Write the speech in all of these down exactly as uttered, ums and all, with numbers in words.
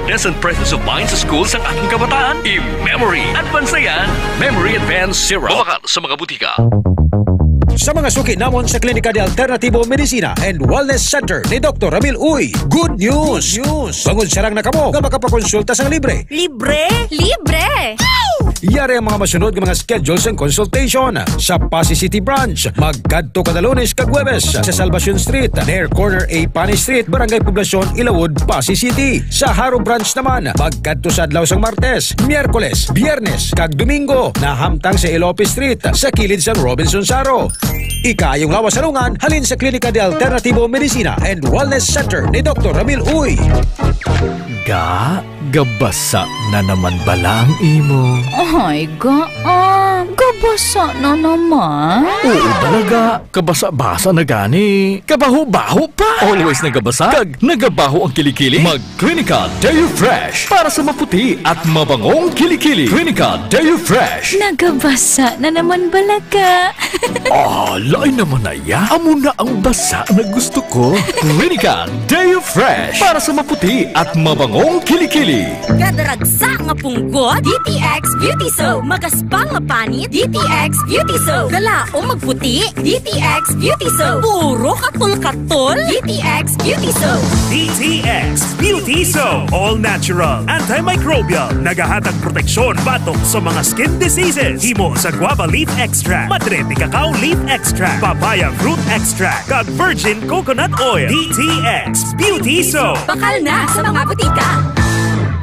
Present presence of mind sa school sang aking kabataan? I-memory. Advance na yan. Memory Advance Syrup. Mabakal sa mga butika. Sa mga suki namon sa Klinika de Alternativo Medicina and Wellness Center ni Doktor Ramil Uy, good news! Good news! Bangod sarang na kamo nga makapakonsulta sang libre. Libre? Libre! Yari ang mga masunod nga mga schedule sang consultation. Sa Passi City Branch, magkadto kada Lunes kag Huwebes sa Salvacion Street, near corner A Pani Street, Barangay Poblacion, Ilawod, Passi City. Sa Jaro Branch naman, magkadto sa adlaw sang Martes, Miyerkules, Biyernes, kag Domingo, nahamtang sa Elope Street, sa kilid sang Robinson Jaro. Ikaayong lawas sa lungan, halin sa Klinika de Alternativo Medicina and Wellness Center ni Doktor Ramil Uy. Ga, gabasa na naman bala ang imo? Ay, ga, ah, gabasa na naman. Oo, balaga. Kabasa-basa na gani. Kabaho-baho pa. Always nagabasa. Kag nagabaho ang kilikili. Mag Clinica Deo Fresh para sa maputi at mabangong kilikili. Clinica Deo Fresh. Nagabasa na naman bala ka. Ah, lain naman na ya. Amo na ang basa na gusto ko. Clinica Deo Fresh para sa maputi at mabangong kilikili. Kadaragsa nga punggod, D T X Beauty Soap. Magaspang nga panit, D T X Beauty Soap. Galaom magputi, D T X Beauty Soap. Puro katol-katol, D T X Beauty Soap. D T X Beauty Soap. All natural, antimicrobial, nagahatag proteksyon batok sa mga skin diseases. Himo sa guava leaf extract, madre de cacao leaf extract, papaya fruit extract, kag virgin coconut oil. D T X Beauty Soap. Bakal na sa mga butika.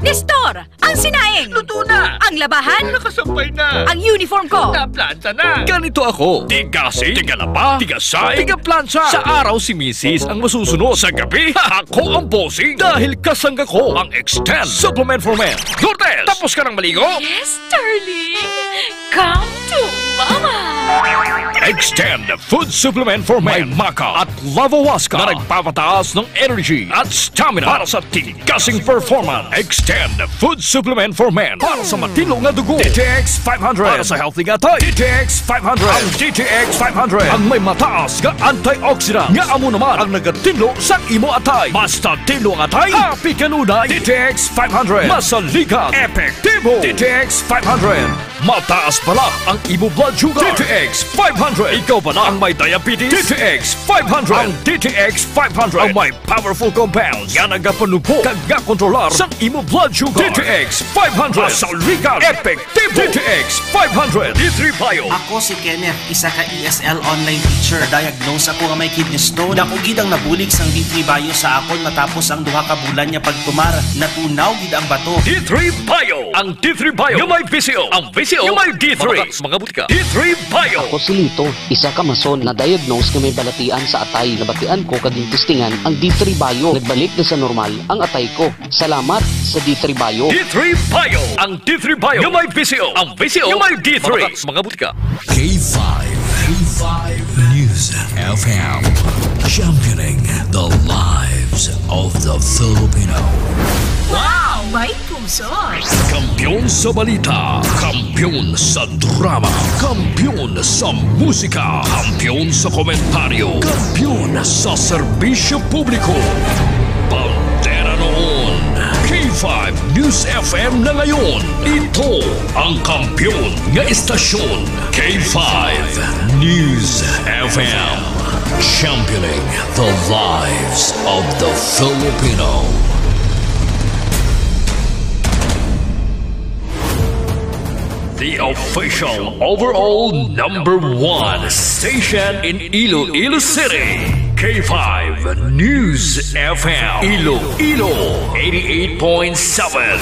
Nestor! Ang sinaing! Luto na! Ang labahan! Nakasampay na! Ang uniform ko! Naplanta na! Ganito ako. Tigasing, tigalaba, tigasay, tigaplansa. Sa araw si misis ang masusunod. Sa gabi, ako ang bossing. Dahil kasangga ko ang Extend Supplement for Men. Lourdes, tapos ka nang maligo? Yes, darling. Come to Mama. Extend Food Supplement for Men. May maca at lavawaska na nagpapataas ng energy at stamina para sa tigasing performance. Extend Food Supplement for Men. Para sa matinlo nga dugo, D T X five hundred. Para sa healthy nga atay, D T X five hundred. Ang D T X five hundred ang may mataas nga antioxidant nga amo naman ang nagatinlo sang imo atay. Basta tinlo ang atay, happy kanunay. D T X five hundred. Masaligan, epektibo. D T X five hundred. Mataas bala ang imo blood sugar. D T X five hundred. Ikaw bala ang may diabetes? D T X five hundred. Ang D T X five hundred ang may powerful compounds nga nagapanubho kag gakontrolar sang imo blood sugar. D T X five hundred. Masaligan, epektibo. D T X five hundred. D three Bio. Ako si Kenneth, isa ka E S L online teacher. Diagnose ako nga may kidney stone. Dako gid ang nabulig sang D three Bio sa akon matapos ang duha ka bulan nga pagtumar. Natunaw gid ang bato. D three Bio. Ang D three Bio nga may V C O. Ang V C O nga may D three. Mabakal sa mga butika. D three Bio. Ako si Lito, isa ka mason na diagnose nga may balatian sa atay. Nabatian ko kag gintistingan ang D three Bio. Nagbalik na sa normal ang atay ko. Salamat sa D three Bio. D three Bio. Ang D three Bio nga may V C O. Ang V C O nga may D three. Mabakal sa mga butika. K five. K five News F M. Championing the lives of the Filipino. Wow! May puso! Kampiyon sa balita, kampiyon sa drama, kampiyon sa musika, kampiyon sa komentaryo, kampiyon sa serbisyo publiko. Bandera noon, K five News F M na ngayon. Ito ang kampiyon nga istasyon, K five News F M. Championing the lives of the Filipino. The official overall number one station in Iloilo City, K five News F M, Iloilo, eighty-eight point seven.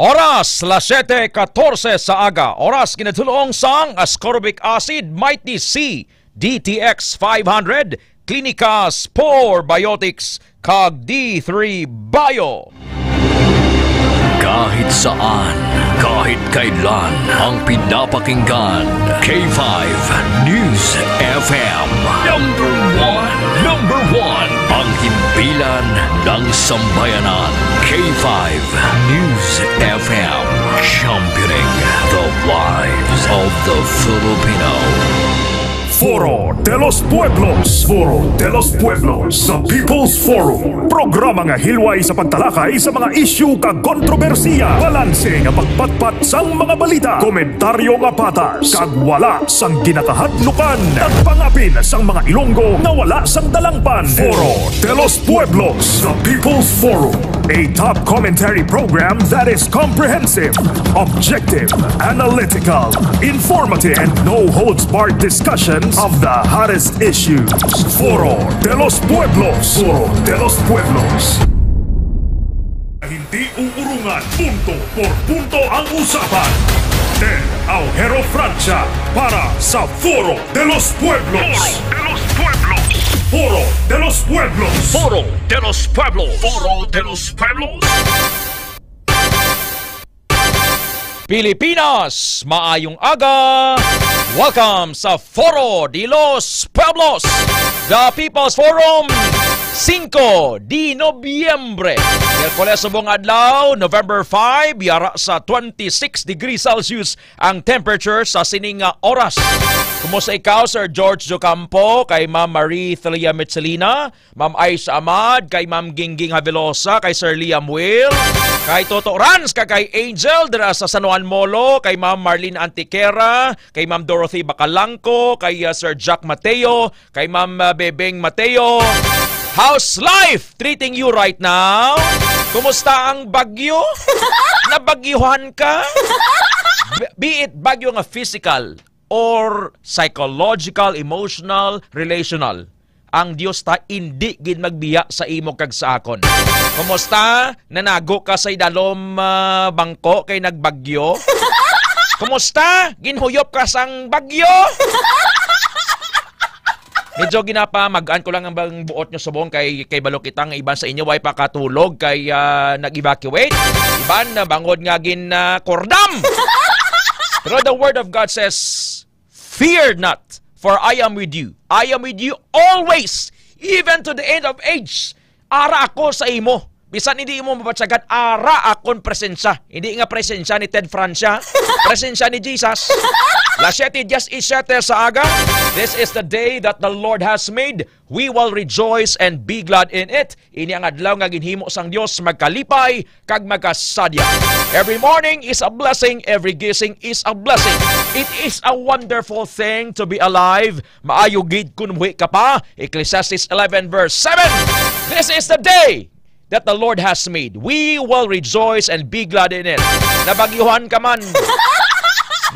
Oras, las siete catorce sa aga. Oras ginatulong sang ascorbic acid, Mighty C, D T X five hundred, Clinicas Probiotics, kag D three Bio. Kahit saan, kahit kailan, ang pinapakinggan, K five News F M. Number one, number one, ang himpilan ng sambayanan, K five News F M, championing the lives of the Filipino. Foro de los Pueblos. Foro de los Pueblos, the People's Forum. Programa nga hilway sa pagtalakay sa mga isyu kag kontrobersiya. Balanse nga pagpatpat sang mga balita. Komentaryo nga patas kag wala sang ginakahadlukan. Nagpangapin sang mga Ilonggo nga wala sang dalangpan. Foro de los Pueblos, the People's Forum. A top commentary program that is comprehensive, objective, analytical, informative, and no holds barred discussions of the hottest issues. Foro de los Pueblos. Foro de los Pueblos. Hindi uurungan, punto por punto ang usapan. Ted Aujero Francia para sa Foro de los Pueblos. Foro de los Pueblos. Foro de los Pueblos. Foro de los Pueblos. Foro de los Pueblos. Pilipinas, maayong aga. Welcome sa Foro de los Pueblos, the People's Forum, singko de Nobyembre. Miyerkules, subong adlaw, November five, yara sa twenty-six degrees Celsius ang temperature sa sining, ah, oras. Kumusta ikaw, Sir George Jocampo, kay Ma'am Marie Thelia Michelina, Ma'am Aisha Ahmad, kay Ma'am Gingging Havelosa, kay Sir Liam Will, kay Toto Rans, kag kay Angel dira sa San Juan Molo, kay Ma'am Marlene Antiquera, kay Ma'am Dorothy Bacalangco, kay, ah, Sir Jack Mateo, kay Ma'am, ah, Bebeng Mateo. How's life treating you right now? Kumusta ang bagyo? Nabagyuhan ka? Be it bagyo nga physical or psychological, emotional, relational, ang Dios ta indi gid magbiya sa imo kag sa akon. Kumusta? Nanago ka sa idalom, ah, bangko kay nagbagyo? Kumusta? Ginhuyop ka sang bagyo? Medyo ginapamag-an ko lang ang bang buot nyo subong kay, kay balo kita nga iban sa inyo way pakatulog kay, ah, nag-evacuate. Iban na bangod nga gin, ah, kordam. Pero the word of God says, "Fear not, for I am with you. I am with you always, even to the end of age." Ara ako sa imo. Bisan hindi mo mabatyagan, ara akon presensya. Hindi nga presensya ni Ted Francia. Presensya ni Jesus. Las siete diecisiete sa aga. This is the day that the Lord has made. We will rejoice and be glad in it. Ini ang adlaw nga ginhimo sang Dios, magkalipay kag magkasadya. Every morning is a blessing, every gising is a blessing. It is a wonderful thing to be alive. Maayo gid kun buhi ka pa. Ecclesiastes eleven verse seven. This is the day that the Lord has made. We will rejoice and be glad in it. Nabagyuhan ka man.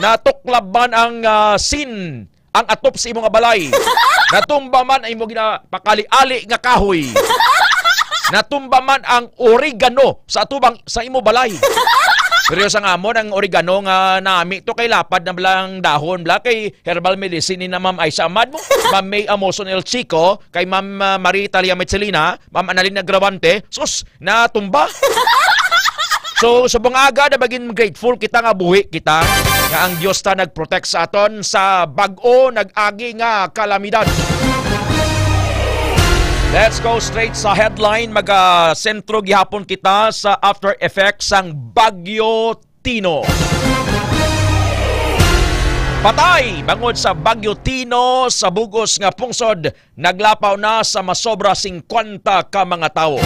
Natuklab man ang, ah, sin, ang atop sa imo nga balay. Natumba man ang imo ginapakali-ali nga kahoy. Natumba man ang oregano sa atubang sa imo balay. Pero sa nga amon, ang oregano nga nami to kay lapad na bala ang dahon, bala kay herbal medicine ni na Ma'am Aisha Ahmad mo. Ma'am May Amoson El Chico, kay Ma'am, ah, Marie Talia Michelina, Ma'am Annalyn Agravante, sus, natumba. So, sa mga aga na maging grateful kita nga buhi kita, nga ang Dios ta nag-protect sa aton sa bag-o nag-agi nga kalamidad. Let's go straight sa headline. Maga-sentro gihapon kita sa after effects sang Bagyo Tino. Patay bangod sa Bagyo Tino sa bug-os nga pungsod, naglapaw na sa masobra singkwenta ka mga tawo.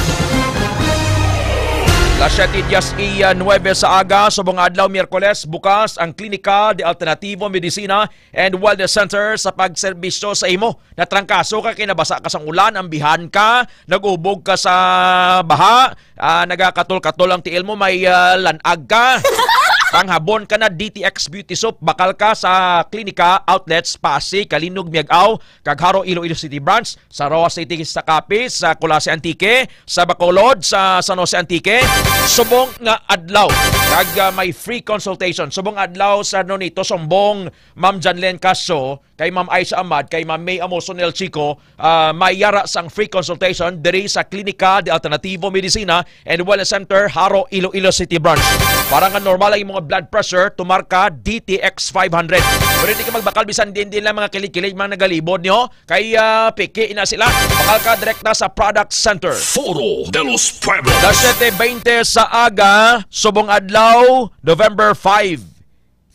Las siete diez y nueve sa aga, subong adlaw, Miyerkules, bukas ang Klinika de Alternativo Medicina and Wellness Center sa pagserbisyo sa imo. Natrangkaso ka kay nabasa ka sang ulan, ambihan ka, nag-ubog ka sa baha, ah, nagakatol-katol ang tiil mo, may, ah, lanag ka. Panghabon ka na, D T X Beauty Soap, bakal ka sa Klinika Outlets, Pasig, Calinog, Miag-ao, kag Jaro, Iloilo City Branch, sa Roxas City, sa Capiz, sa Culasi, Antique, sa Bacolod, sa San Jose, Antique, subong nga adlaw. Kag, ah, may free consultation. Subong adlaw sa Nonito, sumbong Ma'am Janlen Castro, kay Ma'am Aisha Ahmad, kay Ma'am May Amoson El Chico, ah, may yara sang free consultation diri sa Klinika de Alternativo Medicina and Wellness Center, Jaro, Iloilo City Branch. Para nga normal ang imong blood pressure, tumar ka D T X five hundred. Pero hindi ka magbakal bisan din din lang mga kilig-kilig, mga nagalibod nyo. Kay, ah, piki na sila. Bakal ka direkta sa Product Center. Foro de los Pueblos. Las siete veinte sa aga, subong adlaw, November five.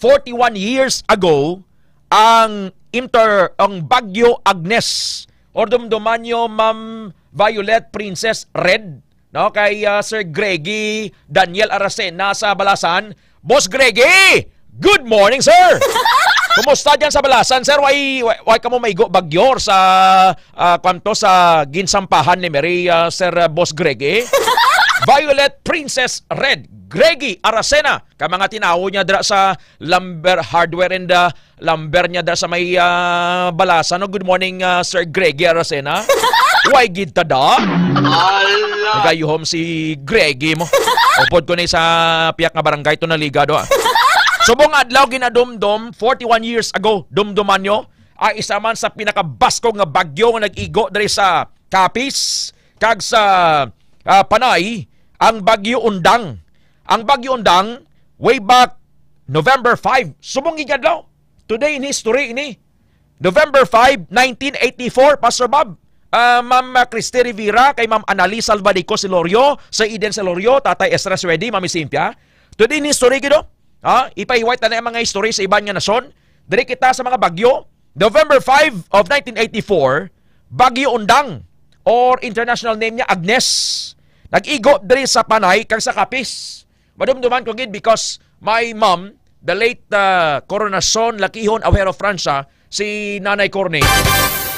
Forty-one years ago, ang Imter ang Bagyo Agnes. Or dumduman nyo, Ma'am Violet Princess Red, no? Kay, ah, Sir Greggy Daniel Aracena sa Balasan. Boss Greggy, good morning, sir! Kumusta dyan sa Balasan, sir? Why, why, why kamo maigo bagyo sa, ah, kwanto sa ginsampahan ni Mary, ah, Sir, ah, Boss Greggy? Violet Princess Red, Greggy Aracena, ka mga tinawo niya dira sa lumber hardware and, ah, lumber niya dira sa may, ah, Balasan, no? Good morning, ah, Sir Greggy Aracena. Why gid ta da? Ala! Nagayuhom si Greggy mo. Upod ko ni sa piyak nga barangay to naligado, ah. Subong adlaw ginadumdom, forty-one years ago, dumduman nyo, ay isa man sa pinakabaskog nga bagyo nga nag-igo diri sa Capiz kag sa, ah, Panay, ang Bagyo Undang. Ang Bagyo Undang, way back November five, subong gid adlaw. Today in history ini. November five, nineteen eighty-four, Pastor Bob. Ah, Ma'am, ah, Christy Rivera, kay Ma'am Annalise Salvadico Silorio, Sir Eden Silorio, Tatay Ezra Suedi, Mami Cynthia. Today in history gid, oh. Ha? Ipahiway ta na ang mga history sa iban nga nasyon. Diri kita sa mga bagyo. November five of nineteen eighty-four, Bagyo Undang, or international name niya, Agnes. Nag-igo diri sa Panay kag sa Capiz. Madumduman ko gid because my mom, the late, uh, Coronacion Lakihon Awero Francia, si Nanay Corny,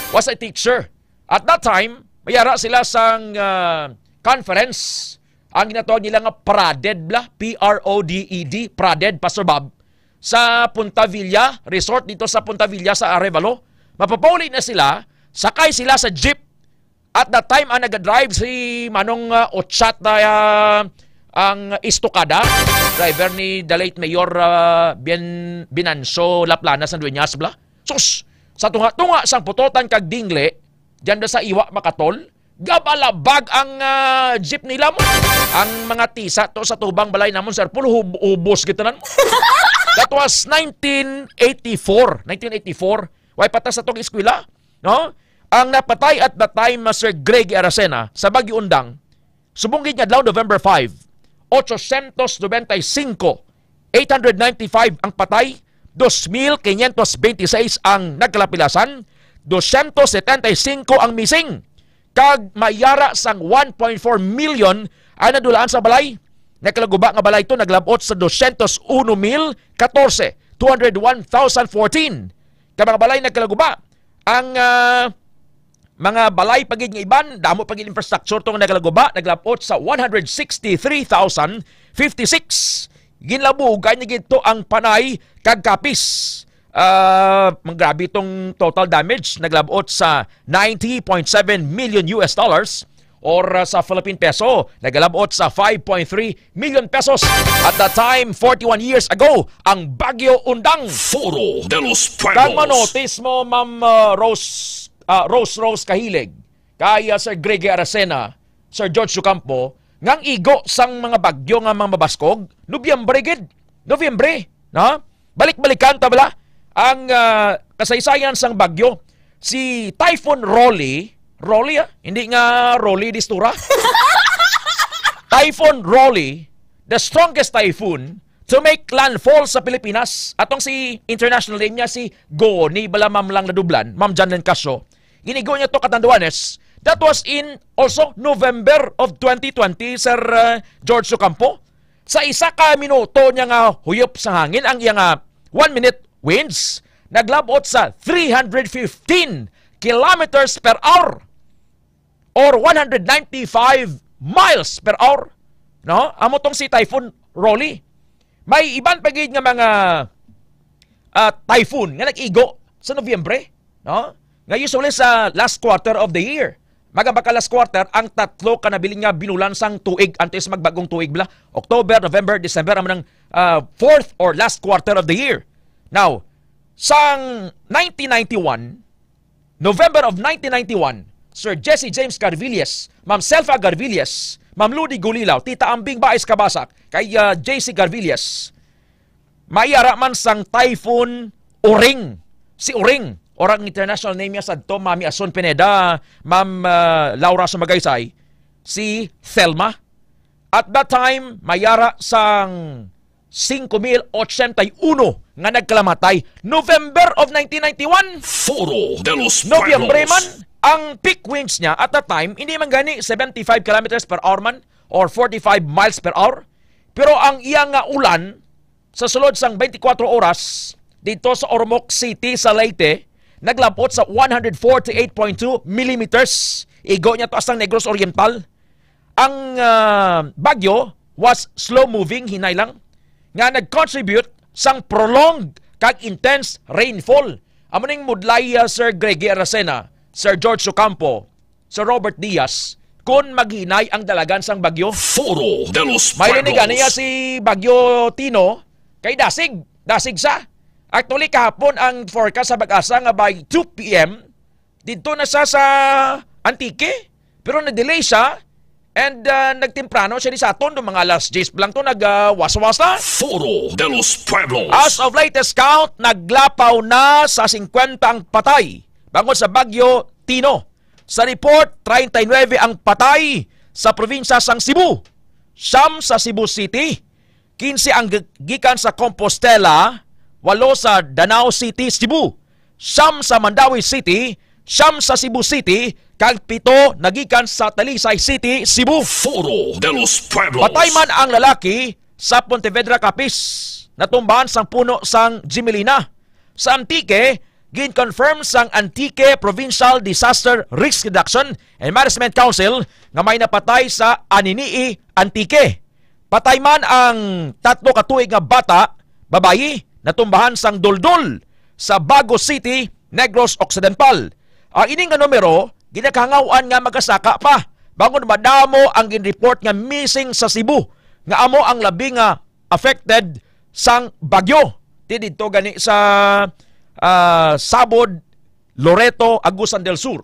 was a teacher. At that time, mayara sila sang, uh, conference. Ang ginatawag nila nga PRADED bla, P R O D E D, PRADED, Pastor Bob, sa Punta Villa Resort, dito sa Punta Villa sa Arevalo. Mapapauli na sila, sakay sila sa jeep. At that time, ang nagadrive si Manong, ah, Ochat, ah, ang Estocada, driver ni the late Mayor, ah, Bien-, Binancio Laplanas ng Dueñas, bla. Sus! Sa tunga-tunga sang Putotan kag Dingle, diyan da sa Iwa Makatol, gabalabag ang, ah, jeep nila mo. Ang mga tisa to sa tubang balay namon, sir, pulo hub-, ubos kita nan. That was nineteen eighty-four. Nineteen eighty-four. Way patas sa tong eskwela, no? Ang napatay at that time, Master Greg Aracena, sa Bagyo Undang, subong gid nga adlaw, November five, ochocientos noventa y cinco, eight hundred ninety-five ang patay, dos mil quinientos veintiséis ang nagkalapilasan, doscientos setenta y cinco ang missing, kag mayara sang one point four million ang nadulaan sa balay. Nagkalaguba nga balay to naglabot sa doscientos uno mil catorce, two hundred one thousand fourteen ka mga balay nagkalaguba. Ang, ah, mga balay pa gid nga iban, damo pa gid infrastructure to nga nagkalaguba, naglabot sa one hundred sixty-three thousand fifty-six. Ginlabugan ni gid to ang Panay kag Capiz. Ah, mangrabi tong total damage, naglabot sa ninety point seven million U S dollars, or, ah, sa Philippine peso, naglabot sa five point three million pesos. At that time, forty-one years ago, ang Bagyo Undang. Foro de los Pueblos. Kag manotis mo, Ma'am, ah, Rose, ah, Rose Rose Kahilig, kay, ah, Sir Greg Aracena, Sir George Ocampo, nga ang igo sang mga bagyo nga mga mabaskog, Nobyembre gid. Nobyembre, no? Balik-balikan ta bala ang, ah, kasaysayan sang bagyo. Si Typhoon Rolly, Rolly, ah, hindi nga Rolly Distura. Typhoon Rolly, the strongest typhoon to make landfall sa Pilipinas. Atong si international name niya si Goni bala, Ma'am lang nadublan, Ma'am Janlyn Casio. Ginigo niya to, Katanduanes. That was in also November of twenty twenty, Sir, uh, George Ocampo. Sa isa ka minuto niya nga huyop sa hangin, ang iya nga one minute winds naglabot sa three hundred fifteen kilometers per hour or one hundred ninety-five miles per hour. No? Amo tong si Typhoon Rolly. May iban pa gid nga mga, ah, typhoon nga nag-igo sa Nobyembre, no? Nga usually sa last quarter of the year. Maga ba ka last quarter ang tatlo ka nabilin nga binulan sang tuig antes magbagong tuig bala? October, November, December, amo nang, ah, fourth or last quarter of the year. Now, sang nineteen ninety-one, November of nineteen ninety-one, Sir Jesse James Garvilles, Ma'am Selfa Garvilles, Ma'am Ludi Gulilaw, Tita Ambing Baez Kabasak, kay, ah, J C Garvilles, mayara man sang Typhoon Uring. Si Uring, or ang international name niya sadto, Mami Asun Pineda, Ma'am, ah, Laura Sumagaysay, si Thelma. At that time, mayara sang singko mil ochenta y uno nga nagkalamatay. November of nineteen ninety-one, Foro de los Nobyembre Pueblos. Man, ang peak winds niya at that time, hindi man gani seventy-five kilometers per hour man or forty-five miles per hour. Pero ang iya nga ulan, sa sulod sang twenty-four oras, dito sa Ormoc City, sa Leyte, naglabot sa one hundred forty-eight point two millimeters. Igo niya to hasta Negros Oriental. Ang, ah, bagyo was slow-moving, hinay lang, nga nag-contribute sang prolonged kag intense rainfall. Amo ning mudlay, ah, Sir Greggy Aracena, Sir George Ocampo, Sir Robert Diaz, kon maghinay ang dalagan sang bagyo. Foro de los May Pueblos. Linigan niya si Bagyo Tino kay dasig, dasig sa. Actually, kahapon ang forecast sa pag-asa nga by two p m, dito na sa, sa Antique. Pero na-delay siya. And, ah, nagtemprano siya ni sa aton, mga alas diyes pa lang to, nag, ah, waswas na. Foro de los Pueblos. As of latest count, naglapaw na sa singkwenta ang patay bangod sa Bagyo Tino. Sa report, treinta y nueve ang patay sa probinsya sang Cebu, siyam sa Cebu City, quince ang g-, gikan sa Compostela, walo sa Danao City, Cebu, siyam sa Mandaue City, siyam sa Cebu City, kag pito nagikan sa Talisay City, Cebu. Foro de los Pueblos. Patay man ang lalaki sa Pontevedra, Capiz, natumbahan sang puno sang Gemelina. Sa Antique, gin-confirm sang Antique Provincial Disaster Risk Reduction and Management Council nga may napatay sa Anini-y, Antique. Patay man ang tatlo ka tuig nga bata, babayi, natumbahan sang duldol sa Bago City, Negros Occidental. Ang ini nga numero, ginakahangaw-an nga magasaka pa, bangod madamo ang gin-report nga missing sa Cebu, nga amo ang labi nga affected sang bagyo. Ti didto gani sa, ah, Sabod, Loreto, Agusan del Sur,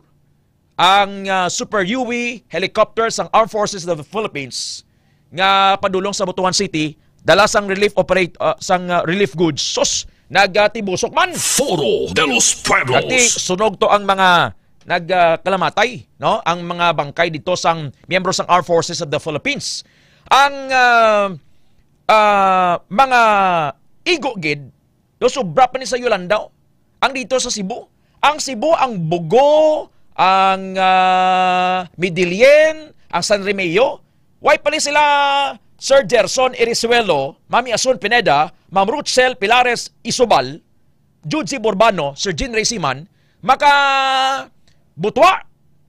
ang, ah, Super Huey helicopter sang Armed Forces of the Philippines nga padulong sa Butuan City, dala sang relief operate, ah, sang, ah, relief goods. Sus, nagatibusok man. Foro de los Pueblos. Nagti-, sunog to ang mga nag, ah, kalamatay, no? Ang mga bangkay dito sang miyembro sang Armed Forces of the Philippines. Ang, ah, ah, mga igo gid, no, sobra pa ni sa Yolanda, oh. Ang dito sa Cebu. Ang Cebu, ang Bogo, ang, ah, Medellin, ang San Remigio. Way pa ni sila Sir Gerson Irizuelo, Mami Asun Pineda, Ma'am Rutshel Pilares Isobal, Jude C. Borbano, Sir Jean Ray Siman, makabutwa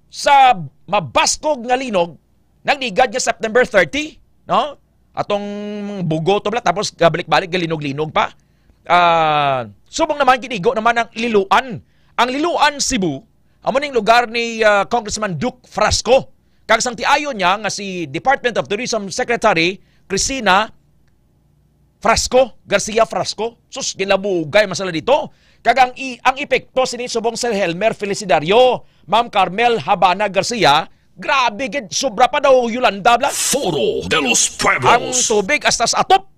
sa mabaskog nga linog, nagligad nga September thirty, no? Atong Bogo to bala, tapos gabalik-balik, galinog-linog pa. Ah, subong naman, ginigo naman ang Liloan. Ang Liloan, Cebu, amo ning lugar ni, ah, Congressman Duke Frasco. Kag sang tiayon niya nga si Department of Tourism Secretary Cristina Frasco, Garcia Frasco. Sus, ginlabugay man sila dito. Kag ang i-, ang epekto sini subong Sir Helmer Felicidario, Ma'am Carmel Habana Garcia, grabe gid, sobra pa daw Yolanda bala. Foro de los Pueblos. Ang tubig hasta sa atop.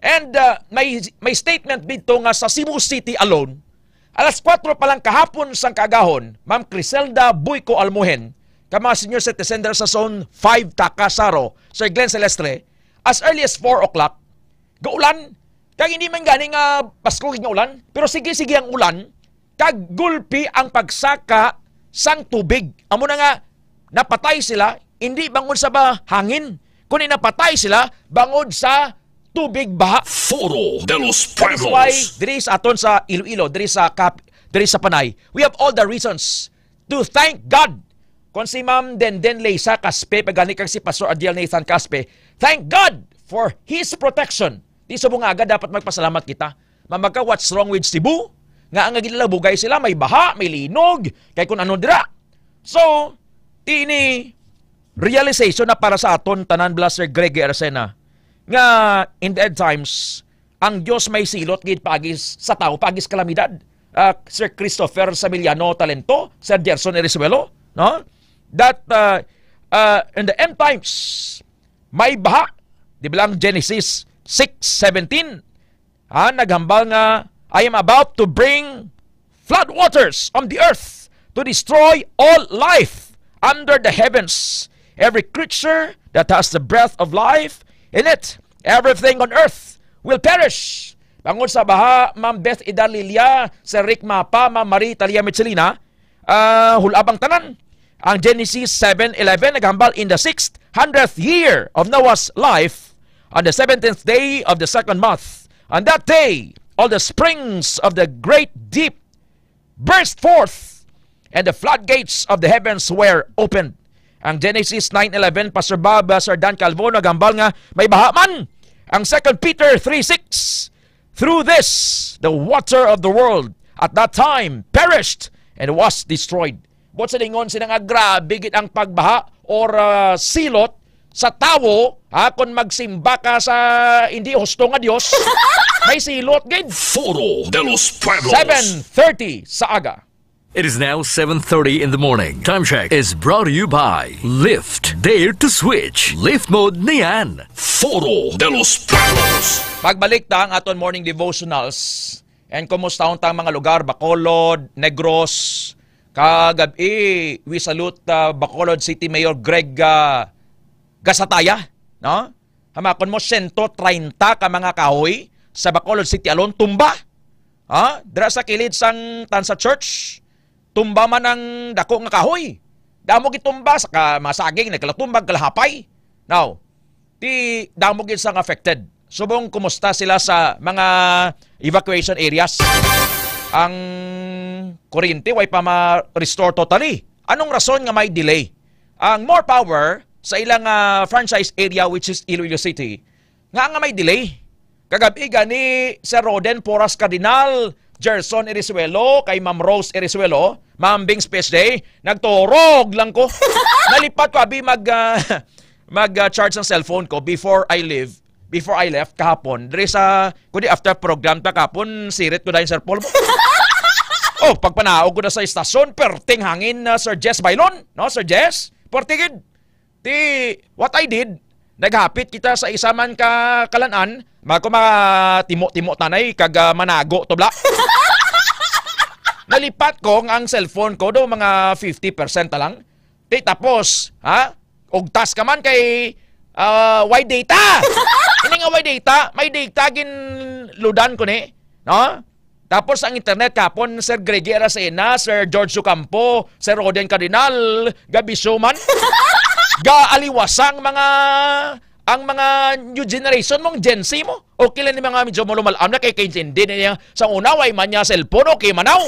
And, uh, may, may statement dito nga sa Cebu City alone, alas kuwatro pa lang kahapon sang kaagahon, Ma'am Criselda Buico Almuhen, ka mga senior citizen dira sa Zone five, Takasaro, Sir Glenn Celestre, as early as four o'clock, gaulan. Kag hindi man gani nga baskog nga ulan, pero sige-sige ang ulan, kag gulpi ang pagsaka sang tubig. Amo na nga, napatay sila, hindi bangod sa ba-, hangin, kundi napatay sila bangod sa tubig baha. Foro de los That is why Pueblos. Diri sa aton sa Iloilo, diri sa Cap-, diri sa Panay, we have all the reasons to thank God. Kon si Ma'am Denden Leisa Caspe, pagani kag si Pastor Adiel Nathan Caspe, thank God for His protection. Di sa bungaga dapat magpasalamat kita. Mamagka, what's wrong with Cebu? Nga ang ginlabugay sila, may baha, may linog, kay kun ano dira. So, ini realization na para sa aton tanan, bala, Sir Greg Aracena, nga in the end times, ang Dios may silot gid paagi sa tawo, paagi sa kalamidad. Ah, Sir Christopher Samiliano Talento, Sir Gerson Erizuelo, no? That, uh, uh, in the end times, may baha. Di ba lang Genesis six seventeen? Ha, naghambal nga, "I am about to bring floodwaters on the earth to destroy all life under the heavens. Every creature that has the breath of life in it, everything on earth will perish." Bangod sa baha, Ma'am Beth Idalilia, Sir Rick Mapa, Ma'am Marie Talia Michelina, ah, hulabang tanan. Ang Genesis seven eleven naghambal, "In the sixth hundredth year of Noah's life, on the seventeenth day of the second month, on that day, all the springs of the great deep burst forth, and the floodgates of the heavens were opened." Ang Genesis nine eleven, Pastor Bob, uh, Sir Dan Calvo, nagambal nga may baha man. Ang Second Peter three six, "Through this, the water of the world at that time perished and was destroyed." Buot silingon sila nga grabe gid ang pagbaha or, uh, silot sa tawo, ha, kung magsimba ka sa hindi husto nga Dios, may silot gid. Foro de los Pueblos. Seven thirty sa aga. It is now seven thirty in the morning. Time check is brought to you by Lyft. Dare to switch. Lyft mode niyan. Foro de los Pueblos. Pagbalik ta ang aton morning devotionals. And kumusta ang mga lugar? Bacolod, Negros. Kagabi, we salute, uh, Bacolod City Mayor Greg, uh, Gasataya, no? Hamakon mo, sento treinta ka mga kahoy sa Bacolod City alone, tumba. Ha? Dira sa kilid sang Tanza Church, tumba man ang dako nga kahoy. Damo gitumba sa ka, mga saging, nagkalatumba, kalahapay. Now, ti damo gid sang affected. Subong kumusta sila sa mga evacuation areas? Ang kuryente, way pa ma-restore totally. Anong rason nga may delay? Ang More Power sa ilang, ah, franchise area, which is Iloilo City, nga, nga may delay. Kagabi gani, Sir Roden Porras Cardinal, Gerson Erizuelo, kay Ma'am Rose Erizuelo, Ma'am Bing Space Day, nagturog lang ko. Nalipat ko, abi, mag, ah, mag, ah, charge ang cellphone ko before I leave, before I left kahapon. Diri sa, kundi after program ta kahapon, sirit ko dahil Sir Paul. Oh, pagpanaog ko na sa istasyon, perting hangin na Sir Jess Bailon, no, Sir Jess? Perti gid. Ti, what I did, naghapit kita sa isa man ka kalan-an, magko matimo-timo tanay kag, ah, manago to bla. Nalipat ko nga ang cellphone ko do mga fifty percent na lang. Ti, tapos, ha? Ugtas ka man kay, ah, way data. Ini nga way data, may data ginludan ko ni, no? Tapos ang internet kapon, Sir Greggy Aracena, Sir George Ocampo, Sir Roden Cardinal, gabisyo man. Gaaliwasa ang mga, ang mga new generation mo, ang Gen Z mo. Okay lang ni mga medyo malumalam na kay kaintindi na niya sa una, way man niya cellphone, okay man now.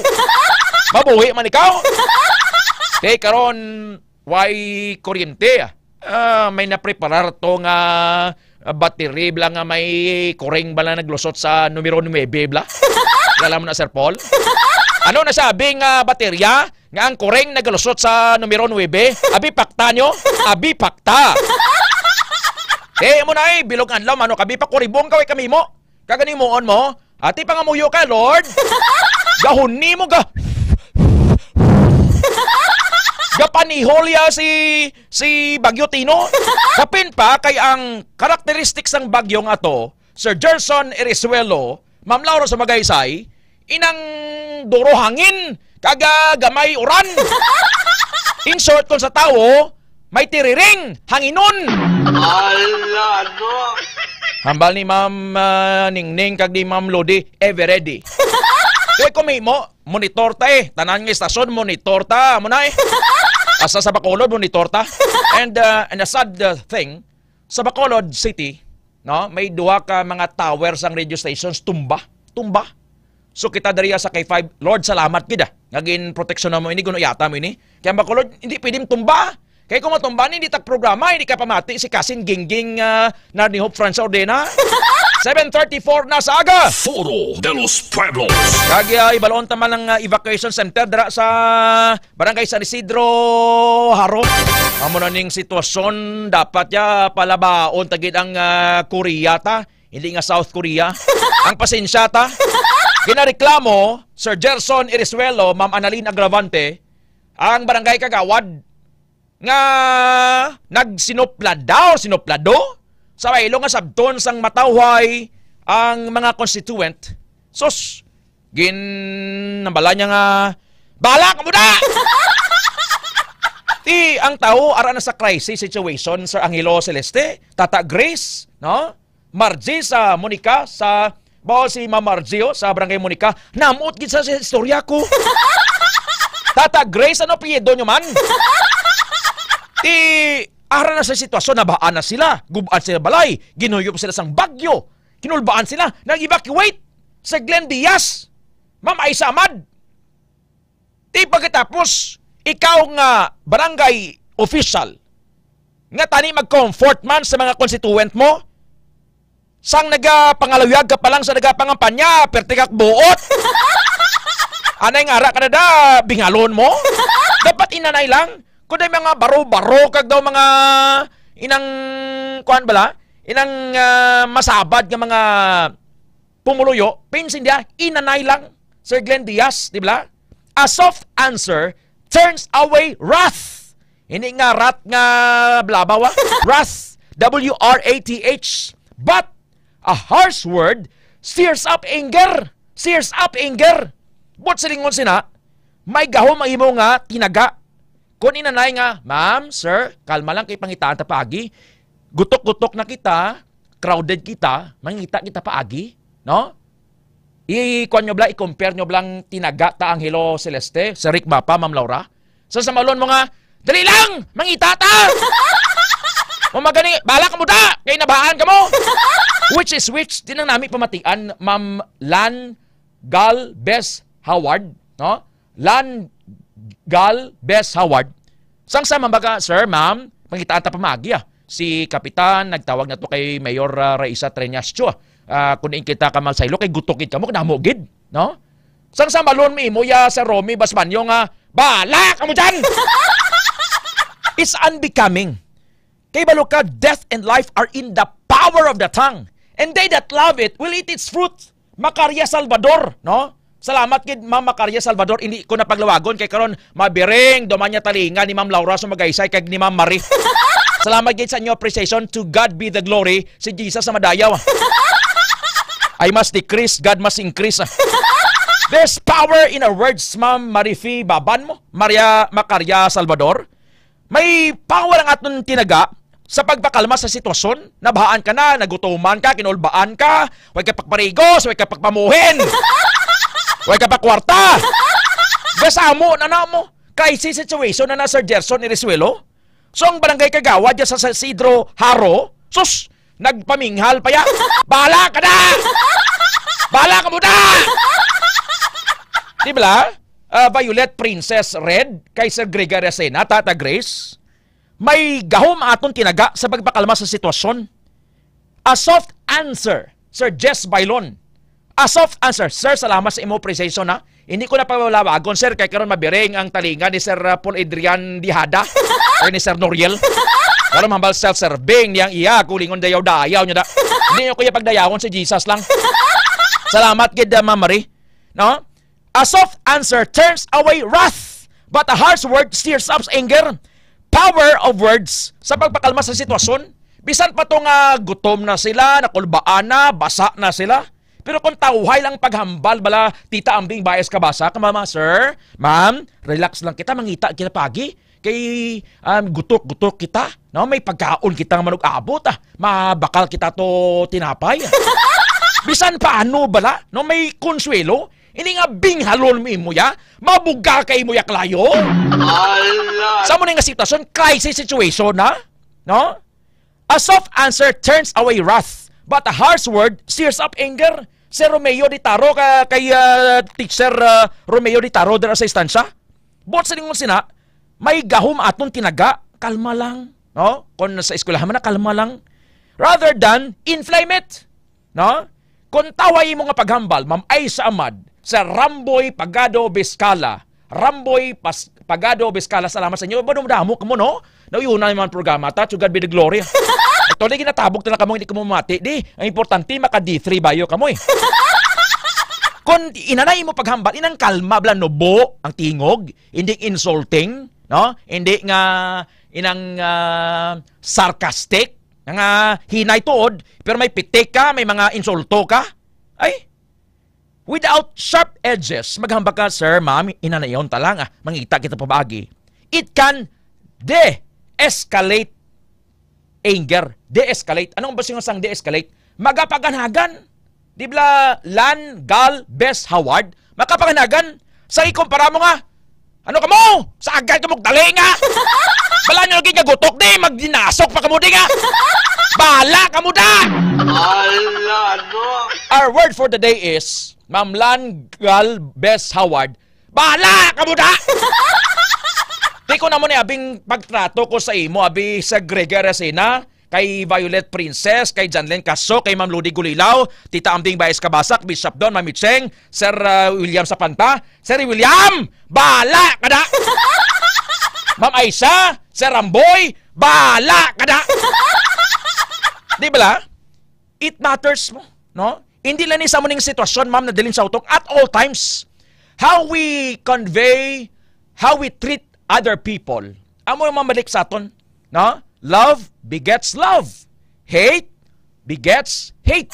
Mabuhi man ikaw. Kay karon, way kuryente, ah. Ah, may napreparar to nga, ah, battery bala nga may kuring bala naglusot sa numero nuebe bala. Kilala mo na, Sir Paul? Ano na sabi nga baterya nga ang kuring naglusot sa numero nuebe? Abi pakta nyo? Abi pakta. Eh, mo na eh, bilog adlaw, mano, kabi pa kuribong kaway kami mo. Kaganimuon mo, ati pangamuyo ka, Lord. Gahuni mo ga. Gapanihol ya si, si Bagyo Tino. Kapin pa kay ang karakteristik sang bagyo nga to, Sir Gerson Erizuelo, Ma'am Laura sa Magaysay, inang duro hangin, kaga gamay uran. In short, kung sa tawo, may tiriring, hanginon. Ala, no? Hambal ni Ma'am, ah, Ningning kag ni Ma'am Lodi, ever ready. Kaya kung may mo, monitor ta eh. Tanan nga istasyon, monitor ta. Amo na eh. Asa sa Bacolod, monitor ta. And, ah, and a sad, ah, thing, sa Bacolod City, no, may duha ka mga tower sang radio stations tumba. Tumba. So kita diri sa K five, Lord, salamat gid, ah, nga gin proteksyon mo ini, ginuyatan mo ini. Kaya ba ko, Lord, hindi pwedeng tumba. Kaya kung matumba ni, hindi tag programa, hindi ka pamati si Kasin Gingging, ah, na ni Hope Franz Ordena. Seven thirty-four na sa aga. Foro de los Pueblos. Kag, ah, ibaloon ta man ang, ah, evacuation center dira sa Barangay San Isidro, Jaro. Amo na ning sitwasyon, dapat ya palabaon ta gid ang, ah, Korea ta, hindi nga South Korea. Ang pasensya ta. Ginareklamo, Sir Gerson Irizuelo, Ma'am Annalyn Agravante, ang barangay kagawad nga nagsinuplada o sinuplado sa baylo nga sabton sang matawhay ang mga constituent. Sus, gin-, nambala niya nga, "Bahala ka muna!" Ti, ang tao, ara na sa crisis situation, Sir Angelo Celeste, Tata Grace, no? Margie sa Monica, sa Bao si Ma'am Margie, oh, sa Barangay Monica, namuot gid sa, sa istorya ko. Tata Grace, ano apelyido nyo man? Ti, ara na sa sitwasyon, nabaan na sila. Gub-an sila balay. Ginuyop sila sang bagyo. Kinulbaan sila. Nag-evacuate. Si Glenn Diaz. Ma'am Aisa Amad. Ti pagkatapos, ikaw nga barangay official, nga tani mag-comfort man sa mga constituent mo, sang nagapangaluyag ka pa lang sa nagapangampanya, perte ka buot. Anay nga ara ka na da, bingalon mo. Dapat inanay lang. Kung may mga baro-baro kag daw mga inang, kuan bala, inang, ah, masabad nga mga pumuluyo, pinsin dia, inanay lang, Sir Glenn Diaz, di ba? A soft answer turns away wrath. Hindi nga rat nga blabaw, ah. Wrath. W R A T H. But a harsh word stirs up anger. Stirs up anger. But silingon sina, may gahom ang imo nga tinaga. Kung inanay nga, "Ma'am, sir, kalma lang kay pangitaan ta paagi. Gutok-gutok na kita, crowded kita, mangita kita paagi," no? I-, kuwan nyo bala, i-compare nyo bala ang tinaga ta Angelo Celeste, Sir Rick Mapa, Ma'am Laura. Sa samalon mo nga, "Dali lang! Mangita ta!" Mo magani, "Bala ka mo da! Kay nabaan ka mo!" Which is which, di nang nami pamatian, Ma'am Lan Gal Bes Howard, no? Lan Gal Bes Howard. Sang sa mambaga, "Sir, ma'am, pangitaan ta pamagi, ah. Si Kapitan, nagtawag na to kay Mayor, ah, Raisa Treñascho, ah. Ah, kung diin kita ka magsaylo, kay gutok gid kamo, kanamo gid, no?" Sang sa malon mi mo ya sa Romy Basmanyo nga, "Bala ka mo dyan!" It's unbecoming. Kay balo ka, death and life are in the power of the tongue. And they that love it will eat its fruit. Macaria Salvador, no? Salamat gid, Ma'am Macaria Salvador. Hindi ko na paglawagon kay karon mabiring, duman niya talinga ni Ma'am Laura Sumagaysay kag ni Ma'am Marie. Salamat gid sa inyo appreciation. To God be the glory. Si Jesus sa madayaw. I must decrease, God must increase. There's power in our words, Ma'am Marifi Baban mo, Maria Macaria Salvador. May power ang aton tinaga sa pagpakalma sa sitwasyon. Nabahaan ka na, nagutuman ka, kinulbaan ka, way ka pagparigos, way ka pagpamuhin, way ka pakwarta. Gasamo na na mo. Crisis situation na na, Sir Gerson Irisuelo. So, ang barangay kagawad dyan sa San Isidro Jaro, sus, nagpaminghal pa ya. "Bala ka na! Bala ka mo na!" Di ba? Ah, Violet Princess Red, kay Sir Gregory Asena, Tata Grace, may gahom aton tinaga sa pagpakalma sa sitwasyon. A soft answer, Sir Jess Bailon. A soft answer. Sir, salamat sa imo appreciation, ha. Hindi ko na palawagon, sir, kay karon mabiring ang talinga ni Sir, uh, Paul Adrian Dihada or ni Sir Noriel. Karon mahambal self-serving niyang iya, kulingon dayaw-dayaw niya da. Hindi niyo kuya pagdayawon si Jesus lang. Salamat gid, uh, Ma'am Marie. No? A soft answer turns away wrath, but a harsh word stirs up anger. Power of words sa pagpakalma sa sitwasyon. Bisan pa to nga gutom na sila, nakulbaan na, basa na sila. Pero kung tawhay lang paghambal bala, Tita Ambing, Baez Cabasa, ka, "Mama, sir, ma'am, relax lang kita, mangita kita pagi. Kay, um, gutok-gutok kita, no? May pagkaon kita nga manug-abot, ah. Mabakal kita to tinapay." Bisan paano bala, no? May konsuwelo. Hindi nga binghalon mo imo ya, mabuga kay mo ya kalayo. Ala! Sa mo nga sitwasyon, crisis situation, ha? No? A soft answer turns away wrath, but a harsh word stirs up anger. Si Romeo de Taro ka, kay, ah, Teacher, ah, Romeo de Taro dira sa istansya. Buot sa lingon sina, may gahom aton tinaga, kalma lang, no? Kung sa eskwelahan man na, kalma lang. Rather than inflame it, no? Kung tawhay imo nga paghambal, Ma'am Aisa Amad, sa Ramboy Pagado Biscala, Ramboy Pas-, Pagado Biscala, salamat sa inyo. Madamo-damo kamo, no? Nauyunan man programa ta, to God be the glory. Actually, ginatabog na lang kamo, hindi kamo mamati. Di, ang importante, maka D three bayo kamo, eh. Kung inanay mo paghambal, inang kalma, bala, nubo ang tingog, hindi insulting, no? Hindi nga inang, ah, sarcastic, nga hinay tuod, pero may pitik ka, may mga insulto ka. Ay, without sharp edges, maghambal ka, "Sir, ma'am, inanayon ta lang, ah, mangita kita pabagi." It can de-escalate anger. De-escalate. Anong ba siya sang de-escalate? Magapaganhagan. Tibla Lan Gal Best Howard, makapanganagan sa ikumpara mo nga. Ano ka mo? Sa agad ka mo dali nga. Bala nyo lagi nga gutok di, magdinasok pa ka mo di nga. Bala ka mo da! Ala, no? Our word for the day is, Ma'am Lan Gal Best Howard, bala ka mo da! Tiko na mo ni abing pagtrato ko sa imo, abi sa Gregory Aracena, kay Violet Princess, kay Janlene Caso, kay Ma'am Ludi Gulilaw, Tita Amding Baez Kabasak, Bishop Don, Ma'am Micheng, Sir, uh, William Sapanta, Sir William, bala ka da! Ma'am Aisa, Sir Ramboy, bala ka da! Di bala? It matters mo, no? Hindi lang ni sa mo ning sitwasyon, ma'am, na dilin sa utok at all times. How we convey, how we treat other people. Amo ang mabalik sa aton, no? Love begets love. Hate begets hate.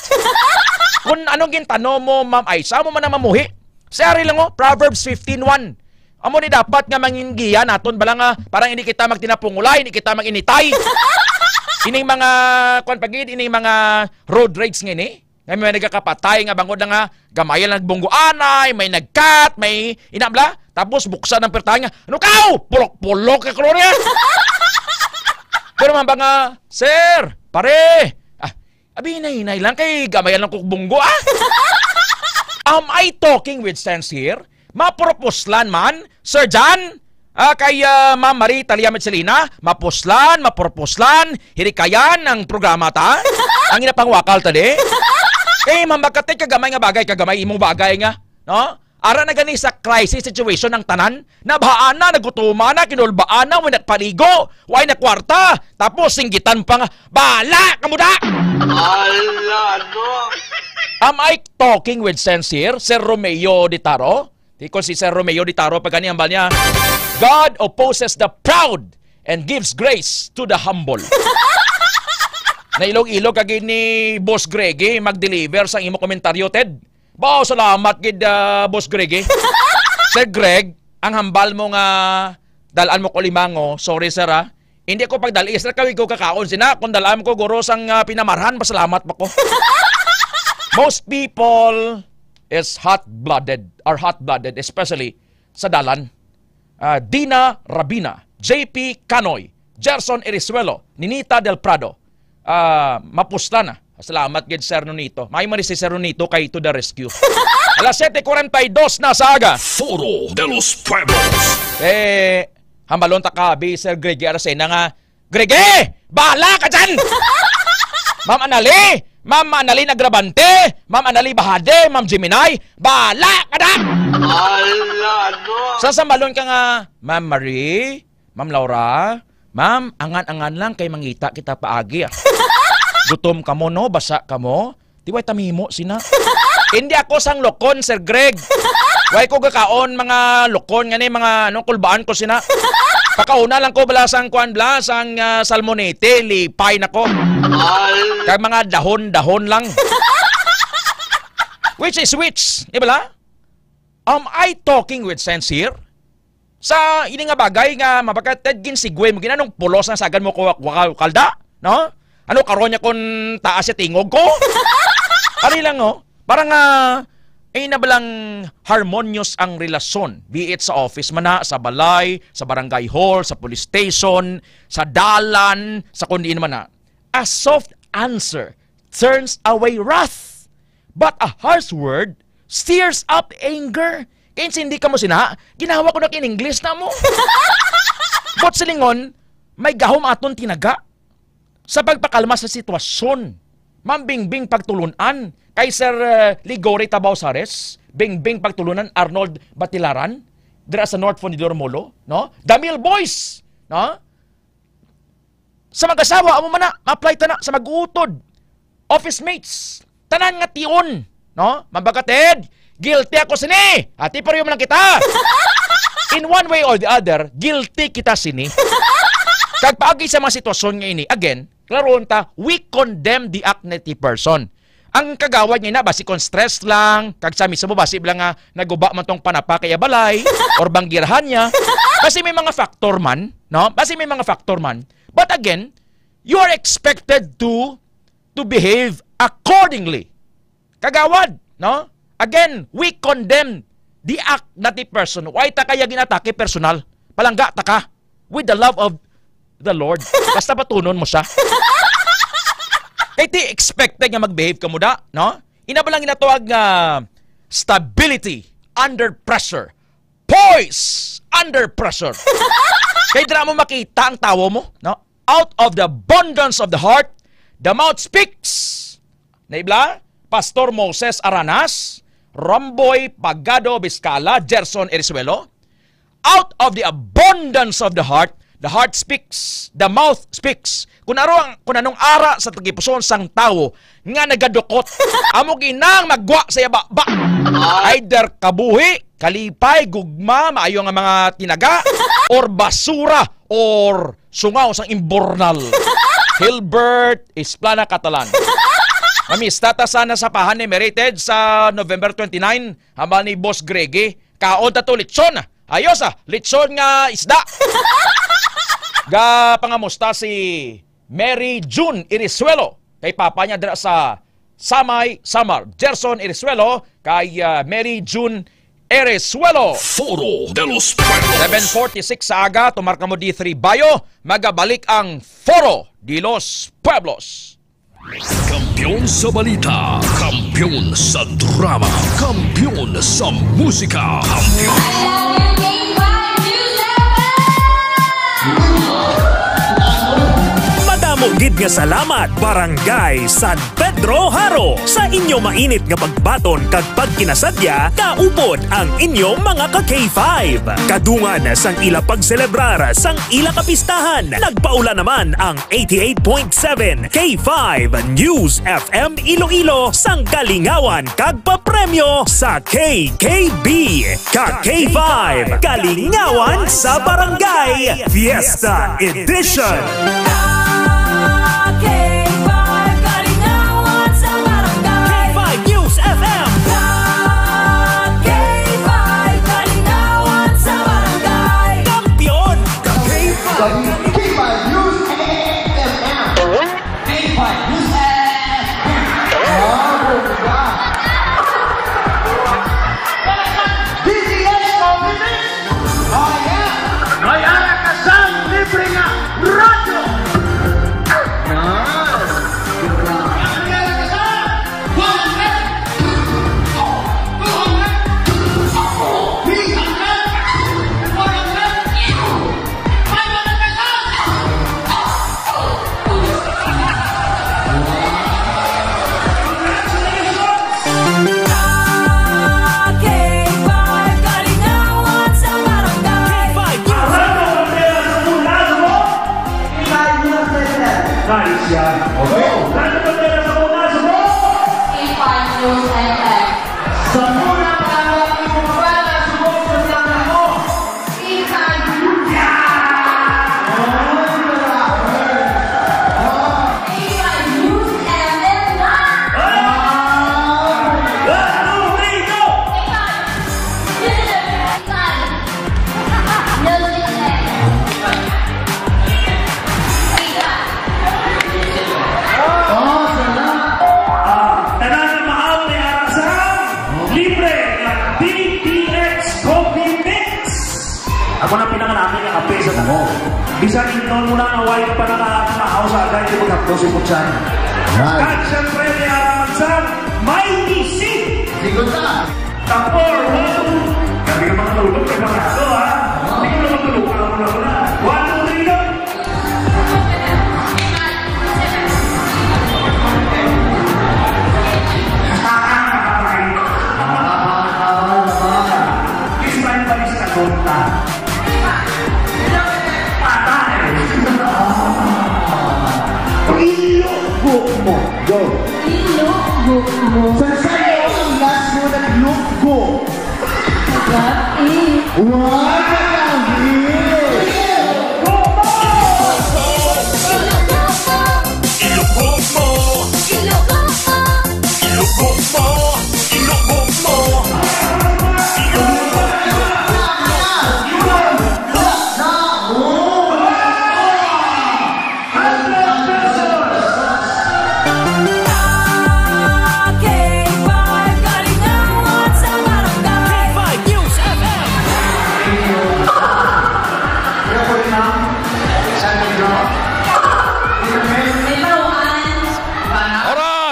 Kung anong gintano mo, ma'am, ay sa mo man ang mamuhi. Sari lang, oh, Proverbs fifteen one. Amo ni dapat nga mangin giya naton, bala nga parang hindi kita magtinapungulay, hindi kita manginitay. Ining mga, kwan pa gid, ining mga road rage nga ini, nga may nagakapatay nga bangod na nga gamay lang nagbunggo anay, may nagkat, may inabla, tapos buksan ang pertahan nga, "Ano ka? Pulok-pulok ka, Gloria!" Pero man ba nga, "Sir, pare, ah, abi, hinay-hinay lang kay gamay lang kog bunggo, ah." Am I talking with sense here? Mapropos lang man, Sir John? Ah, kay, ah, Ma'am Marie Talia Michelina, mapuslan, mapropos lang, hirikayan ang programa ta. Ang ginapangwakal ta di. Kay mambakatay kagamay nga bagay, kagamay imong bagay nga, no? Ara na gani sa crisis situation ang tanan. Nabhaan na, nagutuman na, kinulbaan na, way nagpaligo, way na kwarta. Tapos singgitan pa nga, "Bala ka mo da!" Ala, no? Am I talking with sense here, Sir Romeo Ditaro? Di ko si Sir Romeo Ditaro pa gani ang niya, "God opposes the proud and gives grace to the humble." Nailog-ilog ka gid ni Boss Greggy mag-deliver sang imo komentaryo, Ted. Ba, salamat gid, ah, Boss Greggy. Sir Greg, ang hambal mo nga dalaan mo ko limango, sorry, sir, ah. Hindi ko pagdali, sir, kawig ko kakaon sina. Kung dalaan mo ko, guro, sang, ah, pinamarhan, masalamat pa ko. Most people is hot-blooded, are hot-blooded, especially sa dalan. Ah, Dina Rabina, J P Canoy, Gerson Irisuelo, Ninita Del Prado, ah, mapuslan na. Salamat gid, Sir Nonito. May man si Sir Nonito kay to the rescue. Alas siyete cuarenta y dos na sa aga. Foro de los Pueblos. Eh, hambalon ta ka, bi, Sir Greg Aracena nga, "Grege, bahala ka dyan!" Ma'am Anali, Ma'am Anali Nagrabante, Ma'am Anali Bahade, Ma'am Gemini, bahala ka na! Ala, no? Sa sambalon ka nga, "Ma'am Marie, Ma'am Laura, ma'am, angan-angan lang kay mangita kita paagi, ah. Gutom kamo, no? Basa kamo? Di way tamimo sina." Hindi ako sang lokon, Sir Greg. Way ko gakaon mga lokon nga ni, mga, ano, kulbaan ko sina. Pakauna lang ko bala sang kuan bala, sang, ah, salmonete, lipay na ko. Kag mga dahon-dahon lang. Which is which, di bala? Am I talking with sense here? Sa ini nga bagay nga mabagat, Ted, ginsigway mo, ginanong pulos ang sagad mo ko, waka-, kalda, no? Ano karon niya kung taas siya tingog ko? Ari lang, no? Para nga, ay na balang harmonious ang relasyon, be it sa office man na, sa balay, sa barangay hall, sa police station, sa dalan, sa kung diin man na. A soft answer turns away wrath, but a harsh word stirs up anger. Kaya hindi ka mo sina, ginawa ko na in English na mo. But silingon, may gahom aton tinaga sa pagpakalma sa sitwasyon. Ma'am Bingbing Pagtulunan, kay Sir, eh, Ligori Tabao Sares, Bingbing Pagtulunan, Arnold Batilaran, dira sa North Fundidor Molo, no? The Male Boys, no? Sa mag-asawa, amo man na, ma-apply ta na sa mag-uutod, office mates, tanan nga tion, no? Mambaga, Ted, guilty ako sini. Ati pareho man lang kita. In one way or the other, guilty kita sini. Kag paagi sa mga sitwasyon nga ini, again, klarohon ta, we condemn the act ni ti person. Ang kagawad niya na, basi kon stress lang, kag sa mismo, basi lang nga naguba man tong panapa kaya balay, or banggirahan niya, basi may mga factor man, no? Basi may mga factor man. But again, you are expected to, to behave accordingly. Kagawad, no? Again, we condemn the act, not the person. Why ta kaya ginatake personal? Palangga ta ka with the love of the Lord. Basta batunon mo siya. Kay ti expected nga mag-behave ka mo da, no? Ina ba lang ginatawag nga stability under pressure? Poise under pressure. Kay dira mo makita ang tawo mo, no? Out of the abundance of the heart, the mouth speaks. Naibla, Pastor Moses Aranas, Romboy Pagado Biscala, Gerson Erizuelo. Out of the abundance of the heart, the heart speaks, the mouth speaks. Kung ano ang, kung anong ara sa tagipuson sang tawo nga nagadukot, amo ginang nagwa sa iya ba, ba. Either kabuhi, kalipay, gugma, maayo nga mga tinaga, or basura, or sungaw sang imbornal. Hilbert Isplana Catalan. Mamista ta sana sa Pahan ni Merited sa November twenty-nine, hambal ni Boss Greggy. Kaon ta to lechon. Ayos, ah, lechon nga isda. Ga pangamusta si Mary June Irisuelo kay papa niya dira sa Samay, Samar. Gerson Irisuelo kay, ah, Mary June Irisuelo. Foro de los Pueblos. Seven forty-six sa aga, tumar kamo D three Bayo, magabalik ang Foro de los Pueblos. Kampiyon sa balita, kampiyon sa drama, kampiyon sa musika, kampiyon. Madamo gid nga salamat, Barangay San Pedro Jaro, sa inyo mainit nga pagbaton kag pagkinasadya, kaupod ang inyong mga ka K five. Kadungan sang ila pagselebrar sang ila kapistahan, nagpaula naman ang eighty-eight point seven K five News F M Iloilo sang kalingawan kag papremyo sa K K B. Ka K five, Kalingawan sa Barangay, Fiesta Edition. Ka K five, Kalingawan sa Barangay. K five News F M. Ka K five, Kalingawan sa Barangay. Kampiyon. K five. K five News F M. K five News F M. Ah, bongga. D T H Coffee Mix. Oh, yeah. May ara ka sang libre nga radyo. Yan. May ara ka sang one hundred, two hundred, three hundred, four hundred, five hundred pesos. Congratulations! K five, Kalingawan sa Barangay. K five, K five. Nice yan. Okay. Ano ba tayo sa muna? Subok! K five News F M. Sa muna, para sa muna, subok sa muna mo. K five News. Yeah! Oh, grabe. Oh. K five News F M na. Ah! One, two, three, go! K five. K five. Ah, tanan nga maaw may ara sa libre nga D T X Coffee Mix. Ako na pinakanami nga kape sa tamo. Bisan inon mo na nga way ka pa nakakaaw sa agay, di mo tapos yung kutsan. Right. Kag syempre, may ara man sa may misi. Sigot na. Tapor, one, two. Kami nga mga tulog, may mga aso, ha? Hindi ko na magtulog, ako na, ako na. One, two, three, go! Ah, patay. Patay, patay. Ismael Balis na tonta. Patay! Ilok mo. Go. Ilok mo. Sa sayo ang last mo, naglukgo. Grabe. Wow! Ilok mo. Ilok mo. Ilok mo. Ilok mo.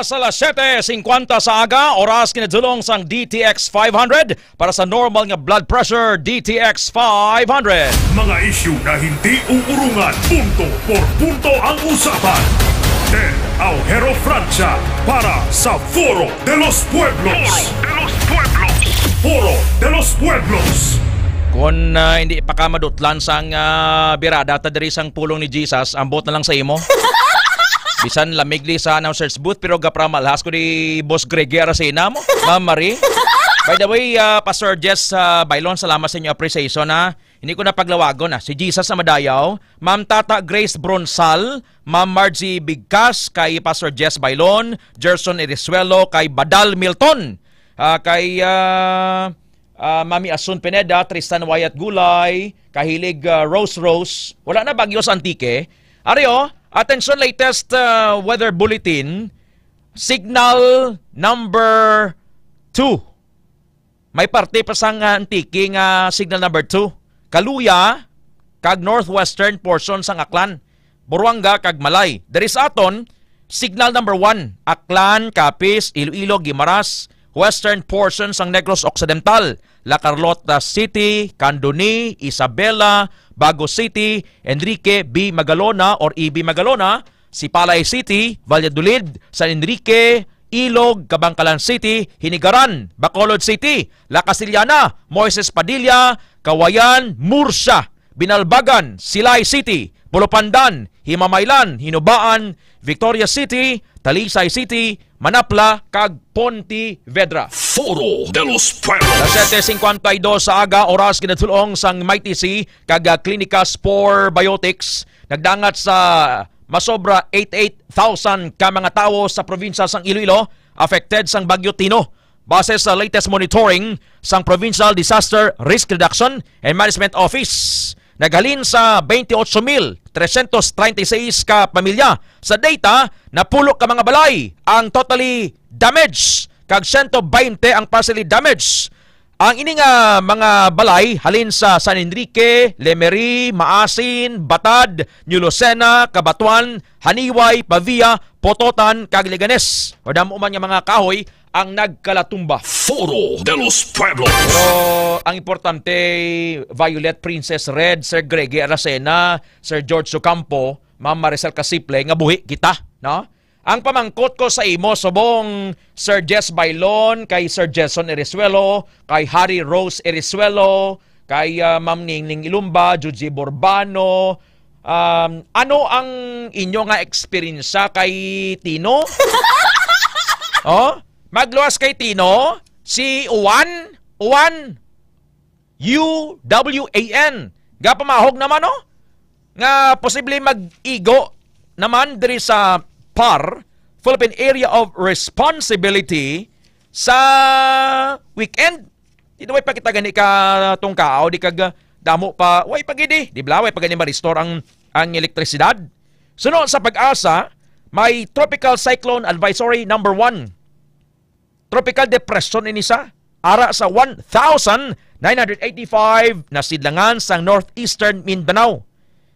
Sa alas siyete singkwenta sa aga, oras kinadulong sang D T X five hundred para sa normal nga blood pressure, D T X five hundred. Mga isyu na hindi uurungan, punto por punto ang usapan. Ted Aujero Francia para sa Foro de los Pueblos. Foro de los Pueblos. Foro de los Pueblos. Kung, ah, hindi pa ka madutlan sang, ah, birada ta diri sang pulong ni Jesus, ambot na lang sa imo. Bisan lamig li sa announcer's booth, pero gapramalhas ko di Boss Greggy Aracena mo, Ma'am Marie. By the way, ah, Pastor Jess, ah, Bailon, salamat sa inyo appreciation, ha. Hindi ko na paglawagon, ha. Si Jesus na madayaw, Ma'am Tata Grace Bronsal, Ma'am Margie Bigkas, kay Pastor Jess Bailon, Gerson Irisuelo, kay Badal Milton, ah, kay, ah, ah, Mami Asun Pineda, Tristan Wyatt Gulay, Kahilig, ah, Rose Rose. Wala na bagyo sa Antique. Ari, oh, attention, latest, ah, weather bulletin. Signal number two. May parte pa sang, ah, Antique nga signal number two. Caluya, kag northwestern portion sang Aklan, Buruanga, kag Malay. Diri sa aton, signal number one, Aklan, Capiz, Iloilo, Guimaras, western portion sang Negros Occidental, La Carlota City, Candoni, Isabela, Bago City, Enrique B. Magalona or E B Magalona, Sipalay City, Valladolid, San Enrique, Ilog, Kabankalan City, Hinigaran, Bacolod City, La Castellana, Moises Padilla, Kawayan, Murcia, Binalbagan, Silay City, Pulupandan, Himamaylan, Hinubaan, Victoria City, Talisay City, Manapla, kag Pontevedra. Foro de los Pueblos. Alas siyete singkwenta y dos sa aga, oras kinatulong sang Mighty C kag, ah, Clinica Spore Biotics, nagdangat sa masobra eighty-eight thousand ka mga tawo sa probinsya sang Iloilo affected sang Bagyo Tino. Base sa latest monitoring sang Provincial Disaster Risk Reduction and Management Office, naghalin sa twenty-eight mil trescientos treinta y seis ka pamilya. Sa data, napulo ka mga balay ang totally damaged, kag siyento baynte ang partially damaged. Ang ini nga mga balay halin sa San Enrique, Lemery, Maasin, Batad, New Lucena, Cabatuan, Janiuay, Pavia, Pototan, kag Leganes. Madamo man nga mga kahoy ang nagkalatumba. Foro de los Pueblos. Pero ang importante, Violet Princess Red, Sir Greggy Aracena, Sir George Ocampo, Ma'am Maricel Casiple, nga buhi kita, no? Ang pamangkot ko sa imo, subong Sir Jess Bailon, kay Sir Jason Erizuelo, kay Harry Rose Erizuelo, kay, ah, Ma'am Ningning Ilumba, Juji Borbano, um, ano ang inyo nga eksperyensya kay Tino? Oh, magluwas kay Tino, si Juan, Juan, U W A N. Gapamahog naman, no? Nga posible mag-igo naman diri sa PAR, Philippine Area of Responsibility, sa weekend. Di na way pa kita gani ka tungkaaw, di kag damo pa, way pa gidi, di bala, way pa gani ma-restore ang, ang elektrisidad. Suno sa PAGASA, may Tropical Cyclone Advisory number one. Tropical Depression ini sa ara sa one thousand nine hundred eighty-five na sidlangan sang northeastern Mindanao.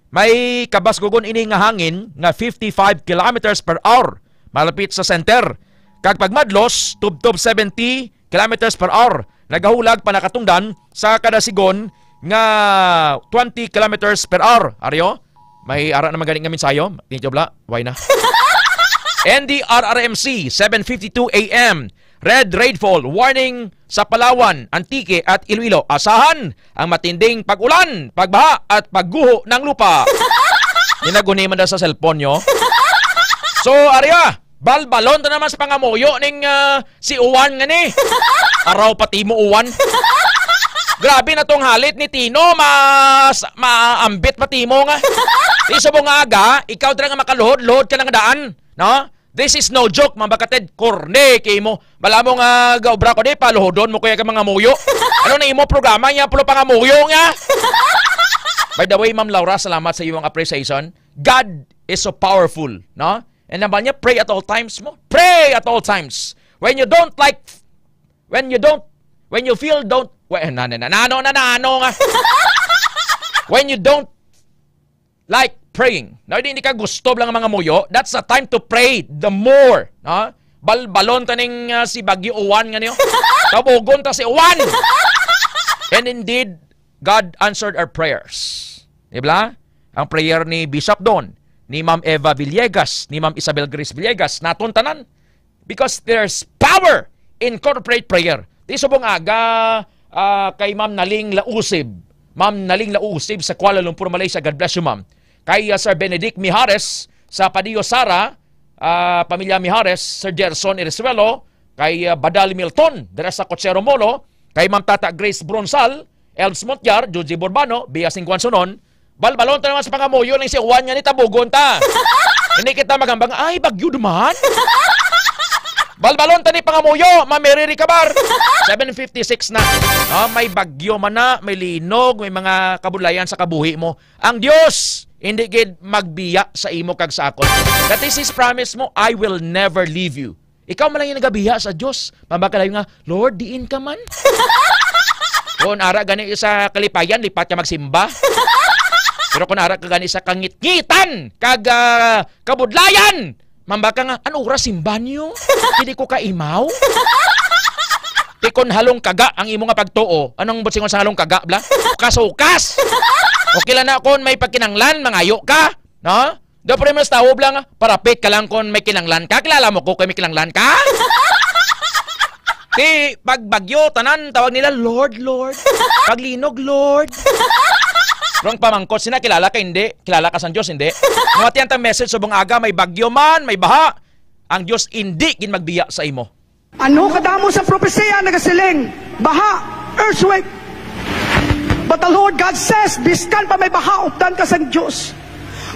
May kabasgogon ini nga hangin nga fifty-five kilometers per hour malapit sa center, kag pagmadlos tubtob seventy kilometers per hour. Nagahulag pa nakatungdan sa kada sigon nga twenty kilometers per hour. Aryo, may ara naman gani nga mensayo. Thank you, bla. Why na? N D R R M C, seven fifty-two A M. Red rainfall warning sa Palawan, Antique at Iloilo. Asahan ang matinding pag-ulan, pagbaha at pagguho ng lupa. Ginaguni man daw sa cellphone nyo. So, arya, balbalon ta naman sa pangamuyo ning, ah, si Uwan nga ni. Araw pati mo, Uwan. Grabe na tong halit ni Tino, mas maambit pati mo nga. Di subong nga aga, ikaw dira nga makaluhod-luhod ka ng daan, no? This is no joke, mga bakatid. Korne kay mo. Bala mo nga gaobra ko di, paluhodon mo kuya ka mga muyo. Ano na imo programa niya, pulo pa nga muyo nga? By the way, Ma'am Laura, salamat sa iyong appreciation. God is so powerful, no? And naman niya, pray at all times mo. Pray at all times. When you don't like, when you don't, when you feel don't, well, na, na, na, nano, na, nano nga. When you don't like praying. No, hindi, hindi ka gusto lang ang mga muyo. That's the time to pray the more. No? Balbalon ta ning, ah, si Bagyo Uwan nga niyo. Tabugon ta si Uwan. And indeed, God answered our prayers. Di ba? Ang prayer ni Bishop Don, ni Ma'am Eva Villegas, ni Ma'am Isabel Grace Villegas, naton tanan. Because there's power in corporate prayer. Di subong aga, ah, kay Ma'am Naling Lausib. Ma'am Naling Lausib sa Kuala Lumpur, Malaysia. God bless you, ma'am. Kay, ah, Sir Benedict Mijares sa Padillo Sara, ah, pamilya Mijares, Sir Gerson Irizuelo, kay, ah, Badal Milton, dira sa Cochero Molo, kay Ma'am Tata Grace Bronsal, Elves Montiar, Joji Borbano, Bia Singkuan Sunon, balbalon ta naman sa pangamuyo ning si Juan nga ni tabugon ta. Hindi kita magambang, "Ay, bagyo naman." Balbalon ta ni pangamuyo, Ma'am Mary Ricabar. Seven fifty-six na. Ah, may bagyo man na, may linog, may mga kabudlayan sa kabuhi mo. Ang Dios hindi gid magbiya sa imo kag sa akon. That is His promise mo, "I will never leave you." Ikaw man lang yung nagabiya sa Dios. Mabakalayo nga, "Lord, diin ka man?" Kung ara gani sa kalipayan, lipat ka magsimba. Pero kung ara ka gani sa kangitngitan, kag, ah, kabudlayan, mambaka nga, "Ano oras simba niyo? Hindi ko kaimaw." Ti kon halong kaga ang imo nga pagtuo, anong busingon sa halong kaga, bla? Sukas-sukas! Okay lang na kung may pagkinanglan, mangayo ka, no? Do, pero mas tawag lang, parapit ka lang kung may kinanglan ka. Kilala mo ko kung may kinanglan ka? Ti, pag bagyo, tanan, tawag nila, "Lord, Lord." Pag linog, "Lord." Rong pamangkot sina, "Kilala ka, hindi? Kilala ka sa Diyos, hindi?" Mawati ang tang message, subong aga, may bagyo man, may baha, ang Diyos hindi gid magbiya sa imo. Ano kadamo sa propesiya nagasiling, baha, earthquake. But the Lord God says, biskan pa may baha, updan ka sang Diyos.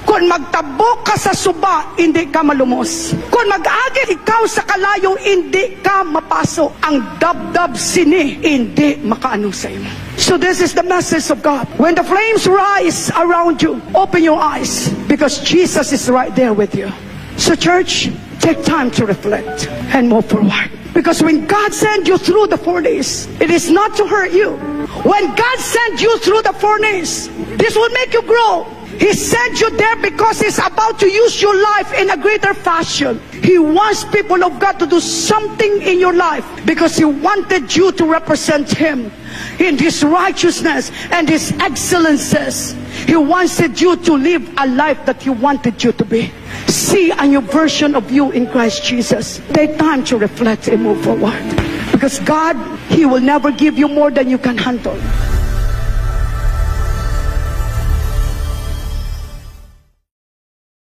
Kung magtabok ka sa suba, hindi ka malumos. Kung mag-agit ikaw sa kalayo, hindi ka mapaso. Ang dabdab sini, hindi makaano sa imo. So this is the message of God. When the flames rise around you, open your eyes because Jesus is right there with you. So church, take time to reflect and move forward. Because when God sent you through the furnace, it is not to hurt you. When God sent you through the furnace, this will make you grow. He sent you there because He's about to use your life in a greater fashion. He wants people of God to do something in your life because He wanted you to represent Him in His righteousness and His excellences. He wanted you to live a life that He wanted you to be. See a new version of you in Christ Jesus. Take time to reflect and move forward. Because God, He will never give you more than you can handle.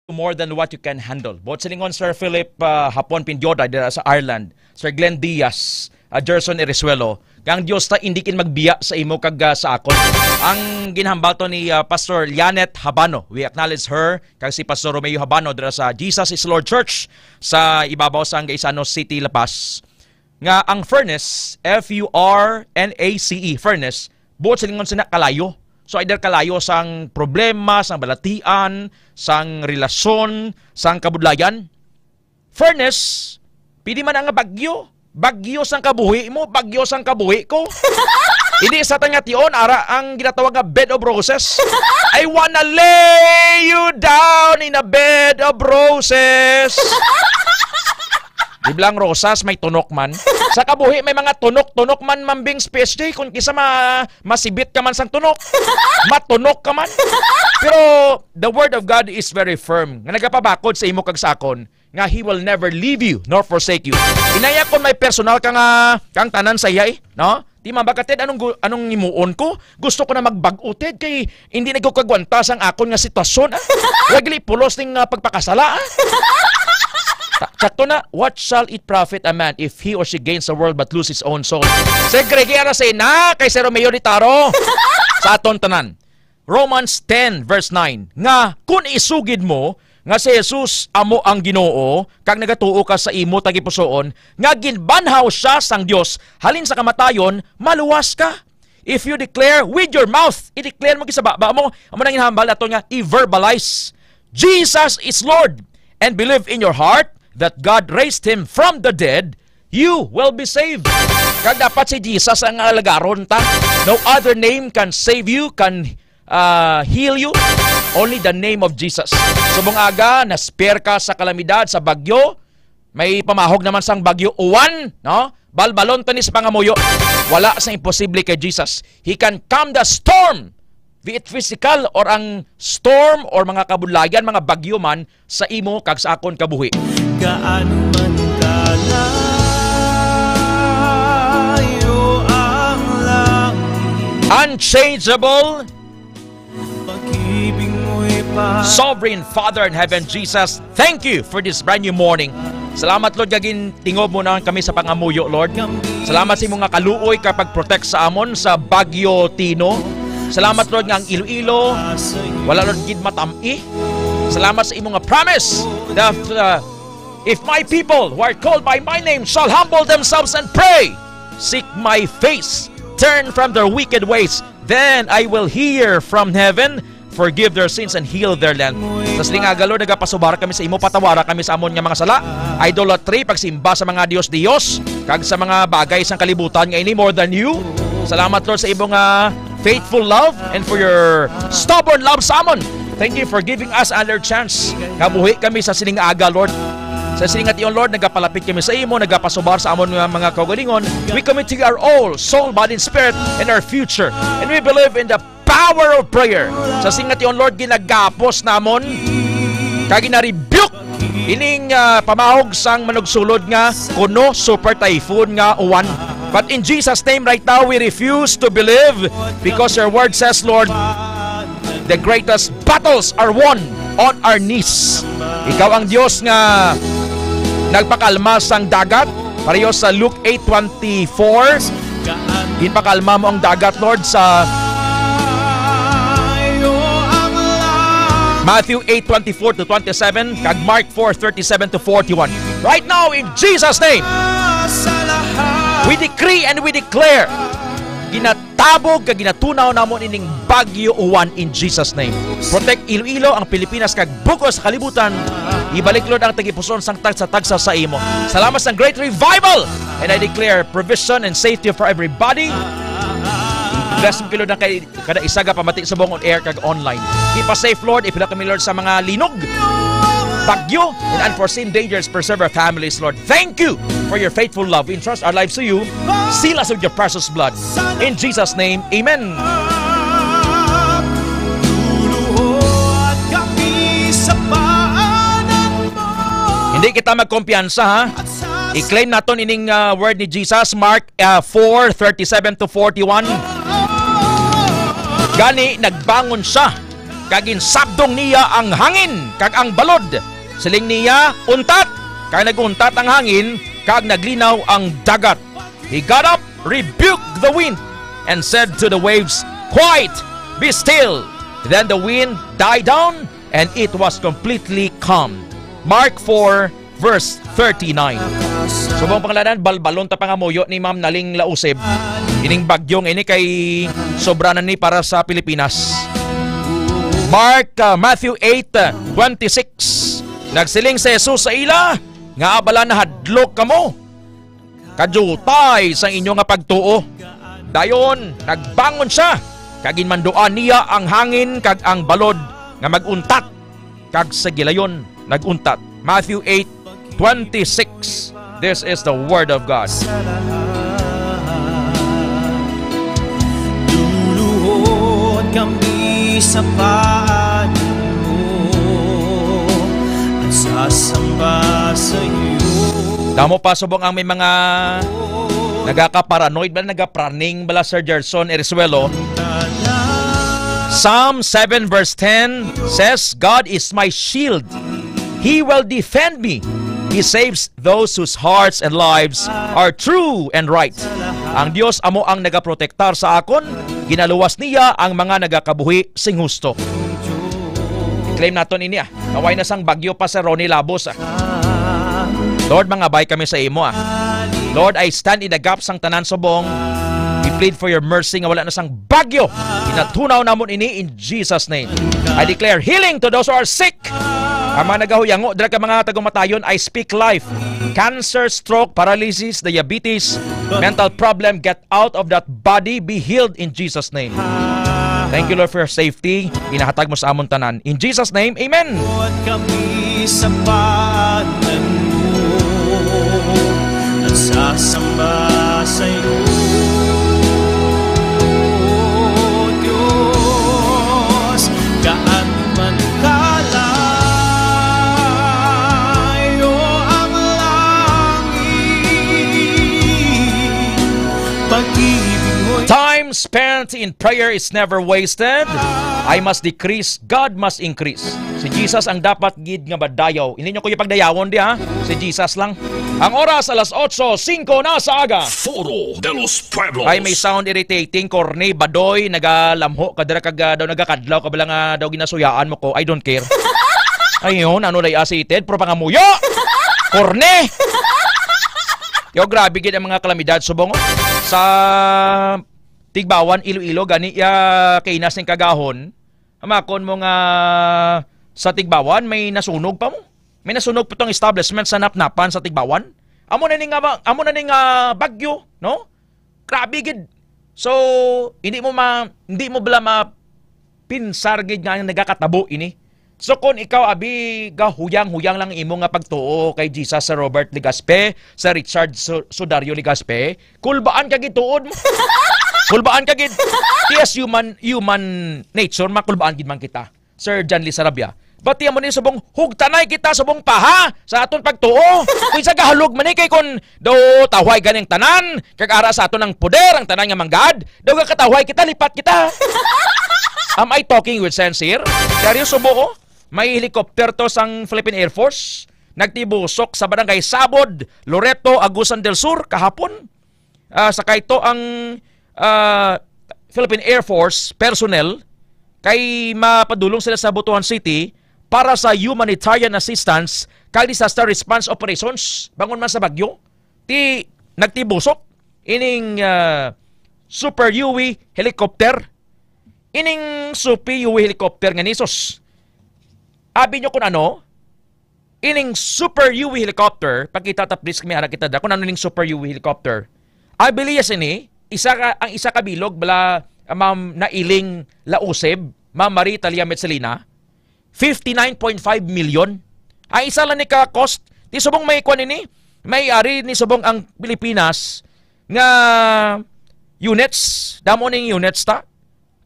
More than what you can handle. Buot silingon, Sir Philip, ah, Hapon Pindioda dira sa Ireland, Sir Glenn Diaz, ah, Gerson Irizuelo, nga ang Dios ta indi gid magbiya sa imo kag, ah, sa akon. Ang ginhambal to ni, ah, Pastor Lianet Habano. We acknowledge her kag si Pastor Romeo Habano dira sa Jesus is Lord Church sa ibabaw sang Gaisano City, La Paz. Nga ang furnace, F U R N A C E, furnace, buot silingon sina kalayo. So, either kalayo sang problema, sang balatian, sang relasyon, sang kabudlayan. Furnace, pwede man nga bagyo. Bagyo sang kabuhi mo, bagyo sang kabuhi ko. Hindi sa tanga tion, ara ang ginatawag nga bed of roses. "I wanna lay you down in a bed of roses." Di ba lang rosas, may tunok man? Sa kabuhi, may mga tunok-tunok man, Mambing P H D, kung kisa ma-, masibit ka man sang tunok. Matunok ka man. Pero the word of God is very firm, nga nagapabakod sa imo kag sa akon, nga He will never leave you nor forsake you. Inaya kon may personal ka nga, kang tanan sa iya, eh, no? Di man ba ka, Ted, anong gu-, anong himuon ko? Gusto ko na magbag-o, Ted, kay hindi na ko kagwanta sang akon nga sitwasyon, ah. Wag li pulos ning, ah, pagpakasala, ah. Ta-, sakto na, "What shall it profit a man if he or she gains the world but lose his own soul?" Sir Greggy Aracena, kay Sir Romeo Ditaro, sa aton tanan. Romans ten verse nine, nga kun isugid mo nga si Jesus amo ang Ginoo, kag nagatuo ka sa imo tagipusoon nga ginbanhaw sia sang Dios halin sa kamatayon, maluwas ka. If you declare with your mouth, i-declare mo gid sa baba mo, amo nang ginhambal nato nga i-verbalize, "Jesus is Lord," and believe in your heart that God raised Him from the dead, you will be saved. Kag dapat si Jesus ang alagaron ta. No other name can save you, can, ah, heal you. Only the name of Jesus. Subong aga, na-spare ka sa kalamidad, sa bagyo, May pamahog naman sang Bagyo Uwan, no? Balbalon to ni sa pangamuyo. Wala sa imposible kay Jesus. He can calm the storm, be it physical or ang storm or mga kabudlayan, mga bagyo man sa imo kag sa akon kabuhi. Gaano man kalayo ang langit. Unchangeable, Sovereign Father in Heaven, Jesus, thank you for this brand new morning. Salamat, Lord, nga gintingob mo na kami sa pangamuyo, Lord. Salamat sa imo nga kaluoy kag pag-protect sa amon sa Bagyo Tino. Salamat, Lord, nga ang Iloilo wala, Lord, gid matam-i. Salamat sa imo nga promise that, uh, if my people who are called by my name shall humble themselves and pray, seek my face, turn from their wicked ways, then I will hear from heaven, forgive their sins, and heal their land. Sa sining aga, Lord, nagapasubar kami sa imo, patawara kami sa amon nga mga sala. Idolatry, pagsimba sa mga dios-dios, kag sa mga bagay sang kalibutan nga ini more than you. Salamat, Lord, sa imo nga faithful love and for your stubborn love sa amon. Thank you for giving us another chance nga buhi kami sa sining aga, Lord. Sa sining nga tion, Lord, nagapalapit kami sa imo, nagapasubar sa amon nga mga kaugalingon. We commit to you our all, soul, body, and spirit, and our future. And we believe in the power of prayer. Sa sining nga tion, Lord, ginagapos namon kag ginarebuke ining, ah, pamahog sang manugsulod nga kuno, super typhoon nga uwan. But in Jesus' name, right now, we refuse to believe, because your word says, Lord, the greatest battles are won on our knees. Ikaw ang Dios nga nagpakalma sang dagat, pareho sa Luke eight twenty-four. Ginpakalma mo ang dagat, Lord, sa Matthew eight twenty-four to twenty-seven, kag Mark four thirty-seven to forty-one. Right now, in Jesus' name, we decree and we declare, ginatabog kag ginatunaw namon ining Bagyo Uwan in Jesus' name. Protect Iloilo, ang Pilipinas, kag bug-os sa kalibutan. Ibalik, Lord, ang tagipusoon sang tagsa-tagsa sa imo. Salamat sang great revival. And I declare provision and safety for everybody. Bless mo, Lord, ang kay kada isa nga pamati subong on air kag online. Keep us safe, Lord. Ipila kami, Lord, sa mga linog, bagyo, and unforeseen dangers. Preserve our families, Lord. Thank you for your faithful love. We entrust our lives to you. Seal us with your precious blood. In Jesus' name, amen. Hindi kita magkumpiyansa, ha? I-claim naton ining, ah, word ni Jesus, Mark, ah, four thirty-seven to forty-one. Gani, nagbangon sia, kag ginsabdong niya ang hangin kag ang balod. Siling niya, "Untat," kag nag-untat ang hangin, kag naglinaw ang dagat. He got up, rebuked the wind, and said to the waves, "Quiet, be still." Then the wind died down, and it was completely calm. Mark four, verse thirty-nine. Subong panglanan, balbalon ta pangamuyo ni Ma'am Naling Lausib. Ining bagyo nga ini kay sobra na ni para sa Pilipinas. Mark, ah, Matthew eight, ah, twenty-six. Nagsiling si Jesus sa ila, nga, "Abala, nahadlok kamo. Kadiutay sang inyo nga pagtuo." Dayon nagbangon sia, kag ginmanduan niya ang hangin kag ang balod nga mag-untat, kag sa gilayon nag-untat. Matthew eight twenty-six. This is the word of God. Luluhod kami sa paanan mo at sasamba sa iyo. Damo pa subong ang may mga nagaka-paranoid ba, nagapraning bala, Sir Gerson Erizuelo. Psalm seven verse ten says, "God is my shield. He will defend me. He saves those whose hearts and lives are true and right." Ang Dios amo ang nagaprotektar sa akon, ginaluwas niya ang mga nagakabuhi sing husto. I-claim naton ini, ah. Naway na sang bagyo pa, Sir Ronnie Labos, ah. Lord, mangabay kami sa imo, ah. Lord, I stand in the gap sang tanan subong. We plead for your mercy nga wala na sang bagyo. Ginatunaw namon ini in Jesus' name. I declare healing to those who are sick. Ang mga nagahuyango dira ka mga tagumatayon, I speak life. Cancer, stroke, paralysis, diabetes, mental problem, get out of that body, be healed in Jesus' name. Thank you, Lord, for your safety. Ginahatag mo sa amon tanan. In Jesus' name, amen. Buhat kami sa paanan mo. spent in prayer is never wasted. I must decrease, God must increase. Si Jesus ang dapat gid nga madayaw. Hindi nyo ko yung pagdayawon di ha. Si Jesus lang. Ang oras alas otso singko na sa aga. Foro de los Pueblos. Ay, may sound irritating, corny, badoy, nagalamho ka dira kag, ah, daw nagakadlaw ka bala nga daw ginasuyaan mo ko. I don't care. Ayun, ano day asited, pero pangamuyo. Corny. Yo, grabe gid ang mga kalamidad subong, oh. Sa Tigbawan, Iloilo, gani ya kay nasing kagahon. Amakon mo nga sa Tigbawan may nasunog pa mo. May nasunog pa tong establishment sa Napnapan sa Tigbawan. Amo na ni nga ba-, amo na ni nga bagyo, no? Grabe gid. So, hindi mo ma-, hindi mo bala ma-, pinsar gid nga nagakatabo ini. So, kung ikaw, abi, gahuyang-huyang lang imo nga pagtuo kay Jesus, Sir Robert Legaspi, Sir Richard Su-, Sudario Legaspi, kulbaan ka gid tuod mo. Kulbaan ka gid. Yes, human, human nature, makulbaan gid man kita. Sir John Lee Sarabia, bati mo ni subong hugtanay kita subong paha sa aton pagtuo. Kung sa gahalog man ni kay kun do tawhay ganing tanan, kag ara sa aton ang poder, ang tanan nga manggad, do gakatawhay kita, lipat kita. Am I talking with sense here? Seryo subo ko, may helicopter to sang Philippine Air Force. Nagtibusok sa barangay Sabod, Loreto, Agusan del Sur kahapon. Ah, sa kay to ang, ah, Philippine Air Force personnel kay mapadulong sila sa Butuan City para sa humanitarian assistance kag disaster response operations bangon man sa bagyo. Ti nagtibusok ining, ah, Super Huey helicopter. Ining Super Huey helicopter nga nisos. Abi nyo kung ano? Ining Super Huey helicopter, pakita ta please, may ara kita da kung ano ning Super Huey helicopter. Ang Bilias ini, isa ka, ang isa ka bilog bala, ah, Ma'am Nailing Lauseb, Ma'am Marie Talia Metzelina, fifty nine point five million. Ang isa lang ni ka cost, di subong may kwan ini, may ari ni subong ang Pilipinas nga units, damo ning units ta.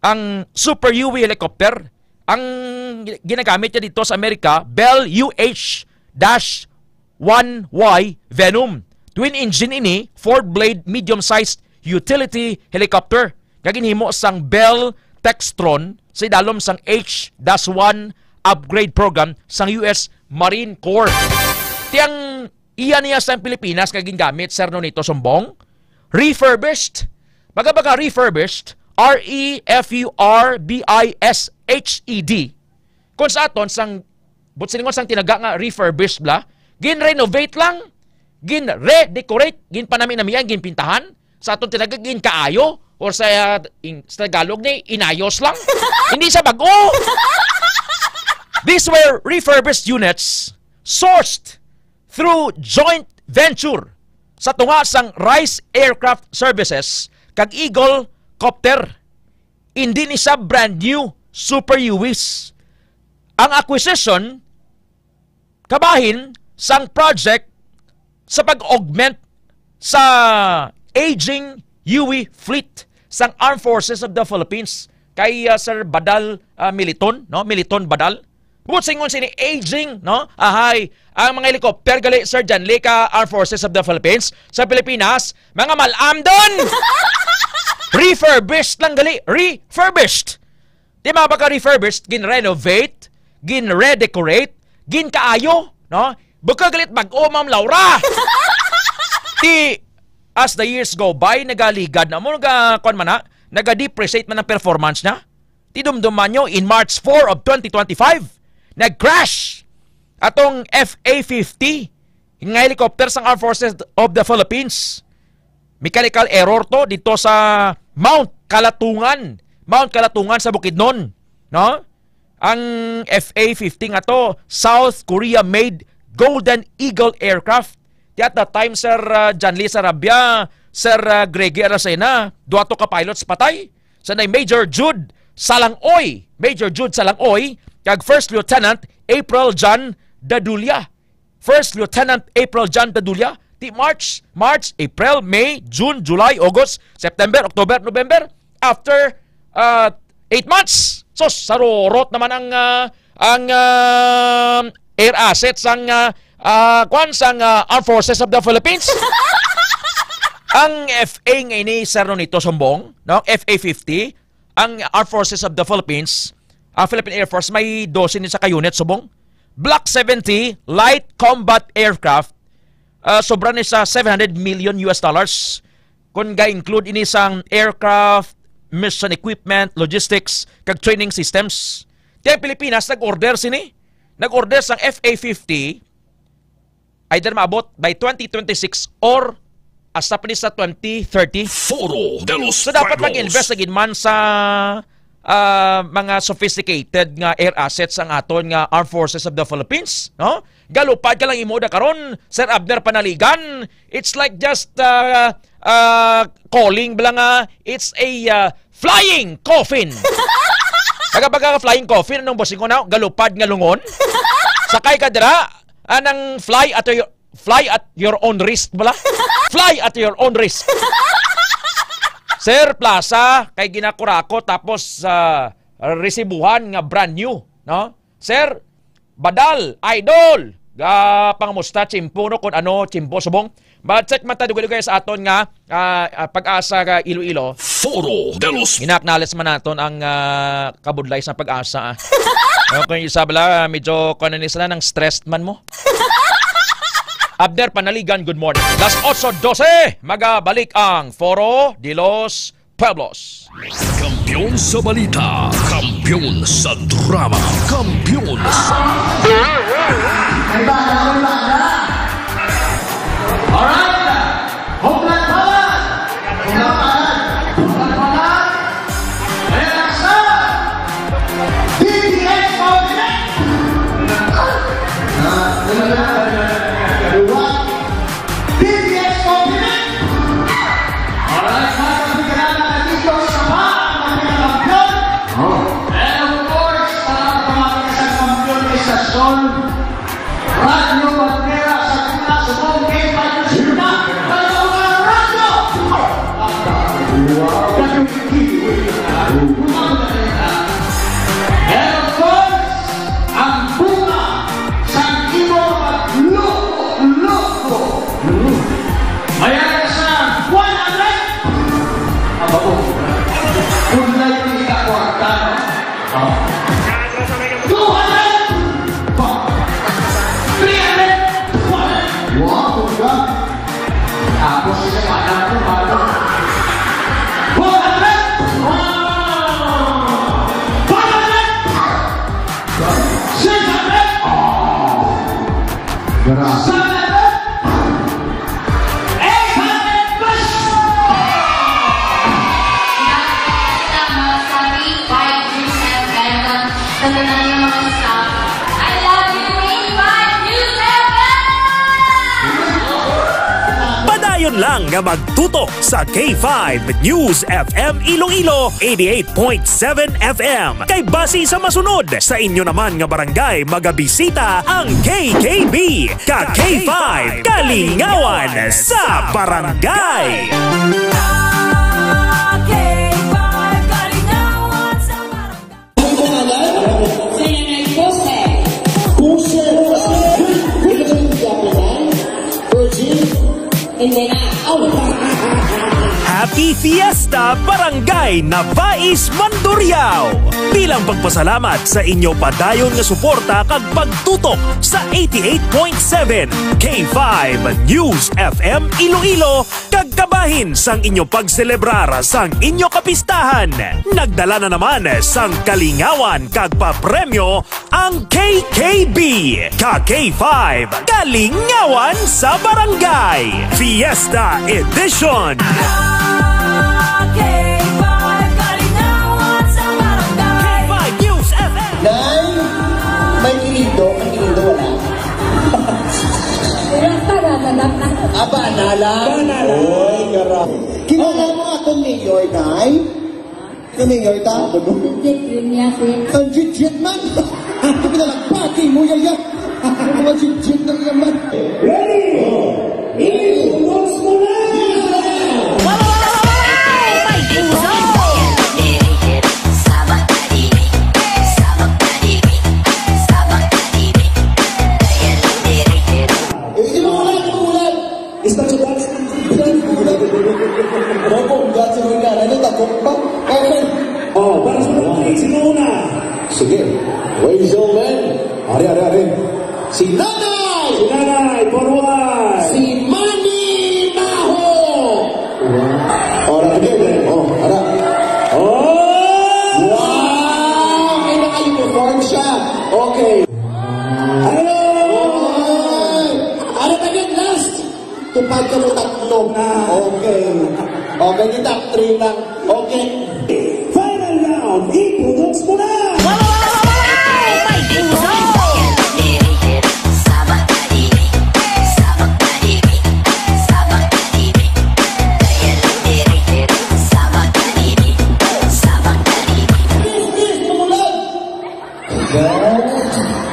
Ang Super Huey helicopter, ang ginagamit niya dito sa Amerika, Bell U H dash one Y Venom. Twin engine ini, four blade, medium-sized utility helicopter. Nga ginhimo sang Bell Textron sa idalom sang H dash one upgrade program sang U S Marine Corps. Tiang iya niya sa Pilipinas nga gingamit, Sir Nonito Sumbong, refurbished. Baga-baga refurbished, R E F U R B I S H E D. Kung sa aton, sang, but siningon sang tinaga nga refurbished bla, gin-renovate lang, gin-redecorate, ginpanami-namian, ginpintahan, sa aton tinaga, ginkaayo, or sa, uh, in, sa Tagalog ni, inayos lang. Hindi sa bag-o. These were refurbished units sourced through joint venture sa tunga sang Rice Aircraft Services kag Eagle Copter. Hindi ni siya brand new Super U Vs. Ang acquisition kabahin sang project sa pag-augment sa aging U V fleet sang Armed Forces of the Philippines kay, ah, Sir Badal, ah, Militon, no? Militon Badal. Buot singon sini aging, no? Ahay, ang mga helicopter gali, Sir Janley, ka Armed Forces of the Philippines sa Pilipinas, mga malamdon! Refurbished lang gali, refurbished. Di mga pagka-refurbished, gin-renovate, gin-redecorate, gin-kaayo, no? Bukag galit bag-o, Ma'am Laura. Ti, as the years go by, nagaligad na mo, naga, kwan man na, naga-depreciate man ang performance niya. Ti dumduman nyo, in March four of twenty twenty-five, nag-crash atong F A fifty nga helicopter sang Armed Forces of the Philippines. Mechanical error to dito sa Mount Kalatungan. Mount Kalatungan sa Bukidnon, no? Ang F A fifty nga to, South Korea-made Golden Eagle aircraft. Ti at that time, Sir, uh, Janly Sarabia, Sir, uh, Greggy Aracena, duha to ka pilots patay. Sa nay Major Jude Salangoy, Major Jude Salangoy, kag First Lieutenant April John Dadulia. First Lieutenant April John Dadulia, ti March, March, April, May, June, July, August, September, October, November. After, uh, eight months, sus, sarurot naman ang, uh, ang, uh, air assets sang, uh, uh, kwan, sang, uh, Armed Forces of the Philippines. Ang F A nga ini, Sir Nonito, sumbong, no? F A fifty, ang Armed Forces of the Philippines, ang Philippine Air Force, may dose ni sa ka unit, subong. Block seventy, light combat aircraft, ah, sobra ni sa seven hundred million U S dollars. Kung ga-include ini sang aircraft, mission equipment, logistics, kag training systems. Ti ang Pilipinas nag-order sini. Nag-order sang F A fifty, either maabot by twenty twenty-six or hasta pa ni sa twenty thirty. Foro de los So, dapat Pueblos. Mag-invest na gid man sa, ah, mga sophisticated nga air assets ang aton nga Armed Forces of the Philippines, no? Galupad ka lang imo da karon, Sir Abner Panaligan. It's like just, ah, ah, calling bala nga it's a, ah, flying coffin. Nagapagka flying coffin, anong bossing ko na? Galupad nga lungon? Sakay ka dira, anang fly at your, fly at your own risk bala? Fly at your own risk. Sir Plaza, kay ginakurako tapos, ah, resibuhan nga brand new, no? Sir, Badal, idol! Ga, pangamusta, Chimpo, no? Kung ano, Chimpo, subong. But check man ta, dugay-dugay sa aton nga, ah, ah, Pag-asa nga Iloilo. Foro de los Ina-acknowledge man naton ang, ah, kabudlay sa Pag-asa, ah. Okay, isa bala, medyo, kung ano ni sila, nang stressed man mo. Abner Panaligan, good morning. Las otso dose, magabalik ang Foro de los Pueblos. Kampiyon sa balita, kampiyon sa drama, kampiyon sa May bala, may bala. Alright. Homeland Bala. Homeland Bala. Homeland Bala. Ayan ang sa D P S Coordinate. Ah, wala na. Dalawa. D P S Coordinate. Alright, mga kapigaranan, nandito sa pa ang mga kampiyon. Oh. And of course, para pamati sa kampiyon ni Sasol, Radyo Bandera sa Gimnasyo, Bongkay, Patricio na, Radyo! Wow. And of course, ang bunga sang imo pagloko-loko. May ara sa one hundred. Aba, oh. Kung may kita kwarta, no? Oh. Two hundred. Pa. Three hundred. Wow, wow. Tapos isa pa na po, ano? Four hundred! Wow! Five hundred! Six hundred! Oh! Grabe. Seven hundred! Eight hundred plus! Salamat sa K five News F M. Sa tanan nga mga staff, I love you, K five News F M! Padayon lang nga magtutok sa K five News F M Iloilo, eighty-eight point seven F M. Kay basi sa masunod, sa inyo naman nga barangay magabisita ang K K B, ka K five Kalingawan sa Barangay. Ang pangalan? Sa nanay ko, sir. Puso. Virgin? Hindi na. Oh. Happy Fiesta, Barangay Navais, Mandurriao! Bilang pagpasalamat sa inyo padayon nga suporta kag pagtutok sa eighty-eight point seven K five News F M Iloilo, kag kabahin sang inyo pagselebrar sang inyo kapistahan, nagdala na naman sang kalingawan kag papremyo ang K K B, ka K five Kalingawan sa Barangay Fiesta Edition. Ka K five Kalingawan sa Barangay. K five News F M. Nay, may kinindo, may kinindo, wala. Wala pa, naganap na. Ah, bana lang. Bana lang. Oy, gara. Kilala mo atong mayor, Nay? Ano, mayor, ta? Legit yun niya, sir. Ang legit man. Ito na lang, pati mo, yaya. Ang mga legit na yaman. Ready? Ready? Once more. May puso! Eh, imulat, imulat. Esta ciudad, Tupad ka mo tatlo. Ah. Okay. Okay, kita, three lang. Okay. Final round, i-products mo na!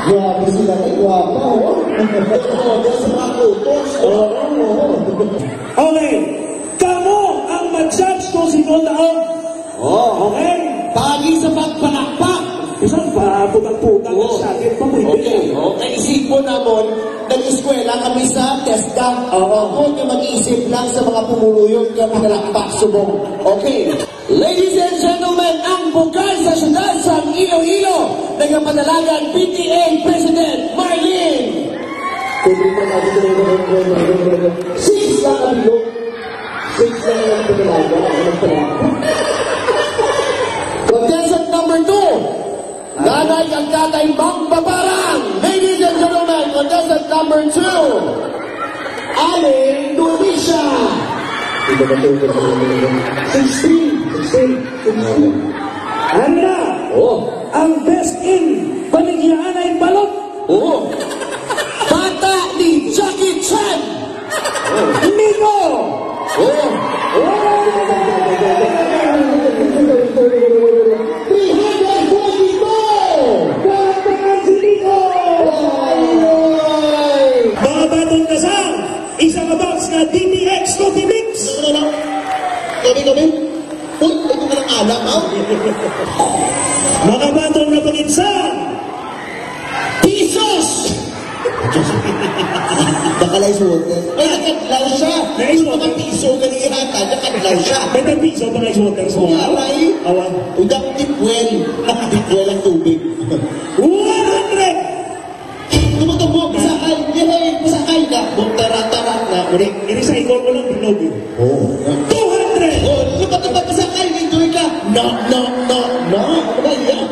Grabe sila, ay, gwapa, oh. Todo sa mga kutos, oh. Oo, oo. Okay. Kamo ang mag-judge kung sino ang taon. Oh. Okay? Pagi sa pagpalakpak. Isang pa, putang-putang ang sakit pa, pwede. Okay, okay. Isipon namon, nag-eskwela kami sa TESDA. Oo. Ako nga mag-isip lang sa mga pumuluyo nga pinalakpak subong. Okay. Ladies and gentlemen, ang bukal sa siyudad sa Iloilo, nagapadalagan P T A President Marlene. Six lang ang bilog. Six lang ang pinalaga. Contestant number two, Nanay ang Tatay Mangbabarang. Ladies and gentlemen, contestant number two, Aling Donisha. Sixteen, sixteen, sixteen. Ano na? Oh. Ang best in Baligya Anay Balot. Oh. Bata ni Jackie Chan. Miko! Oh! Oh! Three hundred forty-four! Palakpakan si Miko! Ay! Mga baton ka sa isa ka box nga D T X Coffee Mix. Ano, ano, ano? Kami, kami? Uy, ito na lang alam, ha? Mga baton nga pangitsa. Pisos! Baka lang suot na. Ay, nakadlaw siya. Nice. Yung mga piso, ganyan yata, nakadlaw siya. May tag piso pa nga suot na sa mga. Aray. Awa. Udang tipwel. Tipwel ang tubig. One hundred! Tumutubo, pasakay. Yay, pasakay na. Tara, tara na. Uri, iri sa ikon ko lang, bilog. Oh. Two hundred! Oh, tumutubo, pasakay. Enjoy ka. No, no, no, no. Ano ba yan?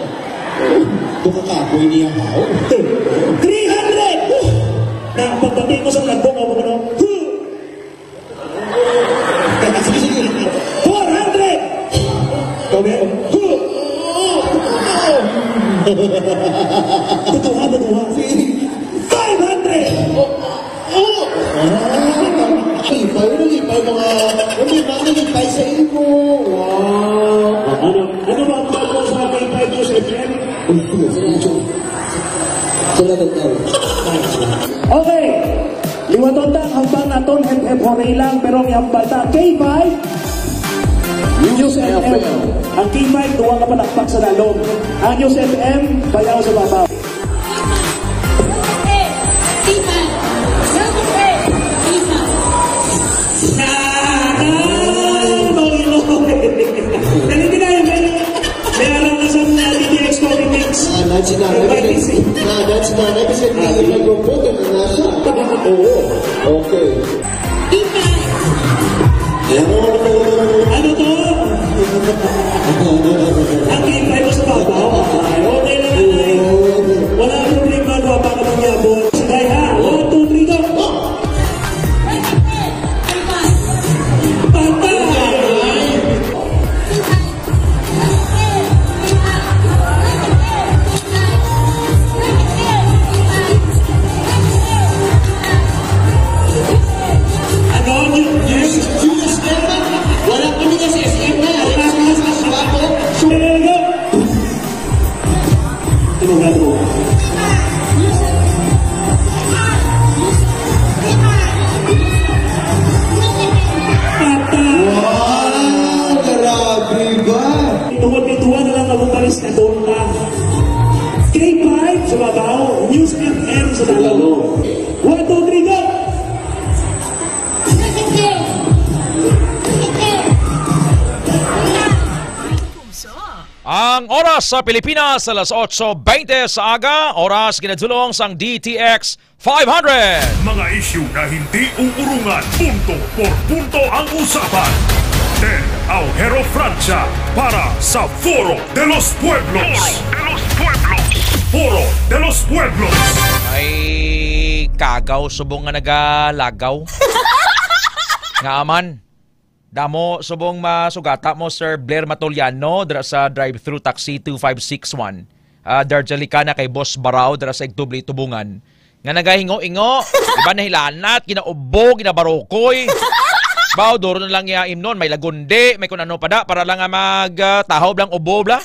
Bukakapoy niya, haw. Three hundred! Na, pagbati mo sa nagbo, nga mo, ano? Sige, sige. Four hundred! Kami, tutuha, tutuha. Five hundred! Oh, oh. Ah, lipay, lipay, mga, hindi ba, lipay sa imo? Wow. Ano, ano ba ang bago sa K five News F M? Salamat daw. Okay. Liwaton ta ang hambal naton, hep-hep hooray lang, pero ang hambal ta, K five News F M. Ang K five, duwa ka palakpak sa dalom. Ang News F M, bayaw sa babaw. May alam na sa mga D T X Politics. Ah, that's not everything. Ah, that's not everything. Kasi may robot na nasa. Oo. Okay. Ano to? Ang K five mo sa babaw. Ay, okay lang, ay. Wala ang problema, gwapa ka mangyabot. Sige, ha? One, two, three, go. Patay! Ano? Yes, yes, yes. Wala kami sa S M na. Wala kami sa Subaco. Subaco. Tulog na tulog. Patay! Wow! Grabe ba? Tungod kay duwa na lang ako pares na doon ka. K five sa babaw, News F M sa lalo. One, two, three, go! Ang oras sa Pilipinas, alas otso bente sa aga, oras ginadulong sang D T X five hundred. Mga isyu na hindi uurungan, punto por punto ang usapan. Ted Aujero Francia para sa Foro de los Pueblos. Foro de los Pueblos. Foro de los Pueblos. Ay, kagaw subong nga nagalagaw. Nga aman. Damo subong masugata mo, Sir Blair Matoliano, dira sa drive-thru taxi two five six one. Ah, Darjalicana kay Boss Barao, dira sa Igtubli, Tubungan. Nga nagahingo-ingo, iba nahilanat, ginaubo, ginabarokoy. Bao, duro na lang iya imnon, may lagundi, may kun ano pa da, para lang nga mag, ah, tahob lang ubo, bla.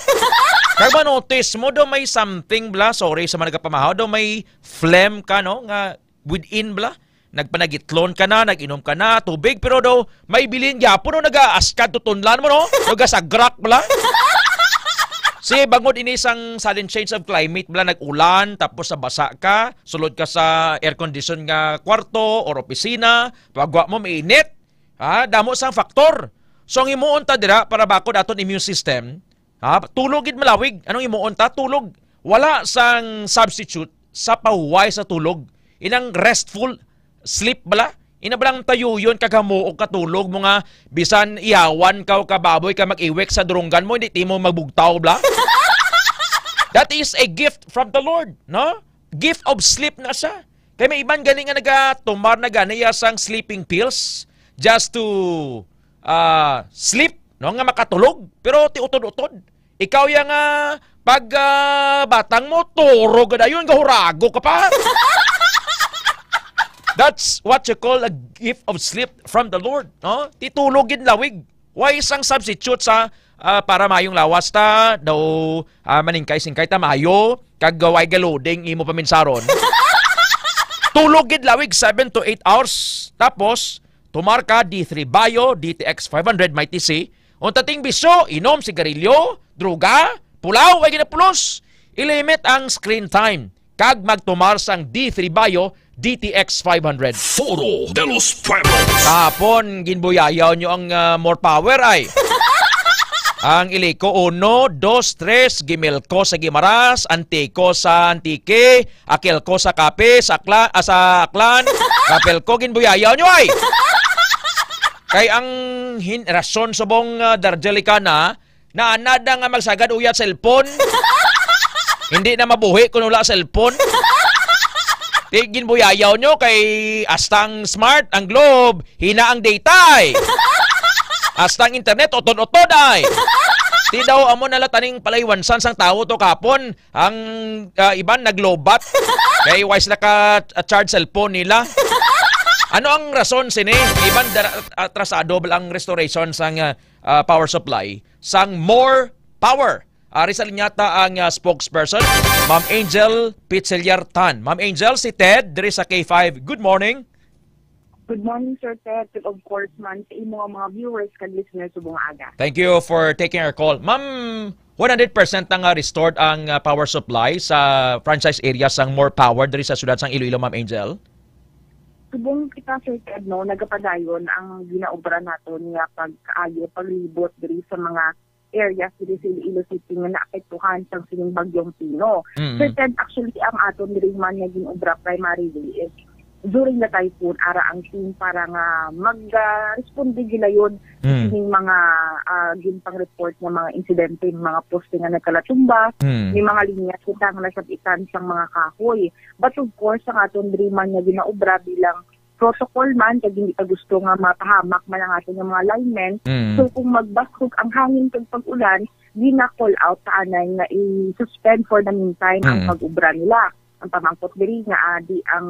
Kag ma-notice mo, do may something, bla, sorry sa mga nagapamahaw, do may phlegm ka, no, nga within, bla. Nagpanagitlon ka na, nag-inom ka na, tubig, pero do, may bilin gyapon, no, nagaaskad tutunlan mo, no? Nagasagrak, bla. Si bangod ini sang sudden change of climate, bla, nag-ulan, tapos sa basa ka, sulod ka sa air condition nga kwarto or opisina, pagwa mo mainit, ha, damo sang faktor. So ang himuon ta dira para bakod aton immune system, ha, tulog gid malawig. Anong himuon ta? Tulog. Wala sang substitute sa pahuway sa tulog. Inang restful sleep bala. Ina balang tayuyon kag hamuok ka tulog mo nga bisan ihawan ka o kababoy ka mag-iwek sa durunggan mo, hindi timo magbugtaw bla. That is a gift from the Lord, no? Gift of sleep na siya. Kay may iban gani nga nagatumar na gani ya sang sleeping pills just to, ah, sleep, no, nga makatulog, pero ti utod-utod. Ikaw ya nga pag, ah, batang mo, turog ka dayon, gahurago ka pa. That's what you call a gift of sleep from the Lord, no? Ti tulog gid lawig. Why sang substitute sa, ah, para mayong lawas ta daw, ah, maningkay-singkay ta mayo kag way galuding imo paminsaron? Tulog gid lawig seven to eight hours. Tapos, tumar ka D three Bio, D T X five hundred, Mighty C. Unta ting bisyo, inom, sigarilyo, droga, pulaw, ay ginapulos. Ilimit ang screen time kag magtumar sang D three Bio, D T X five hundred. Foro de los Pueblos. Kahapon, ginbuyayaw nyo ang, ah, More Power ay. Ang Iliko uno, dos, tres, Gimilco sa Guimaras, Antico sa Antique, Aquilco sa Capiz, Akla-, ah, sa Aklan, Capelco, ginbuyayaw nyo ay. Kay ang hin-, rason subong, ah, Darjelicana, naanad na nga magsagad uyat cellphone. Hindi na mabuhi kung wala cellphone. Ti ginbuyayaw nyo kay astang smart ang Globe, hina ang data ay. Astang internet, utod-utod ay. Ti daw amo na la taning palaywansan sang tawo to kapon. Ang, ah, iban naglobat. Kay why sila ka, ah, charge cellphone nila? Ano ang rason sini? Iban dara-, atrasado ba ang restoration sang, ah, ah, power supply? Sang More Power. Ari sa linya ta ang, ah, spokesperson, Ma'am Angel Pichillar Tan. Ma'am Angel, si Ted diri sa K five. Good morning. Good morning, Sir Ted, and of course man sa imo nga mga viewers kag listeners subong nga aga. Thank you for taking our call. Ma'am, one hundred percent na nga restored ang, ah, power supply sa franchise area sang More Power diri sa siyudad sang Iloilo, Ma'am Angel? Subong kita, Sir Ted, no, nagapadayon ang ginaobra naton nga pagkaayo, paglibot diri sa mga areas diri sa Iloilo City nga naapektuhan sang sining bagyong Pino. Mm. Sir Ted, actually, ang aton diri man nga gin-obra primarily is during the typhoon, ara ang team para nga mag, ah, responde gilayon Mm. sining mga, ah, ginpang-report nga mga insidente, mga poste nga nagkalatumba, Mm. may mga linya kita nga nasabitan sang mga kahoy. But of course, ang aton diri man nga ginaobra bilang protocol man, kag hindi ta gusto nga mapahamak man ang aton nga mga linemen. Mm. So, kung magbasog ang hangin kag pag-ulan, gina-call out ta anay nga i-suspend for the meantime ang Mm. pag-obra nila. Ang pamangkot diri nga adi ang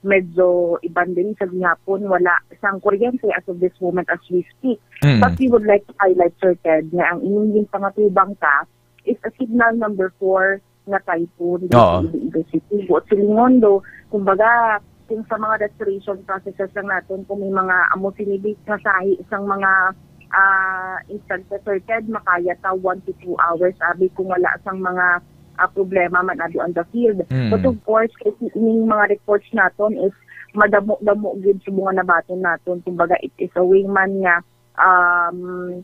medyo iban diri sa gihapon, wala sang kuryente as of this moment as we speak. Mm. But we would like to highlight, Sir Ted, nga ang inyong ginpangatubang ta is a signal number four nga typhoon diri Oo. sa Iloilo City. Buot silingon do, kumbaga, kung sa mga restoration processes lang naton, kung may mga amo sini nga sahi sang mga, ah, instances, Sir Ted, makaya ta one to two hours, abi, kung wala sang mga, ah, problema man abi on the field. Mm. But of course, kay ining mga reports naton is madamo-damo gid subong nga nabaton naton. Kumbaga, it is a way man nga, um,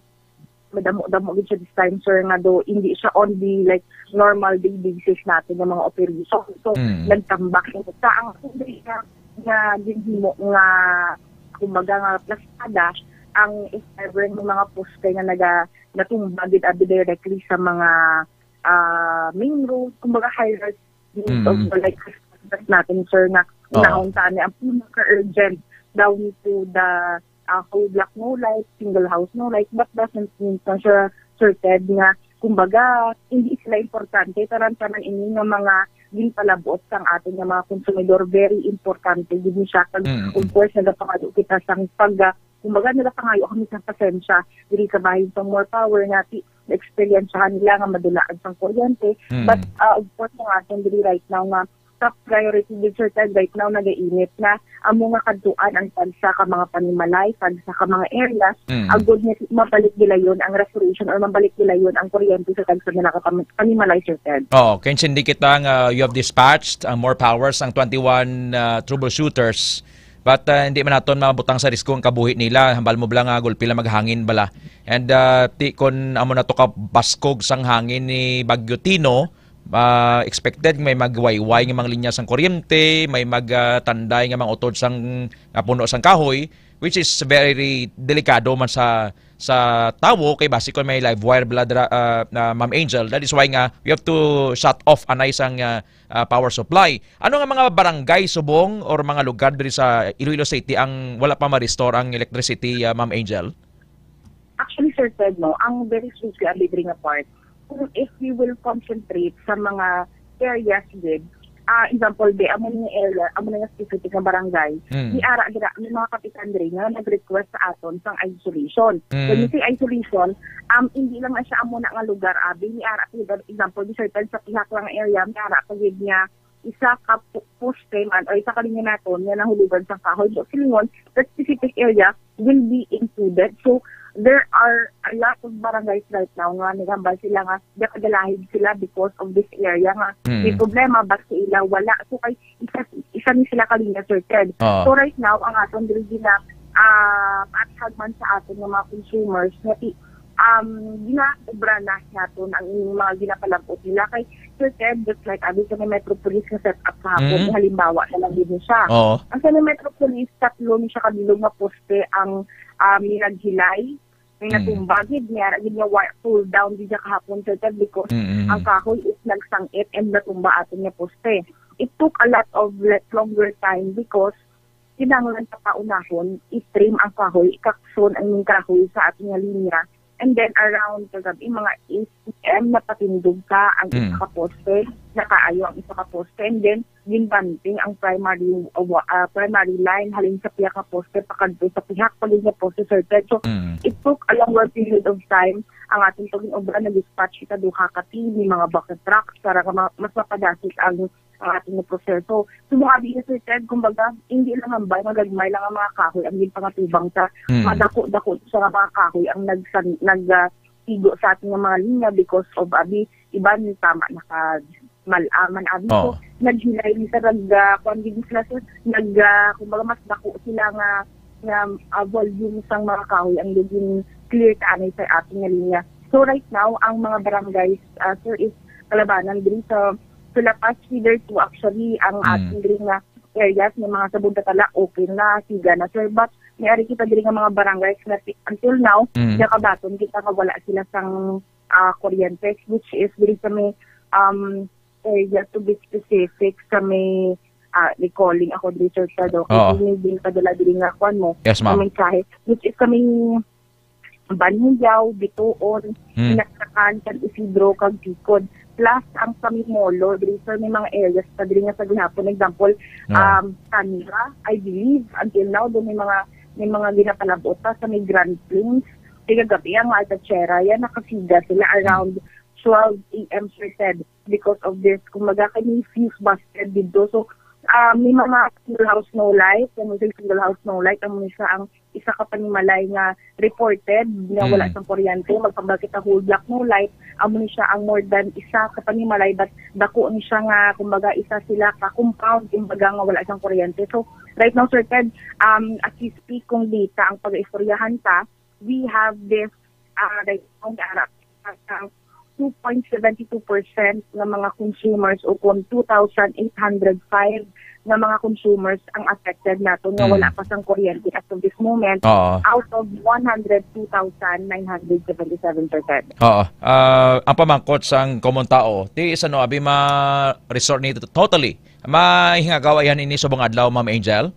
madamo-damo gid siya this time, sir, nga do hindi siya on the, like, normal day basis natin nga mga operation. So, Mm. nagtambak siya. Sa ang nga, nga ginhimo nga, kumbaga, nga plastada, ang, if ever, nga mga poste nga naga-, natumba gid abi directly sa mga, ah, main road, kumbaga, high rise Mm. of, like, natin, sir, nga Oo. Unahon ta ni ang pinaka-urgent down to the ah, whole block no light, single house no light, but doesn't mean na siya, Sir Ted, nga, kumbaga, hindi sila importante. Tanan-tanan ini nga mga ginpalabot sang aton nga mga konsumidor, very importante gid ni siya. Kag, Mm. of course, nagapangayo kita sang pag, ah, kumbaga, nagapangayo kami sang pasensya diri sa bahin sang More Power nga ti-, naeksperiensyahan nila nga madulaan sang kuryente. Mm. But, ah, of course, ang aton diri right now nga top priority gid, Sir Ted, right now nagainit na amo nga kadtuan ang tagsa ka mga panimalay, tagsa ka mga areas, Mm. agod nga mabalik gilayon ang restoration or mabalik gilayon ang kuryente sa tagsa nila ka pam-, panimalay, Sir Ted. Oo, kay intindi kita nga you have dispatched ang More Powers, ang twenty-one, ah, troubleshooters. But, ah, hindi man naton mabutang sa risko ang kabuhi nila. Hambal mo bala nga gulpi lang maghangin bala. And, ah, ti kon amo na to ka baskog sang hangin ni Bagyo Tino, ah, expected may magwayway nga mga linya sang kuryente, may mag, ah, tanday nga mga utod sang, nga puno sang kahoy, which is very delikado man sa, sa tawo, kay basi kon may live wire bala dira, ah, na Ma'am Angel. That is why nga we have to shut off anay sang, ah, ah, power supply. Ano nga mga barangay subong or mga lugar diri sa Iloilo City ang wala pa ma-restore ang electricity, ah, Ma'am Angel? Actually, Sir Ted, no, ang very strictly abi diri nga part, kung if we will concentrate sa mga areas gid, ah, example, di, amo ni nga area, amo ni nga specific nga barangay, Mm. di ara dira, may mga kapitan diri nga nag-request sa aton sang isolation. Mm. When you say isolation, um, hindi lang na siya amo na nga lugar, abi, ni ara, for example, di, Sir Ted, sa pihak lang nga area, may ara pa gid nga isa ka pu-, poste man o isa ka linya naton nga nahulugan sang kahoy. So, silingon, that specific area will be included. So, there are a lot of barangays right now nga naghambal sila nga nakagalahid sila because of this area nga Mm. may problema, basta ila wala. So, kay isa, isa ni sila ka linya, Sir Ted. Oo. So, right now, ang aton diri gina, ah, paathag man sa aton nga mga consumers nga i-, um, ginaobra na naton ang ining mga ginapalabot nila. Kay, Sir Ted, just like abi sa may Metropolis nga set up kahapon, Mm. halimbawa na lang din siya. Oo. Ang sa may Metropolis, tatlo ni siya kabilog nga poste ang, um, may naghilay, may Mm. natumba gid, may ara gid nga wire pull down gid siya kahapon, Sir Ted, because Mm, mm, ang mm. kahoy is nagsangit and natumba aton nga poste. It took a lot of le-, longer time because kinahanglan pa paunahon i-trim ang kahoy, ikakson ang mga kahoy sa aton nga linya. And then around kagabi, mga eight P M, napatindog ka ang Mm. isa ka poste, nakaayo ang isa ka poste, and then ginbanting ang primary, uh, wa-, ah, primary line halin sa pihak nga poste pakadto sa pihak pa gid nga poste, Sir Ted. So, Mm. it took a longer period of time ang aton pag-inobra. Nag-dispatch kita duha ka team, may mga bucket trucks para nga ma-, mas mapadasig ang, ang aton nga proseso. So, mga abi, Sir Ted, kumbaga, hindi lang hambal nga gagmay lang ang mga kahoy ang ginpangatubang sa Mm. madako-dako sa mga kahoy ang nagsan-, nag, ah, tigo sa aton nga mga linya because of, abi, iban tama naka mal-, ah, man-, abi. So, Oo. naghilay ni sa nag, ah, kuwan gid sila, sir, nag, ah, kumbaga, mas dako sila nga, nga, ah, volume sang mga kahoy ang naging clear ta anay sa aton nga linya. So, right now, ang mga barangays, ah, sir, is kalabanan diri sa, sa La Paz Feeder two, actually, ang Mm. aton diri nga areas nga mga Sabon Tatala, okay na, siga na, sir. But may ari kita diri nga mga barangays nga ti-, until now, Mm. nakabaton kita nga wala sila sang, ah, kuryente, which is diri sa may, um, area, to be specific, sa may, ah, recalling ako diri, Sir Shadow. Oo. Kasi may din padala diri nga kwan mo, Yes, ma'am. nga mensahe, which is sa may Banhiyaw, Bituon, Hmm. Inagsakan, San Isidro, kag Ticod. Plus, ang sa may Molo, diri, sir, may mga areas pa diri nga sa gihapon. Example, Oo. um, Tanira, I believe, until now, do may mga, may mga ginapalabot pa sa may Grand Plains. Kay kagabi, ang Alta Sierra, yan, nakasiga sila around twelve A M, sir, said, because of this. Kumbaga, kay may fuse busted dito. So, ah, may mga single house no light. Kung may single house no light, amo ni siya ang isa ka panimalay nga reported nga wala Mm. sang kuryente, maghambal kita whole block no light, amo ni siya ang more than isa ka panimalay, but dako ni siya nga, kumbaga, isa sila ka compound, kumbaga, nga wala sang kuryente. So, right now, Sir Ted, um, as we speak, kung data ang pag-istoryahan ta, we have this, ah, right now, may ara sa two point seven two percent nga mga consumers o kung two thousand eight hundred five nga mga consumers ang affected nato nga Mm. wala pa sang kuryente as of this moment, Oo. out of one hundred two thousand nine hundred seventy-seven percent. Oo. Ah, ang pamangkot sang common tao, ti isa no abi ma-resort ni totally. Mahingagawa yan ini subong adlaw, Ma'am Angel?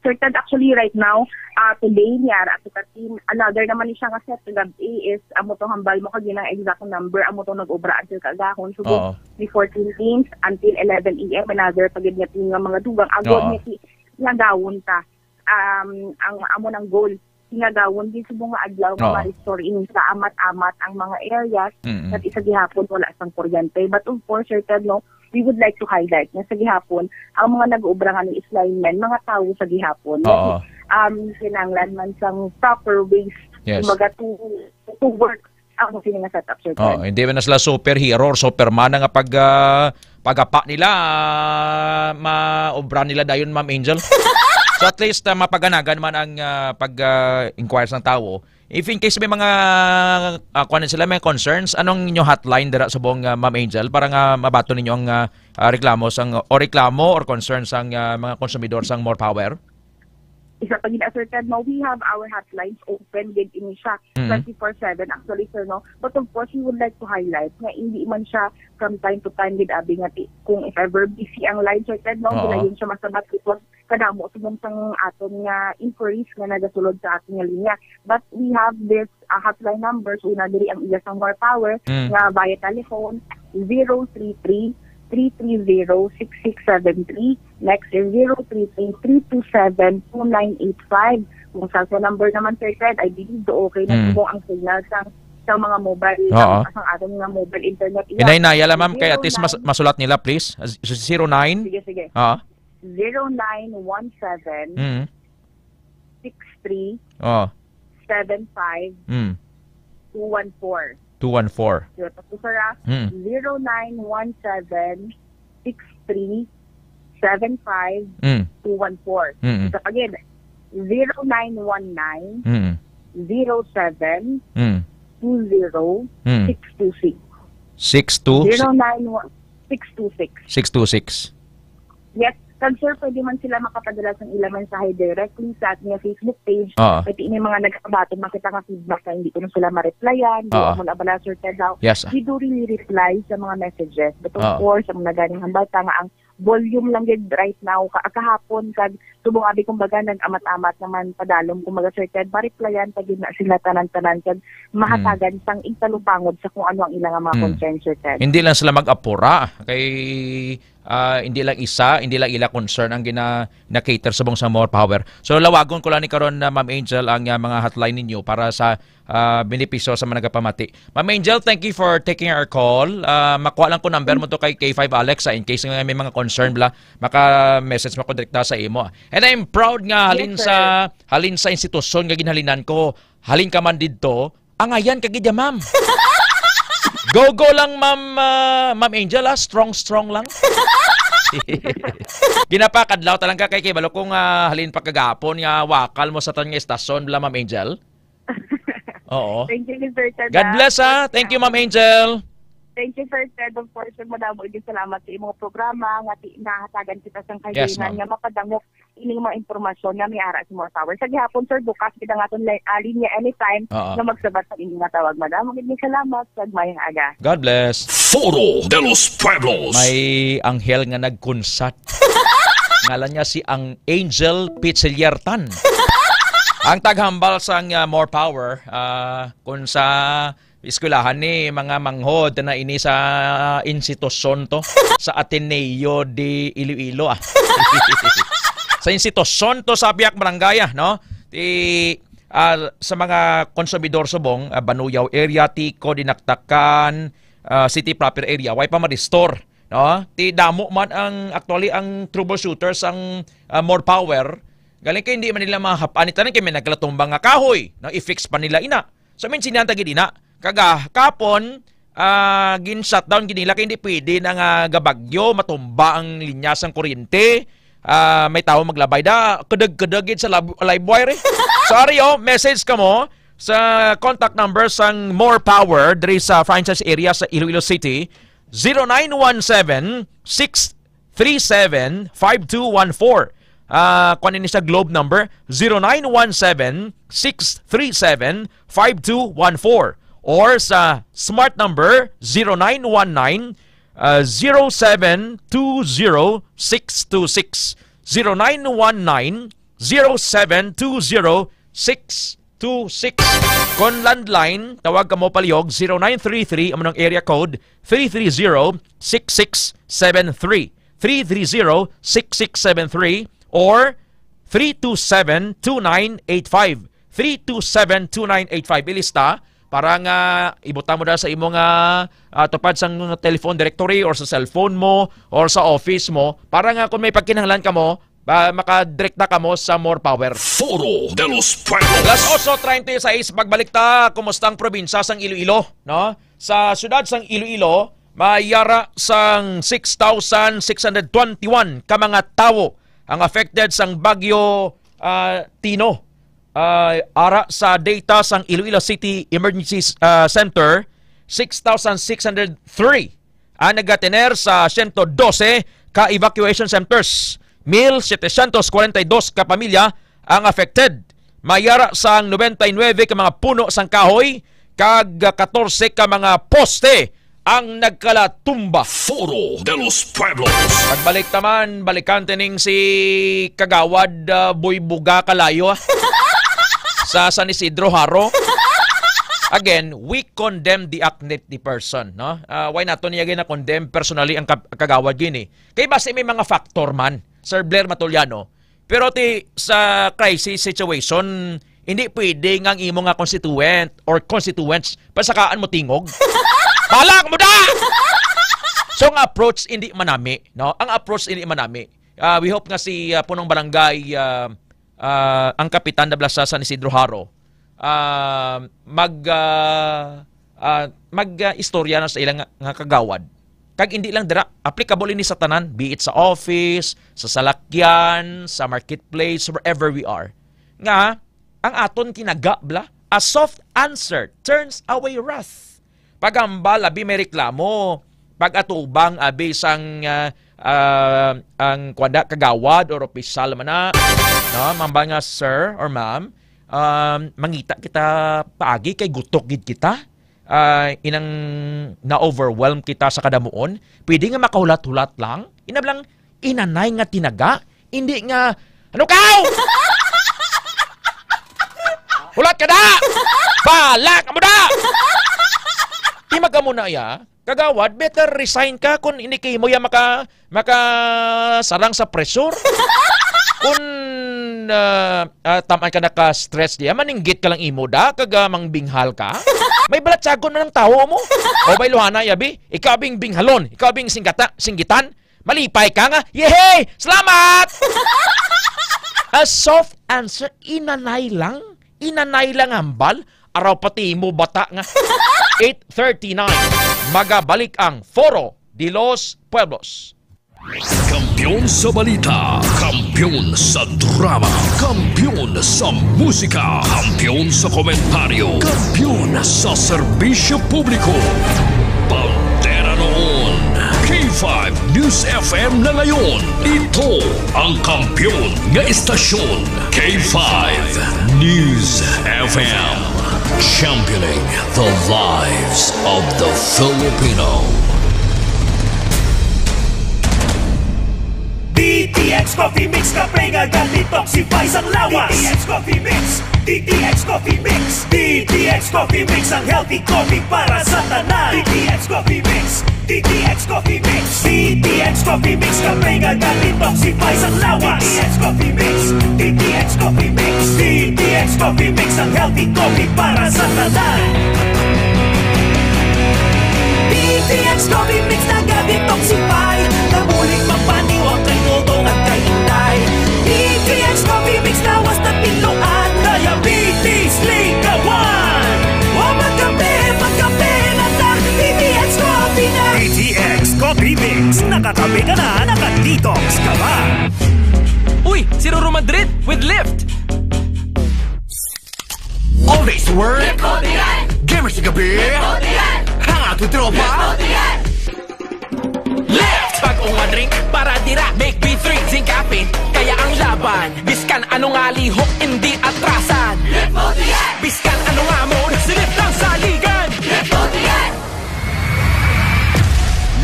Sir Ted, actually, right now, ah, today, ni ara to thirteen, another naman ni siya nga set kagabi is, amo to hambal mo kag yun ang exact number, amo to nag-obra until kaagahon. So, Oo. Ni fourteen teams until eleven a m, another pa gid nga team nga mga dugang. Agod Oo. Nga ti-, nga gawon ta. Um, ang amo nang goal, nga gawon din subong nga adlaw nga Oo. Ma-restore ini sa amat-amat ang mga areas Mm-mm. Nga isa gihapon wala sang kuryente. But of course, Sir Ted, no, we would like to highlight nga sa gihapon, ang mga nag-uubra nga ni is linemen, mga tawo sa gihapon. Oo. Um, kinahanglan man sang proper ways, Yes. Kumbaga, to, to work ang sini nga setup, Sir Oh, Ted. Hindi man na sila superhero or superman nga pag, ah, pagapa nila, ah, maobra nila dayon, Ma'am Angel. So at least, ah, mapaganagan man ang, ah, pag, ah, inquire sang tawo. If in case may mga, ah, kuwan sila, may concerns, anong inyo hotline dira subong, ah, Ma'am Angel, para nga mabaton ninyo ang, ah, ah, reklamo sang, o reklamo or concerns sang, ah, mga konsumidor sang More Power? Isa pa gid, Sir Ted, no, we have our hotlines open gid ini siya Mhm. twenty-four seven actually, sir, no? But of course, we would like to highlight nga hindi man siya from time to time gid, abi nga ti-, kung if ever busy ang line, Sir Ted, no, Oo. Hindi na yun siya masabat because kadamo subong sang aton nga inquiries nga nagasulod sa aton nga linya. But we have this, uh, hotline numbers. Una diri ang iya sang More Power Mm. nga via telephone, zero three three, three three zero, six six seven three. Next is zero three three, three two seven, two nine eight five. Kung cellphone number naman, Sir Ted, I believe do okay na Mm. Subong ang signal sang, sa mga mobile, Oo. Sang, sang aton nga mobile internet. Inay na, yala, ma'am, kay at least mas-, Zero nine. Masulat nila, please. Z-, zero nine. Sige, sige. Oo. Zero nine one seven, Mm. six three, Oh. seven five, Mm. two one four. Two one four. Sige, tapos, sir, ah, Mm. zero nine one seven, six three, seven five, Mm. two one four. Mm. Isa pa gid, zero nine one nine, Mm. zero seven, Mm. two zero, Mm. six two six. Six two? Zero nine one, six two six. Six two six. Yes. Kag, sir, pwede man sila makapadala sang ila mensahe directly sa ating Facebook page. Oo. Pati ini mga nagkabaton, makita nga feedback na hindi ko na sila ma-replyan. Di Oo. Mo na bala, Sir Ted, how Yes, ah. We do really reply sa mga messages. But of Oo. Course, ang naganing hambal ta nga ang volume lang gid right now, ka-, kahapon, kag subong abi, kumbaga, nag-amat-amat naman padalom, kumbaga, Sir Ted, ma-replyan pa gid na sila tanan-tanan, kag mahatagan Mm. sang igtalupangod sa kung ano ang ilang mga Mm. concern, Sir Ted. Hindi lang sila mag-apura, kay ah, hindi lang isa, hindi lang ila concern ang gina-, na-cater subong sa More Power. So, lawagon ko lang ni karon na, Ma'am Angel, ang, ah, mga hotline ninyo para sa, ah, benepisyo sa mga nagapamati. Ma'am Angel, thank you for taking our call. Ah, makuha lang ko number mo to kay K five Alex, ah, in case nga may mga concern bla, maka-message mo ko direkta sa imo. And I'm proud nga Yes, halin sir. Sa, halin sa institusyon nga ginhalinan ko, halin ka man didto, angayan ka gid ya, ma'am. Go, go lang, ma'am, ah, Ma'am Angel, ah. Strong, strong lang. Ginapakadlaw talang ka kay, kay balo kung, ah, halin pa kagapon nga wakal mo sa tan nga istasyon, bla, Ma'am Angel. Oo. Thank you, Mister Ted, God ah. Bless, ah. Thank you, Ma'am Angel. Thank you, Sir Ted. Of course, madamo gid salamat sa imong programa nga ti-, nahatagan kita sang Yes, kahilingan ma'am. Nga mapadangop ining mga impormasyon nga may ara sa More Power. Sa gihapon, sir, bukas kita nga aton li-, ah, linya anytime Oo. Nga magsabat sa inyong mga tawag. Madamo gid nga salamat. Sa mayang aga. God bless. Foro de los Pueblos. May anghel nga nagkunsat. Ngalan niya si ang Angel Pichiliertan. Ang taghambal sang, ah, More Power, ah, kung sa eskwelahan ni mga manghod na ini sa institusyon to, sa Ateneo de Iloilo, ah. Sa institusyon to sa Biak Barangay, ah, no? Ti, ah, sa mga konsumidor subong, ah, Banuyaw area, Tico, Dinakdakan, ah, City Proper area, way pa ma-restore, no? Ti damo man ang, actually, ang troubleshooters ang, ah, More Power. Galing kay hindi man nila mahap-an ni tanan kay may nagkalatumba nga kahoy, no? I-fix pa nila ina. So, minsan yan ta gid ina. Kaga, kapon, ah, gin-shutdown gid nila kay hindi pwede na nga gabagyo, matumba ang linya sang kuryente. Ah, may tawo maglabay da, kadag-kadag gid sa lab-, live wire, eh. So, ari, oh, message ka mo sa contact number sang More Power diri sa franchise area sa Iloilo City, zero nine one seven, six three seven, five two one four. Ah, kuan ini sa Globe number, zero nine one seven, six three seven, five two one four, or sa Smart number, zero nine one nine, ah, zero seven two zero six two six. Zero nine one nine, zero seven two zero six two six. Kon landline, tawag kamo palihog, zero nine three three, amo nang area code, three three zero, six six seven three. Three three zero, six six seven three or three two seven, two nine eight five. Three two seven, two nine eight five. Ilista para nga ibutang mo na sa imo nga, ah, tupad sang telephone directory or sa cellphone mo or sa office mo, para nga kung may pagkinahanglan kamo, ba, makadirekta kamo sa More Power. Foro de los Pueblos. Las ocho treinta y seis, pagbalik ta, kumusta ang probinsya sang Iloilo, no? Sa siyudad sang Iloilo, may yara sang six thousand six hundred twenty-one ka mga tawo ang affected sang Bagyo, ah, Tino. Ah, ara sa data sang Iloilo City Emergency, ah, Center, six thousand six hundred three ang nagatener sa siyento dose ka evacuation centers. Mil setecientos cuarenta y dos ka pamilya ang affected. May yara sang noventa y nuebe ka mga puno sang kahoy kag katorse ka mga poste ang nagkalatumba. Foro de los Pueblos. Pagbalik naman, balikan tining si Kagawad, ah, Boy Buga Kalayo, ah, sa San Isidro Jaro. Again, we condemn the act, not the person, no? Ah, why nato niya gina-condemn personally ang kab-, kagawad gini? Kay basi may mga factor man, Sir Blair Matuliano. Pero ti, sa crisis situation, hindi pwede nga ang imo nga constituent or constituents pasakaan mo tingog. Balak mo da! So, ang approach hindi manami, no? Ang approach hindi manami. Ah, we hope nga si, ah, punong barangay, ah, ah, ang kapitan na bala sa San Isidro Jaro, ah, mag, ah, ah, mag, ah, istorya na sa ilang nga, nga kagawad. Kag hindi lang dira, applicable ini sa tanan, be it sa office, sa salakyan, sa marketplace, wherever we are. Nga, ang aton kinagabla, a soft answer turns away wrath. Paghambal, abi may reklamo. Pag-atubang, abi sang, ah, ah, ang kwanda, kagawad or opisyal man na, no? Mambal nga, "Sir or ma'am, um, mangita kita paagi kay gutok gid kita. Ah, inang na-overwhelm kita sa kadamuon. Pwede nga makahulat-hulat lang?" Inablang inanay nga tinaga, hindi nga, "Ano ka? Hulat ka da! Balak mo da!" Di magamo na iya. Kagawad, better resign ka kung hindi kay mo ya maka-, makasarang sa pressure. Kung, ah, ah, taman ka naka-stress diya, maninggit ka lang imo da, kag, ah, mangbinghal ka. May balatsagon man ang tawo mo. O ba, Ilohana, yabi? Ikaw bing binghalon, ikaw bing singgata, singgitan. Malipay ka nga, "Yehey! Salamat!" A soft answer, inanay lang. Inanay lang hambal. Araw pati mo bata nga. Eight thirty-nine. Magabalik ang Foro de los Pueblos. Kampiyon sa balita, kampiyon sa drama, kampiyon sa musika, kampiyon sa komentaryo, kampiyon sa serbisyo publiko. Bandera noon, K five News F M na ngayon. Ito ang kampiyon nga istasyon, K five News F M. Championing the lives of the Filipino. D T X Coffee Mix, kape nga ga-detoxify sang lawas. D T X Coffee Mix, D T X Coffee Mix, D T X Coffee Mix, ang healthy coffee para sa tanan. D T X Coffee Mix, D T X Coffee Mix, D T X Coffee Mix, kape nga ga-detoxify sang lawas. D T X Coffee Mix, D T X Coffee Mix, D T X Coffee Mix, ang healthy coffee para sa tanan. D T X Coffee Mix naga-detoxify, nabulig magpaniwang kay Dodong at kay Inday. D T X Coffee Mix lawas na pinluan, diabetes, likawan. Wa magkape, magkape na ta, D T X Coffee na. D T X Coffee Mix, nakakape ka na, naka-detox ka pa. Uy, si Roro Madrid with Lyft. All days to work. Gamers sa gabi. Hang out with tropa. Lyft! Bag-o nga drink para dira. Make me three, zinc caffeine, kaya ang laban. Biskan ano nga lihok, hindi atrasan. Biskan ano nga mode, si Lyft lang saligan.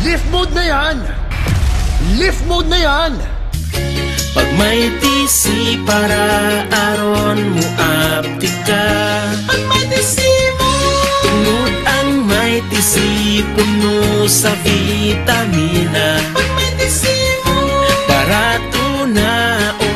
Lyft mode na yan! Lyft mode na yan! Pag may T C para aron mo aptik ka. Pag may T C mo. Tungod ang may T C puno sa vitamina. Pag may T C mo. Barato na o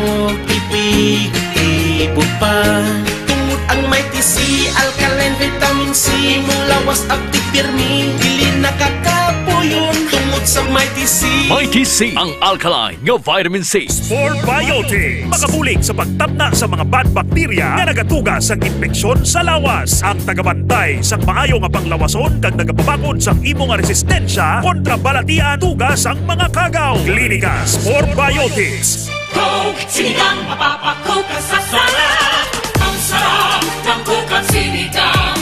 epektibo pa. Tungod ang may T C, alkaline vitamin C, mo lawas aptik pirmi, dili nakakapuyon. Tungod sa may T C. May T C, ang alkaline nga vitamin C. Spore Biotics, makabulig sa pagtapna sa mga bad bacteria nga nagatuga sang impeksyon sa lawas. Ang tagabantay sang maayo nga panglawason kag nagapabakod sang imo nga resistensya kontra balatian tuga sang mga kagaw. Klinika Spore Biotics. Coke, sinigang, mapapakup ka sa sarap. Ang sarap ng Coke at sinigang.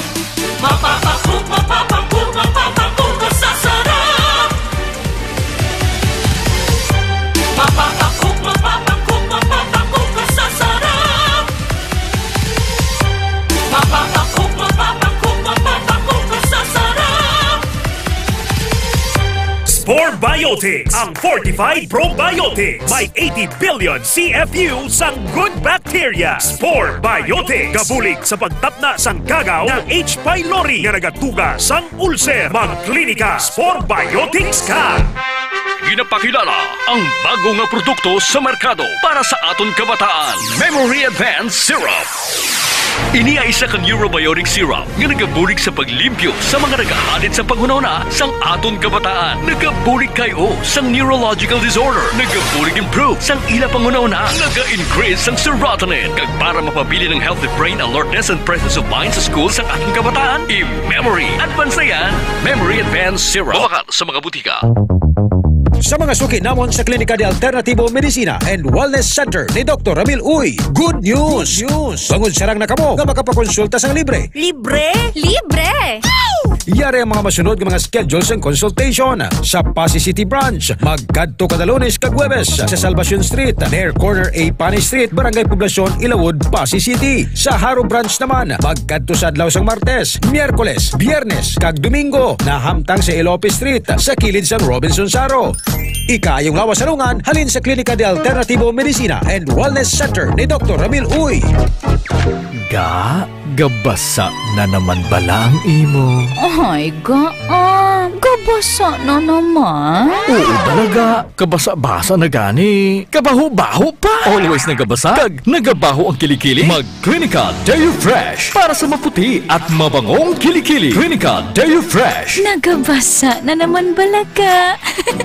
Mapapakup, mapapakup, mapapakup ka sa sarap. Mapapakup, mapapakup, mapapakup ka sa sarap. Mapapakup, mapapakup, mapapakup ka sa sarap. Spore Biotics, ang fortified probiotics. May eighty billion C F U sang good bacteria. Spore Biotics, gabulig sa pagtapna sang kagaw nga H. pylori nga nagatuga sang ulcer. Magklinika Spore Biotics ka. Ginapakilala ang bago nga produkto sa merkado para sa aton kabataan, Memory Advance Syrup. Ini ay isa ka neurobiotic syrup nga nagabulig sa paglimpyo sa mga nagahalid sa panghunahuna sang aton kabataan. Nagabulig kay o sang neurological disorder. Nagabulig improve sang ila panghunahuna. Naga-increase sang serotonin. Kag para mapabilin ang healthy brain alertness and presence of mind sa school sang aton kabataan, i-memory advance na yan. Memory Advance Syrup. Mabakal sa mga butika. Sa mga suki namon sa Klinika de Alternativo Medicina and Wellness Center ni Doktor Ramil Uy, good news! Good news! Bangod sarang na kamo nga makapakonsulta sang libre. Libre? Libre! Yari ang mga masunod nga mga schedule sang consultation. Sa Passi City Branch, magkadto kada Lunes kag Huwebes sa Salvacion Street, near corner A Pani Street, Barangay Poblacion, Ilawod, Passi City. Sa Jaro Branch naman, magkadto sa adlaw sang Martes, Miyerkules, Biyernes, kag Domingo, nahamtang sa Elope Street, sa kilid sang Robinson Jaro. Ikaayong lawas sa lungan, halin sa Klinika de Alternativo Medicina and Wellness Center ni Doktor Ramil Uy. Ga, gabasa na naman bala ang imo? Ay, ga, ah, gabasa na naman. Oo, balaga. Kabasa-basa na gani. Kabaho-baho pa. Always nagabasa. Kag nagabaho ang kilikili. Mag Clinica Deo Fresh para sa maputi at mabangong kilikili. Clinica Deo Fresh. Nagabasa na naman bala ka.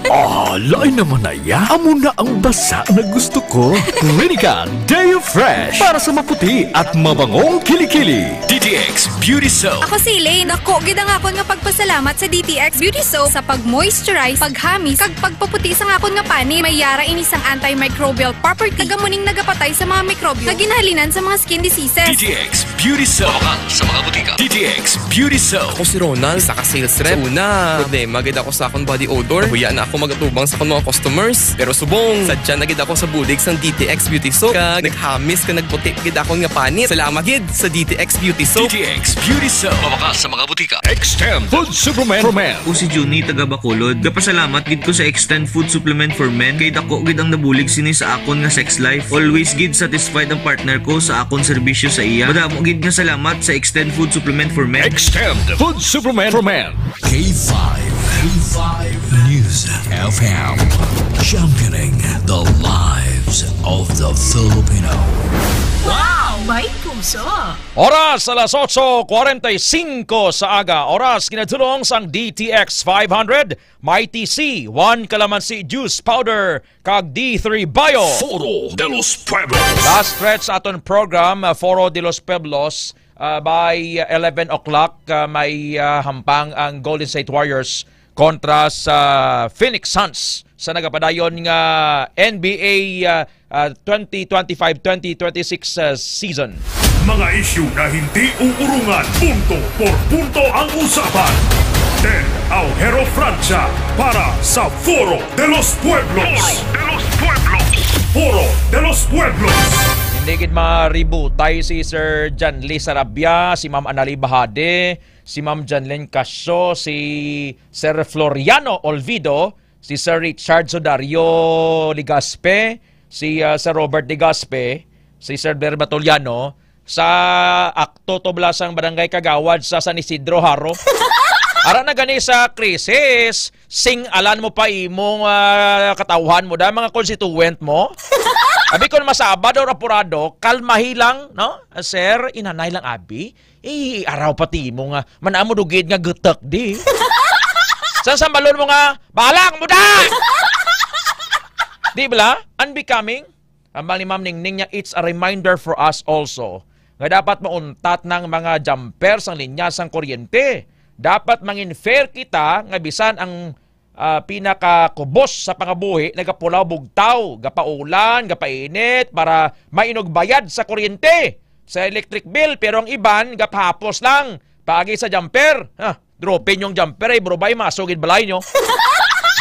Ah, lain naman na ya. Amo na ang basa na gusto ko. Clinica Deo Fresh para sa maputi at mabangong kilikili. D T X Beauty Soap. Ako si Elaine. Dako gid ang akon nga pagpasalamat sa D T X Beauty Soap sa pag-moisturize, paghamis, kag pagpaputi sang akon nga panit. May yara ini sang antimicrobial property, kag amo ning nagapatay sa mga mikrobyo nga ginahalinan sa mga skin diseases. D T X Beauty Soap. Mabakal sa mga butika. D T X Beauty Soap. Ako si Ronald, isa ka sales rep. Sa una, problema gid ako sa akong body odor. Nahuya na ako mag-atubang sa akong mga customers. Pero subong, sadya na gid ako sa bulig sang D T X Beauty Soap. Kag naghamis kag nagputi gid akon nga panit. Salamat gid sa D T X Beauty Soap. D T X Beauty Soap. Mabakal sa mga butika. Extend Food Supplement for Men. Ako si Junie, taga Bacolod. Gapasalamat gid ko sa Extend Food Supplement for Men kay dako gid ang nabulig sini sa akon nga sex life. Always gid satisfied ang partner ko sa akon serbisyo sa iya. Madamo gid nga salamat sa Extend Food Supplement for Men. Extend Food Supplement for Men. K five, K five News F M, championing the lives of the Filipino. Wow! May puso! Oras, alas otso cuarenta y cinco sa aga. Oras, ginatulong sang D T X five hundred, Mighty C, One Calamansi Juice Powder, kag D three Bio. Foro de los Pueblos. Last stretch sa aton program, uh, Foro de los Pueblos, uh, by eleven o'clock, uh, may, uh, hampang ang Golden State Warriors kontra sa Phoenix Suns sa nagapadayon nga N B A, uh, uh, twenty twenty-five twenty twenty-six, uh, season. Mga isyu na hindi uurungan, punto por punto ang usapan. Ted Aujero Francia para sa Foro de los Pueblos. Foro de los Pueblos. Foro de los Pueblos. Hindi gid maributay si Sir Janly Sarabia, si Ma'am Anali Bahade, si Ma'am Janlyn Casio, si Sir Floriano Olvido, si Sir Richard Sudario Legaspi, si, ah, Sir Robert Legaspi, si Sir Blair Batuliano, sa akto to bala sang Barangay Kagawad sa San Isidro, Jaro. Ara na gani sa krisis, sing-alan mo pa imong, ah, katawhan mo, da, mga constituent mo. Abi, kon masabad or apurado, kalmahi lang, no? Sir, inanay lang, abi. Eh, araw pati mo nga, manamo dugid nga gutak di. Sang sambalon mo nga, "Bahala ka mo da!" Di bala? Unbecoming? Ang ni Ma'am Ningning niya, it's a reminder for us also nga dapat mauntat ng mga jumper sang linya sang kuryente. Dapat mangin fair kita nga bisan ang, ah, pinakakubos sa pangabuhi nagapulaw bugtaw, gapaulan, gapainit para mainog bayad sa kuryente, sa electric bill, pero ang iban gapahapos lang paagi sa jumper. Ha, dropin yung jumper ay brubay masugid balay nyo.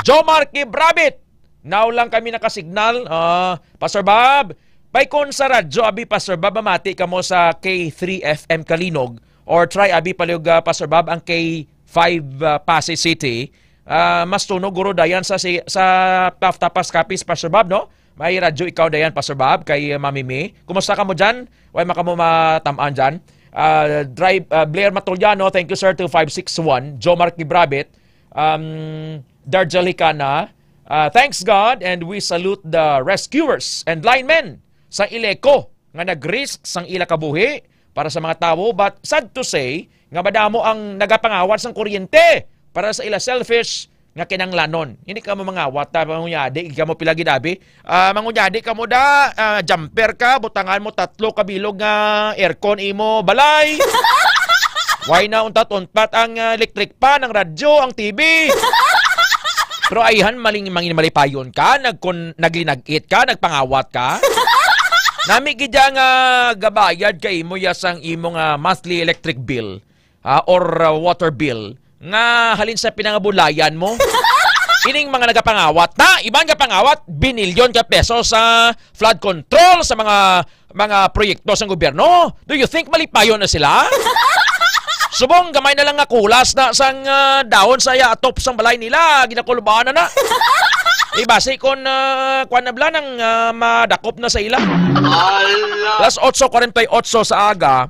Jomar Kibrabit, now lang kami nakasignal. Ah, Pastor Bob, pay kon sa radyo, abi, Pastor Bob, mamati ka mo sa K three F M Kalinog or try, abi, paliog, ah, Pastor Bob, ang K five, ah, Pasay City. Ah, mas tunog guro dayan sa, si, sa Taf-, Tapas Capiz, Pastor Bob, no? May radyo ikaw dayan, Pastor Bob, kay, ah, Mami Mi. Kumusta ka mo dyan? Way maka mo matamaan dyan. Ah, Drive, ah, Blair Matoliano, thank you, sir, two five six one. Jomar Kibrabit, um, Darjel Hicana, ah, thanks God, and we salute the rescuers and linemen sa Ileco nga nag-risk sang ila kabuhi para sa mga tawo, but sad to say nga madamo ang nagapangawat sang kuryente para sa ila selfish nga kinanglanon. Hindi ka mo mangawat, ta, mangunyadi ka mo pila gid, abi. Ah, mangunyadi ka mo da, ah, jumper ka, butangan mo tatlo ka bilog nga aircon imo balay. Why na untat-untat ang, ah, electric fan, ang radyo, ang T V? Pero ayhan, maling, mangin malipayon ka, nagkon-, naglinag-it ka, nagpangawat ka. Nami gid ya nga gabayad ka imo ya sang imo nga monthly electric bill, ah, or, ah, water bill nga halin sa pinangabulayan mo. Ining mga nagapangawat na, iban gapangawat, binilyon ka pesos sa flood control, sa mga, mga proyekto sa gobyerno. Do you think malipayon na sila? Subong gamay na lang nga kulas na sang, ah, dahon sa iya atop sang balay nila, ginakulbaan na na. Ibasi kon, ah, kwan na bala nang, ah, madakop na sa ila. Ala. Alas otso kwarenta y otso sa aga,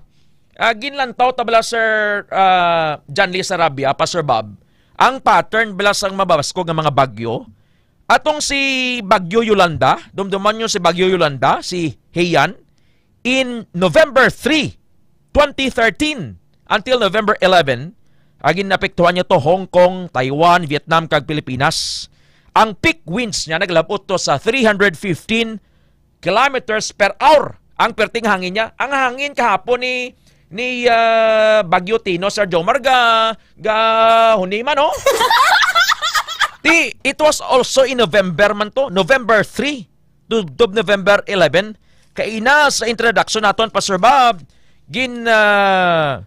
ah, ginlantaw ta bala, Sir, ah, John Lee Sarabia, Pastor Bob, ang pattern bala sang mababaskog nga mga bagyo. Atong si Bagyo Yolanda, dumduman nyo si Bagyo Yolanda, si Haiyan, in November three, twenty thirteen, until November eleven, agin naapektuhan niya to Hong Kong, Taiwan, Vietnam, kag Pilipinas. Ang peak winds niya naglabot to sa three hundred fifteen kilometers per hour ang perting hangin niya. Ang hangin kahapon ni, ni, ah, Bagyo Tino, Sir Jomar, ga, ga hunima, no? Ti, it was also in November man to, November three to, to November eleven. Kay ina sa introduction naton, Pastor Bob, gin, ah,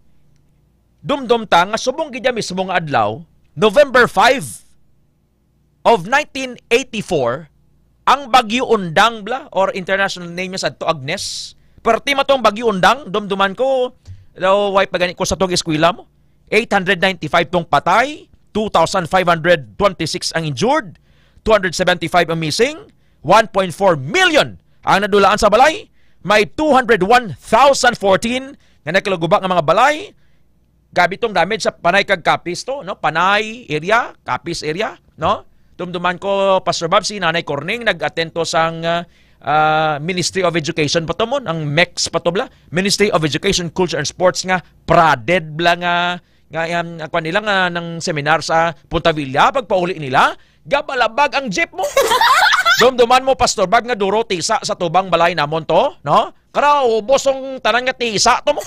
dumdom ta nga subong gid ya mismo nga adlaw, November five of nineteen eighty-four, ang Bagyo Undang bla, or international name niya sadto, Agnes. Perti man tong Bagyo Undang, dumduman ko, daw, way pa gani ko sa tong eskwela mo. Eight hundred ninety-five tong patay, two thousand five hundred twenty-six ang injured, two hundred seventy-five ang missing, one point four million ang nadulaan sa balay, may two hundred one thousand fourteen nga nagkalaguba nga mga balay. Grabe tong damage sa Panay kag Capiz to, no? Panay area, Capiz area, no? Dumduman ko, Pastor Bob, si Nanay Corning nag-attend to sang, ah, ah, Ministry of Education pa to mo, ang MECS pa to bla, Ministry of Education, Culture and Sports nga praded bla nga, nga, um, ang kwan nila nga ng seminar sa Punta Villa, pagpauli nila, gabalabag ang jeep mo. Dumduman mo, Pastor Bob, nga duro tisa sa tubang balay namon to, no? Karaubos ang tanan nga tisa to mo.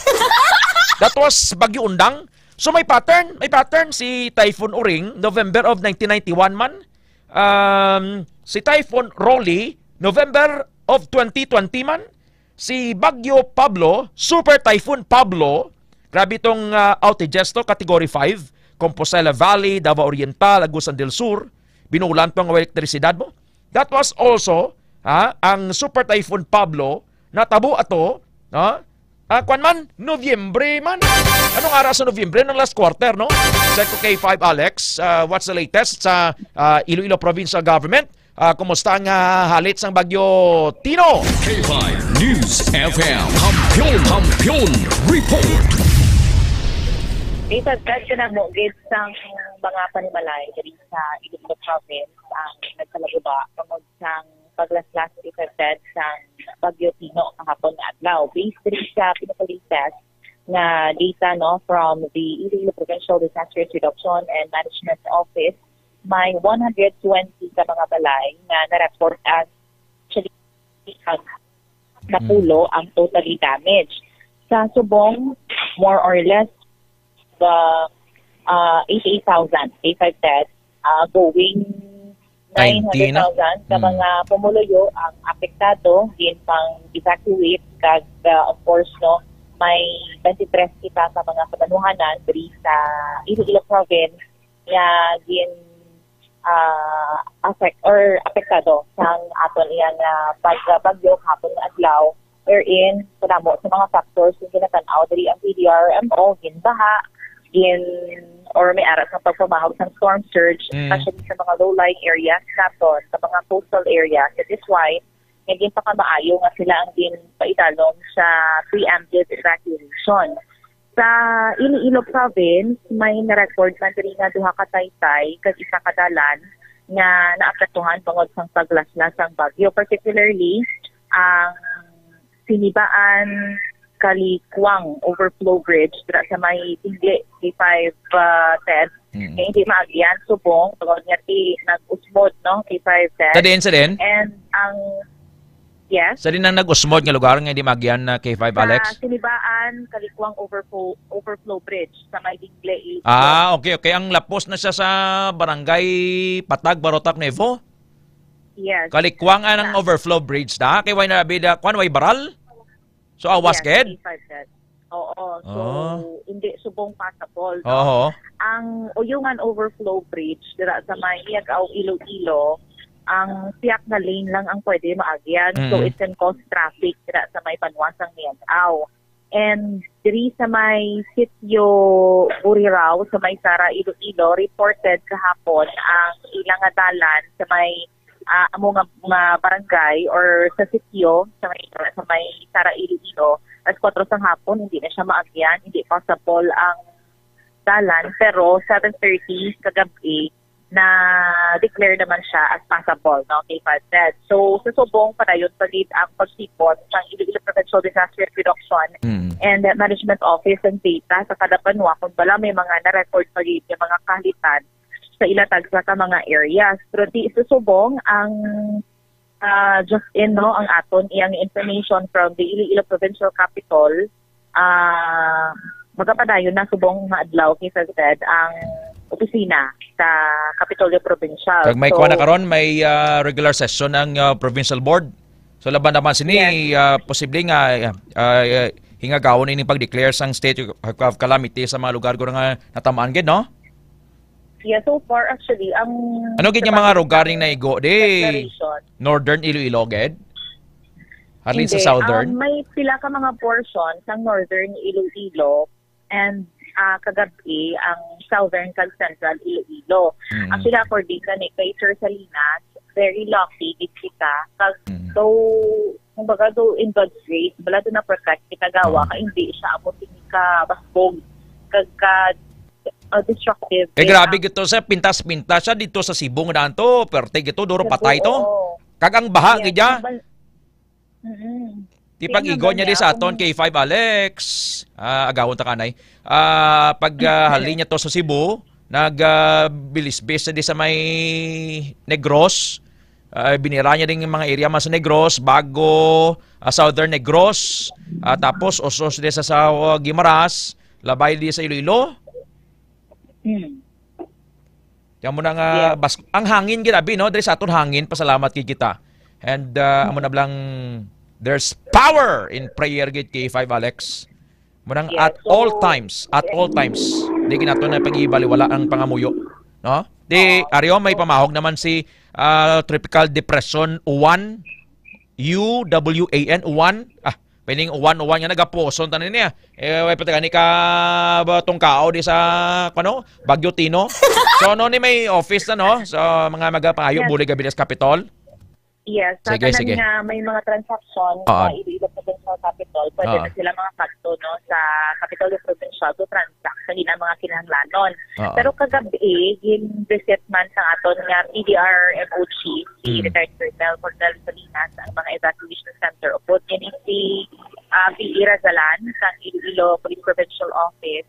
That was Bagyo Undang. So may pattern, may pattern si Typhoon Uring, November of nineteen ninety-one man. Um, si Typhoon Rolly, November of twenty twenty man. Si Bagyo Pablo, Super Typhoon Pablo, grabe tong, ah, outages to, Category five, Compostela Valley, Davao Oriental, Agusan del Sur, binulan to ang elektrisidad mo. That was also, ha, ang Super Typhoon Pablo, natabo ato, ha? Ah, kwan man, Nobyembre man. Anong ara sa Nobyembre? Ng last quarter, no? Check ko kay five Alex, ah, what's the latest sa, ah, Iloilo Provincial Government? Ah, kumusta ang, ah, halit sang Bagyo Tino? K five News F M. Kampiyon, Kampiyon Report. Ito, Dad, kanamo gid sang mga panimalay diri sa Iloilo Province ang nagpalaguba tungod sang paglaslas effected sang Bagyo Tino kahapon nga adlaw. Based diri sa pinakalatest nga data, no, from the Iloilo Provincial Disaster Reduction and Management Office, may one hundred twenty ka mga balay nga na-report as actually napulo ang totally damaged. Sa subong, more or less, the, uh, eighty-eight thousand, eighty-five deaths, uh, going Ninety na. Nine hundred thousand ka Mm. mga pumuluyo ang apektado, ginpang-evacuate kag, uh, of course, no, may twenty-three kita ka mga kabanuhanan diri sa Iloilo Province nga gin, ah, affect or apektado sang aton iyang, ah, pag-, bagyo kahapon nga adlaw, wherein kanamo sa mga factors nga ginatan-aw diri ang P D R M O, ginbaha, gin, or may ara sa pagpamahog sang storm surge, Mm. especially sa mga low-lying areas naton, sa mga coastal areas. That is why nga ginpakamaayo nga sila ang ginpaidalom sa preemptive evacuation. Sa Iloilo Province, may na-record man diri nga duha ka taytay kag isa ka dalan nga naapektuhan tungod sang paglaslas sang bagyo, particularly ang Sinibaan Kalikwang Overflow Bridge dira sa may Tingli, K five, uh, Ted, Mm. nga hindi maagyan subong tungod nga ti nag-usmod, no, K five Ted. Sa diin, sa diin? And ang Yes. Sa diin ang nag-usmod nga lugar nga hindi maagyan na K five, Alex? Sa Sinibaan, Kalikwang Overflow, Overflow Bridge sa may Dingle, Iloilo. Ah, okay, okay. Ang lapos na siya sa barangay Patag, Barotac, Nuevo? Yes. Kalikwang ang Sa overflow bridge na. Kay way na bida, kwan, way baral? So, awas Yes, gid? K five that. Oo. So, Ah. hindi subong passable, no? Oo. Ang Uyungan Overflow Bridge, dira sa may Miag-ao, Iloilo, ang siya ka lane lang ang pwede maagyan. So, Mm. it can cause traffic dira sa may banwa sang Miag-ao. And diri sa may Sitio Burirao, sa may Sara, Iloilo, reported kahapon ang ilang nga dalan sa may ah, amo nga, nga barangay or sa sitio sa may, sa may Sara, Iloilo, alas kuwatro sang hapon, hindi na siya maagyan, hindi passable ang dalan, pero seven thirty kagab-i na declare naman siya as passable, no, K five Ted. So, sa subong, padayon pa gid ang pagsipon sang Iloilo Provincial Disaster Reduction Mm. and Management Office ang data sa kada banwa kung bala may mga na-record pa gid nga mga kahalitan sa ila tagsa ka mga areas. Pero di susubong ang, ah, just in, no, ang aton iyang information from the Iloilo Provincial Capitol, ah, magapadayon na subong nga adlaw, K five Ted, ang opisina sa Kapitolyo Provincial. Kag may So, kuha na karon, may, ah, regular session ang, ah, Provincial Board. So, laban naman sini, Yes. ah, posible nga, ah, ah, hingagawon ini pag-declare sang state of calamity sa mga lugar guro nga natamaan gid, no? Yeah, so far, actually, ang Ano gid sa yung mga pag- lugar ning naigo, di? Declaration. Northern Iloilo, gid? Halin sa Hindi. Southern? Um, may pila ka mga portion sa Northern Iloilo and, ah, kagabi ang Southern kag Central Iloilo. Mm. Actually, according ka ni kay Sir Salinas, very lucky gid kita. Kag Mm. though, kumbaga, though in God's grace, bala doon na protect kita gawa, Mm. ka hindi siya amo sini ka basbog, kag ka, uh, destructive. Eh, Kaya grabe ang gito sa pintas-pintas siya dito sa Cebu nga daan to. Perte gito, duro Cebu, patay to. Oo. Kag ang baha, Yes, gidya. ang bal-, mm-mm. Di Tingnan pag-igo niya di niya sa aton kung K five, Alex. Ah, agawon ta kanay. Ah, pag, ah, halin niya to sa Cebu, nag, ah, bilisbis na di sa may Negros. Ah, binira niya din yung mga area man sa Negros, Bago, ah, Southern Negros, ah, tapos usos di sa, sa, ah, Guimaras, labay di sa Iloilo. Hmm. Yan mo na nga, Yes. bas-, ang hangin, grabe, no? Diri sa aton hangin, pasalamat gid kita. And, uh, amo na blang, there's power in prayer gid, K five, Alex. Mo nang Yes, at so, all times, at yes. all times, di gid nato na pag-ibaliwala ang pangamuyo, no? Di, Oo. Ario, may pamahog naman si, uh, Tropical Depression one, U W A N, one. Ah, Pining uwan-uwan nga nagapuson tanan niya. Eh, way pa gani ka ba tungkao di sa, ano, Bagyo Tino? So, no, ni may office na, no? So, mga magapangayo, Yes. bulig gabi sa Kapitol? Yes, sa Sige, tanan sige. nga may mga transaction Oo. sa Iloilo Provincial Capitol, pwede Oo. na sila mga kadto, no, sa Kapitolyo Provincial to transact sa ilang mga kinahanglanon. Oo. Pero kagabi, gin-visit man sa aton nga P D R M O G, si Mm. Retired Colonel Cornel Salinas, ang mga evacuation center. Upod niya ni si, ah, P E Razalan sa Iloilo Police Provincial Office,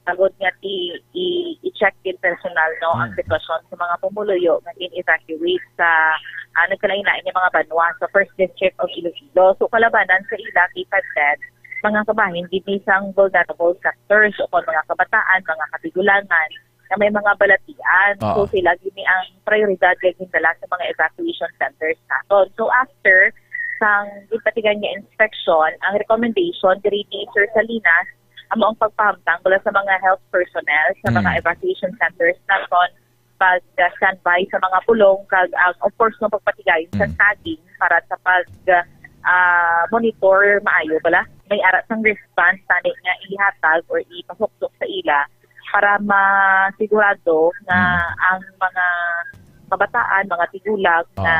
agod nga ti-, i-, i-check din personal, no, ang Hmm. sitwasyon sa mga pumuluyo nga gin-evacuate sa, ah, nagkalain-lain nga mga banwa sa First District of Iloilo. So, kalabanan sa ila, K five ten, mga kabahin gid ni sang vulnerable sectors o kon mga kabataan, mga katigulangan nga may mga balatian. Oo. So, sila gid ni ang prioridad nga gindala sa mga evacuation centers naton. So, after sang gipatigan nga inspection, ang recommendation diri ni Sir Salinas amo ang pagpahamtang bala sa mga health personnel sa mga Mm. evacuation centers naton, pag, uh, standby sa mga pulong, kag, uh, of course, no, pagpatigayon sa Mm. tagging para sa pag, uh, monitor maayo bala. May ara sang response tani nga ihatag or ipasuktok sa ila para masigurado nga Mm. ang mga kabataan, mga tigulang Oo. nga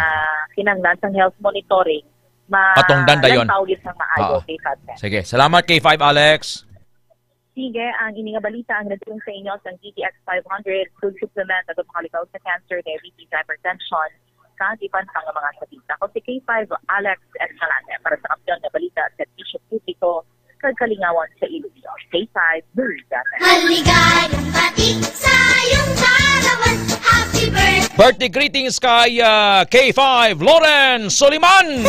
kinahanglan sang health monitoring, ma-, Patungdan dayon. lantaw gid sang maayo, Oo. K five ten. Sige, salamat, K five Alex. Sige, ang ini nga balita ang nagdulong sa inyo sang D T X five hundred, food supplement, agud makalikaw sa cancer, diabetes, hypertension, kag iban pa nga mga sakit. Ako si K five Alex Escalante para sa Kampiyon nga Balita, Serbisyo Publiko, kag Kalingawan sa Iloilo. K five News. Maligayang bati sa iyong kaarawan. Happy birthday! Birthday greetings kay, ah, K five Lawrence Soliman.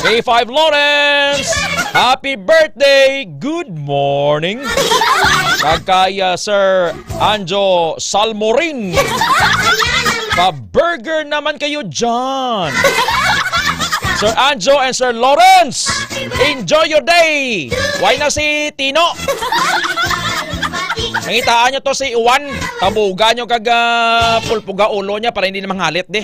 K five Lawrence, happy birthday. Good morning. Kag kay, ah, Sir Anjo Salmorin. Pa-burger naman kayo dyan. Sir Anjo and Sir Lawrence, enjoy your day. Why na si Tino? Nangitaan nyo to si Juan. Tabugan nyo kag, ah, pulpuga ulo niya para hindi na manghalit, di.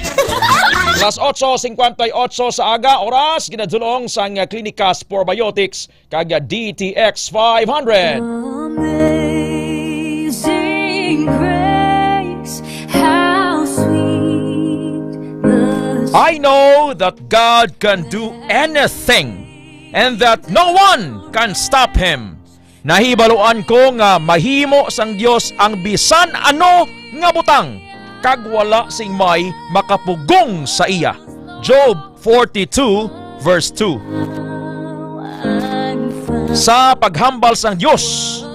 Alas otso cincuenta y ocho sa aga, oras, ginadulong sang Clinicas Probiotics kag D T X five hundred. Amazing grace, how sweet the I know that God can do anything and that no one can stop Him. Nahibaluan ko nga mahimo sang Dios ang bisan ano nga butang, kag wala sing may makapugong sa iya. Job forty-two, verse two. Sa paghambal sang Dios,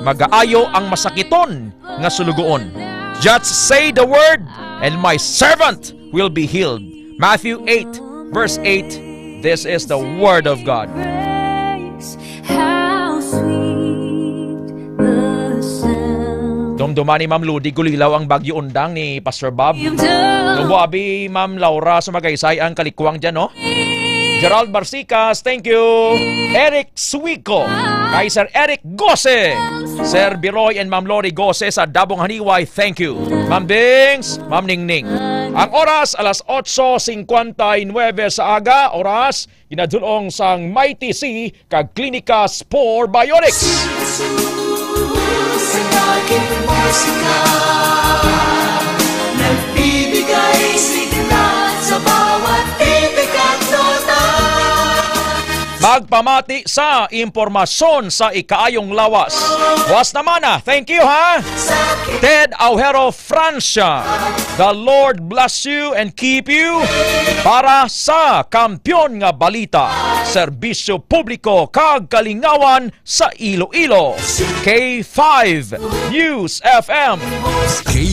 magaayo ang masakiton nga sulugoon. Just say the word, and my servant will be healed. Matthew eight, verse eight. This is the word of God. How sweet the sound. Dumduman ni Ma'am Ludi Gulilaw ang Bagyo Undang ni Pastor Bob. Lubo abi, Ma'am Laura, sumagaysay ang kalikwang dyan, no? Gerald Barsicas, thank you. Eric Suico, kay Sir Eric Gose, Sir Biroy and Ma'am Lori Gose sa Dabong Haniway, thank you. Ma'am Dings, Ma'am Ningning. Ang oras, alas otso cincuenta y nueve sa aga, oras, ginadulong sang Mighty C kag Klinika Spore Biotics. Sa aking musika, nagbibigay sigla sa bawat titik at nota. Magpamati sa impormasyon sa ikaayong lawas. Buwas naman na. Thank you, ha? Ted Aujero Francia. The Lord bless you and keep you. Para sa Kampiyon nga Balita, Serbisyo Publiko kag Kalingawan sa Iloilo, K five News F M. K